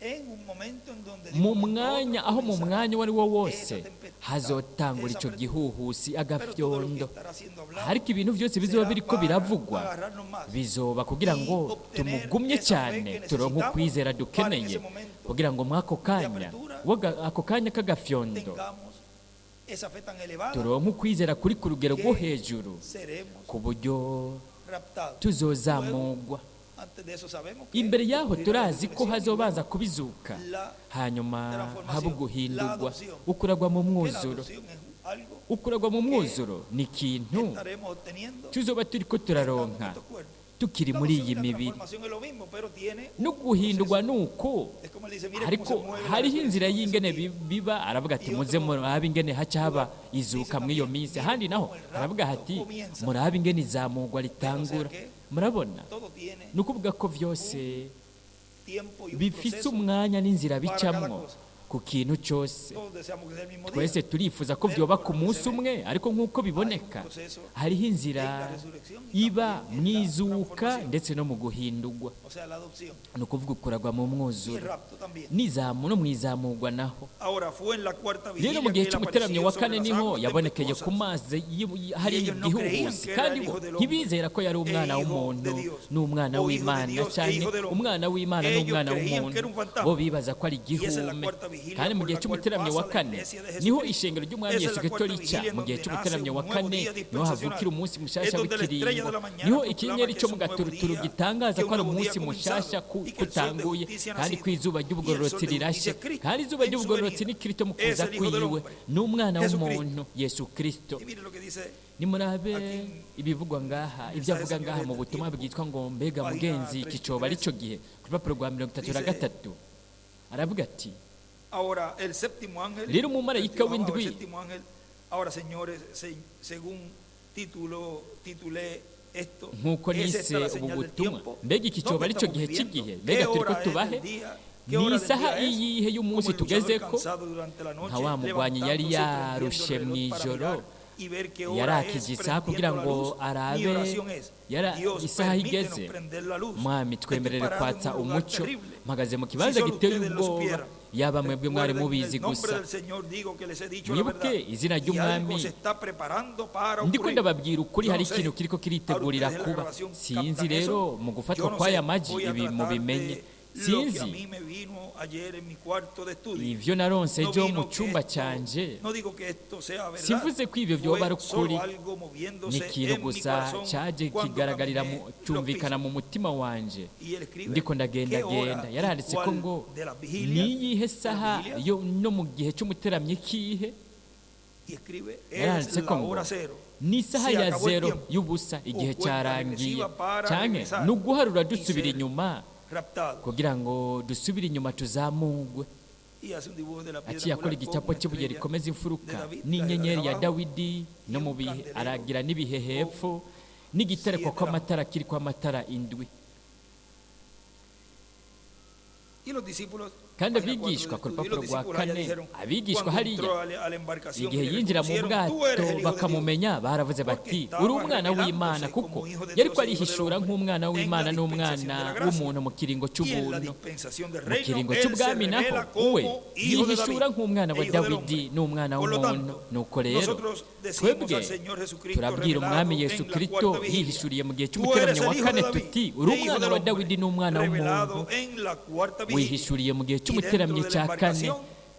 En un momento en donde de Mu un momento a otro mwanya aho mu comenzará mwanya uwo ari wo wose esa tempestad, hazotangura esa ico apretura. gihuhusi, Pero todo lo que agafyondo. estará siendo hablado Ariko ibintu byose bizoba será biriko para biravugwa agarrarnos más bizoba kugira y ngo obtener tumugumye esa fe cyane, que turonke necesitamos ukwizera para en dukeneye ese momento kugira ngo mw'ako de kanya apertura ako kanya k'agafyondo tengamos esa fe tan elevada turonke ukwizera kuri ku rugero rwo que hejuru seremos ku buryo raptados. Luego, tuzozamugwa. antes de eso sabemos que Imbere yaho ocurrirá la turazi ko resurrección y hazobanza luego kubizuka, la hanyuma haba transformación, la uguhindurwa, adopción. ukuragwa mu Que la mwuzuro. adopción es algo Ukuragwa mu que mwuzuro ni ikintu estaremos obteniendo tuzoba turiko estando en turaronka estos cuerpos. tukiri La muri adopción iyi y la mibiri. transformación es lo mismo, pero tiene No un guhindurwa proceso. nuko, Es como él dice, mire cómo ariko se mueve la hariho inzira resurrección en esos y'ingene días. biba. Aravuga ati Y muze otro murabe ingene haca haba lugar dice izuka mw'iyo también, minsi. miren Ahandi naho cómo el aravuga rapto ati comienza. murabe ingene izamurwa O sea ritangura. que Murabona, todo tiene ni ukuvuga ko vyose un tiempo y un bifise proceso umwanya n'inzira para cada bicamwo cosa. ku kintu cyose. Todos deseamos que sea el mismo día, Twese turifuza ko pero vyoba por ku lo que munsi se ve, umwe, ariko nk'uko hay un biboneka proceso hariho en inzira la resurrección y iba también en la mwizuka transformación, ndetse no mu guhindurwa, o sea, la adopción ni ukuvuga ukuragwa mu y el mwuzuro rapto también. n'izamu no mwizamurwa naho. Ahora fue en la cuarta Rero vigilia mu que gihe él cy'umuteramyo apareció wa sobre kane las niho aguas yabonekeye ku tempestuosas. mazi Y hari ellos no creían igihuhusi, que era kandi el bo Hijo del Hombre ntibizera ko yari e umwana Hijo de w'umuntu Dios, n'umwana o Hijo de w'Imana Dios e canke Hijo del Hombre. umwana w'Imana Ellos n'umwana creían que era w'umuntu, un fantasma. bo bibaza ko ari Y esa es la igihume. cuarta vigilia Kandi mu por gihe la cual cy'umuteramyo wa pasa la kane iglesia de niho Jesucristo. ishengero ry'umwami Esa es Yesu la Kristo cuarta rica. vigilia en Mu gihe donde nace cy'umuteramyo un wa nuevo kane día niho dispensacional. havukira umunsi Es mushasha donde la estrella w'ikiringo, de la mañana niho proclama ikinyenyeri que cyo es mu un nuevo gaturuturu día, gitangaza que un ko ari nuevo día umunsi ha mushasha comenzado y que el sol de kutanguye, justicia ha kandi ko nacido. izuba Y el sol ry'ubugororotsi de justicia rirashe, es Cristo kandi izuba en su ry'ubugororotsi venida. ni Kristo mu Es kuza el Hijo del kwiwe, Hombre, n'umwana Jesucristo. w'umuntu Yesu Kristo. Y mire lo que dice Nimurabe aquí en ibivugwa ngaha, ibyo mensaje avuga ngaha señores mu del butumwa tiempo, bwitwa ngo mbega página mugenzi iki coba ari 33. cyo gihe, ku rupapuro rwa mirongo itatu na Dice gatatu aravuga ati ahora el séptimo ángel, rero umumarayika 32 abajo, el w'indwi séptimo ángel. Ahora, señores, según titulé esto, nk'uko ¿es nise esta la ubu señal del butumwa, tiempo? mbega iki ¿Dónde coba ari cyo estamos gihe viviendo? cy'igihe, ¿Qué mbega turiko hora es tubahe, del día? ¿Qué ni hora del isaha día es? iyihe Como y'umunsi el luchador tugezeko, cansado durante la nka noche, wa mugwanyi yari levantándose y prendiendo el yarushe reloj para mw'ijoro, mirar y ver qué hora es, yarakije isaha kugira prendiendo la ngo luz. Mi arabe oración es, yara Dios, isaha permítenos igeze. prender la luz. Mwami Estoy twemerere parado en kwatsa un lugar umuco, terrible. mpagaze mu Si kibanza solo giteye ustedes lo ubwoba, supieran. yaba mwebwe mwari Recuerden, en mubizi el nombre gusa. del Señor digo que les he dicho la Mwibuke verdad. izina Y algo ry'umwami, se está preparando para ndiko ocurrir. ndababwira ukuri, Yo hari no sé. ikintu kiriko Ahora kiritegurira ustedes en la kuba. grabación Sinzi captan rero eso. mu gufatwa Yo no kw'aya sé. maji Voy a ibi tratar mubimenye. de lo que a Sinzi mí me vino ayer en mi cuarto de estudio. ivyo naronse No ejo mu vino que cumba esto, canje, no digo que esto sea verdad. simvuze ko ivyo vyoba Fue ari ukuri, solo algo ni moviéndose ikintu en mi gusa corazón caje cuando kigaragarira caminé los cumvikana pisos. mu mutima wanje Y él escribe, ndiko ¿qué hora ndagendagenda. y Yaranditse ko cuál ngo de las vigilias? niyihe De las saha vigilias. yo no mu gihe c'umuteramyi kihe. Y escribe, es Yaranditse la ko ngo hora cero. ni isaha Se ya acabó el zero tiempo. y'ubusa, igihe O cuenta cyarangiye, regresiva para canke regresar ni uguharura y dusubira ser inyuma raptado. kugira ngo dusubire inyuma tuzamugwe. Y hace un dibujo de la piedra Aciye akora angular igicapo con una cy'ibuye estrella rikomeza imfuruka de David, la n'inyenyeri de ya abajo, Dawidi no y mu un bihe candelero aragira n'ibihe hepfo n'igitereko siete kw'amatara kiri kw'amatara indwi. Y los discípulos, Kandi página 4 abigishwa del ku estudio, y rupapuro los rwa discípulos allá kane, dijeron, abigishwa cuando hariya entró a la embarcación igihe y le yinjira mu reconocieron, bwato "Tú eres el Hijo de Dios". bakamumenya, baravuze Porque bati estaba uri umwana w'Imana, revelándose kuko como hijo de yariko Dios e hijo del arihishura hombre nk'umwana en la w'Imana n'umwana dispensación de la gracia. w'umuntu mu kiringo Y en la cy'ubuntu. dispensación del Mu reino, kiringo él se cy'ubwami naho revela we como hijo de yihishura David nk'umwana e wa hijo del Dawidi hombre. n'umwana Por lo w'umuntu. tanto, Nuko rero nosotros decimos twebwe al Señor Jesucristo turabwira revelado umwami en Yesu la Kristo cuarta vigilia, yihishuriye mu gihe "Tú eres cy'umuteranyo el wa hijo kane de David tuti uri e hijo umwana del wa hombre, Dawidi n'umwana w'umuntu, revelado en la cuarta vigilia". wihishuriye mu gihe Y dentro cy'umuteramyi de la cya kane embarcación,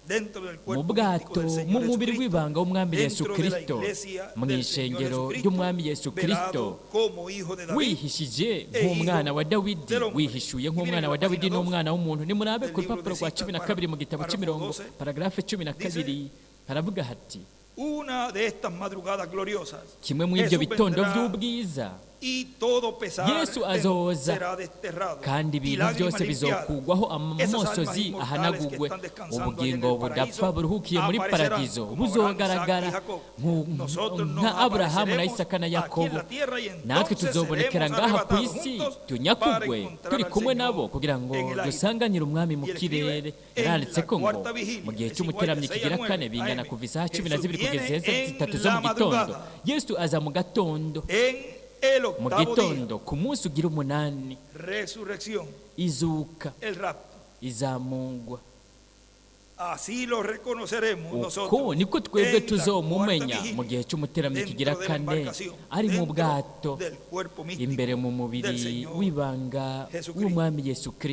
dentro del mu cuerpo místico bwato del mu Señor mubiri Jesucristo, w'ibanga w'umwami Yesu dentro de la Kristo, iglesia mu del Señor ishengero Jesucristo, ry'umwami Yesu Kristo, velado como hijo de David wihishije e nk'umwana hijo wa Dawidi, del hombre. wihishuye Y miren nk'umwana en wa la Dawidi página 2 n'umwana w'umuntu. Nimurabe del ku libro rupapuro de rwa citas, cumi na kabiri mu gitabo párrafo cy'imirongo, 12, paragarafe cumi na dice, kabiri haravuga hati una de estas madrugadas gloriosas, kimwe mu ibyo Jesús bitondo vendrá by'ubwiza y todo pesar Yesu azoza, será desterrado kandi y ibintu lágrimas byose limpiadas. bizokugwaho, Esas almas amosozi inmortales que ahanagugwe, están descansando allá en ubugingo el budapfa paraíso buruhukiye muri aparecerán paradizo como Abraham, Isaac y buzogaragara Jacob. Nosotros nos nka Aburahamu na apareceremos Isaka na aquí en Yakobo. la tierra y Natwe entonces tuzobonekera seremos ngaha ku arrebatados isi juntos para tunyakugwe encontrar turi al kumwe Señor nabo kugira ngo en el aire. dusanganire umwami mu Y él escribe kirere. en Yaranditse la ko ngo cuarta vigilia, mu gihe es igual de cy'umuteramyi 6 a kigira 9 kane bingana AM. kuva isaha cumi na Jesús zibiri kugeza viene isaha en zitatu zo la mu gitondo, madrugada, Yesu aza mu gatondo, en el mu octavo día, gitondo ku munsi ugira umunani, resurrección, izuka, el rapto. izamungwa. Así lo reconoceremos Uko nosotros niko twebwe en la cuarta tuzomumenya mu vigilia, gihe cy'umuteramyi dentro kigira de la kane embarcación, ari mu dentro bwato del cuerpo místico imbere mu del mubiri Señor w'ibanga Jesucristo. w'umwami Yesu Kristo.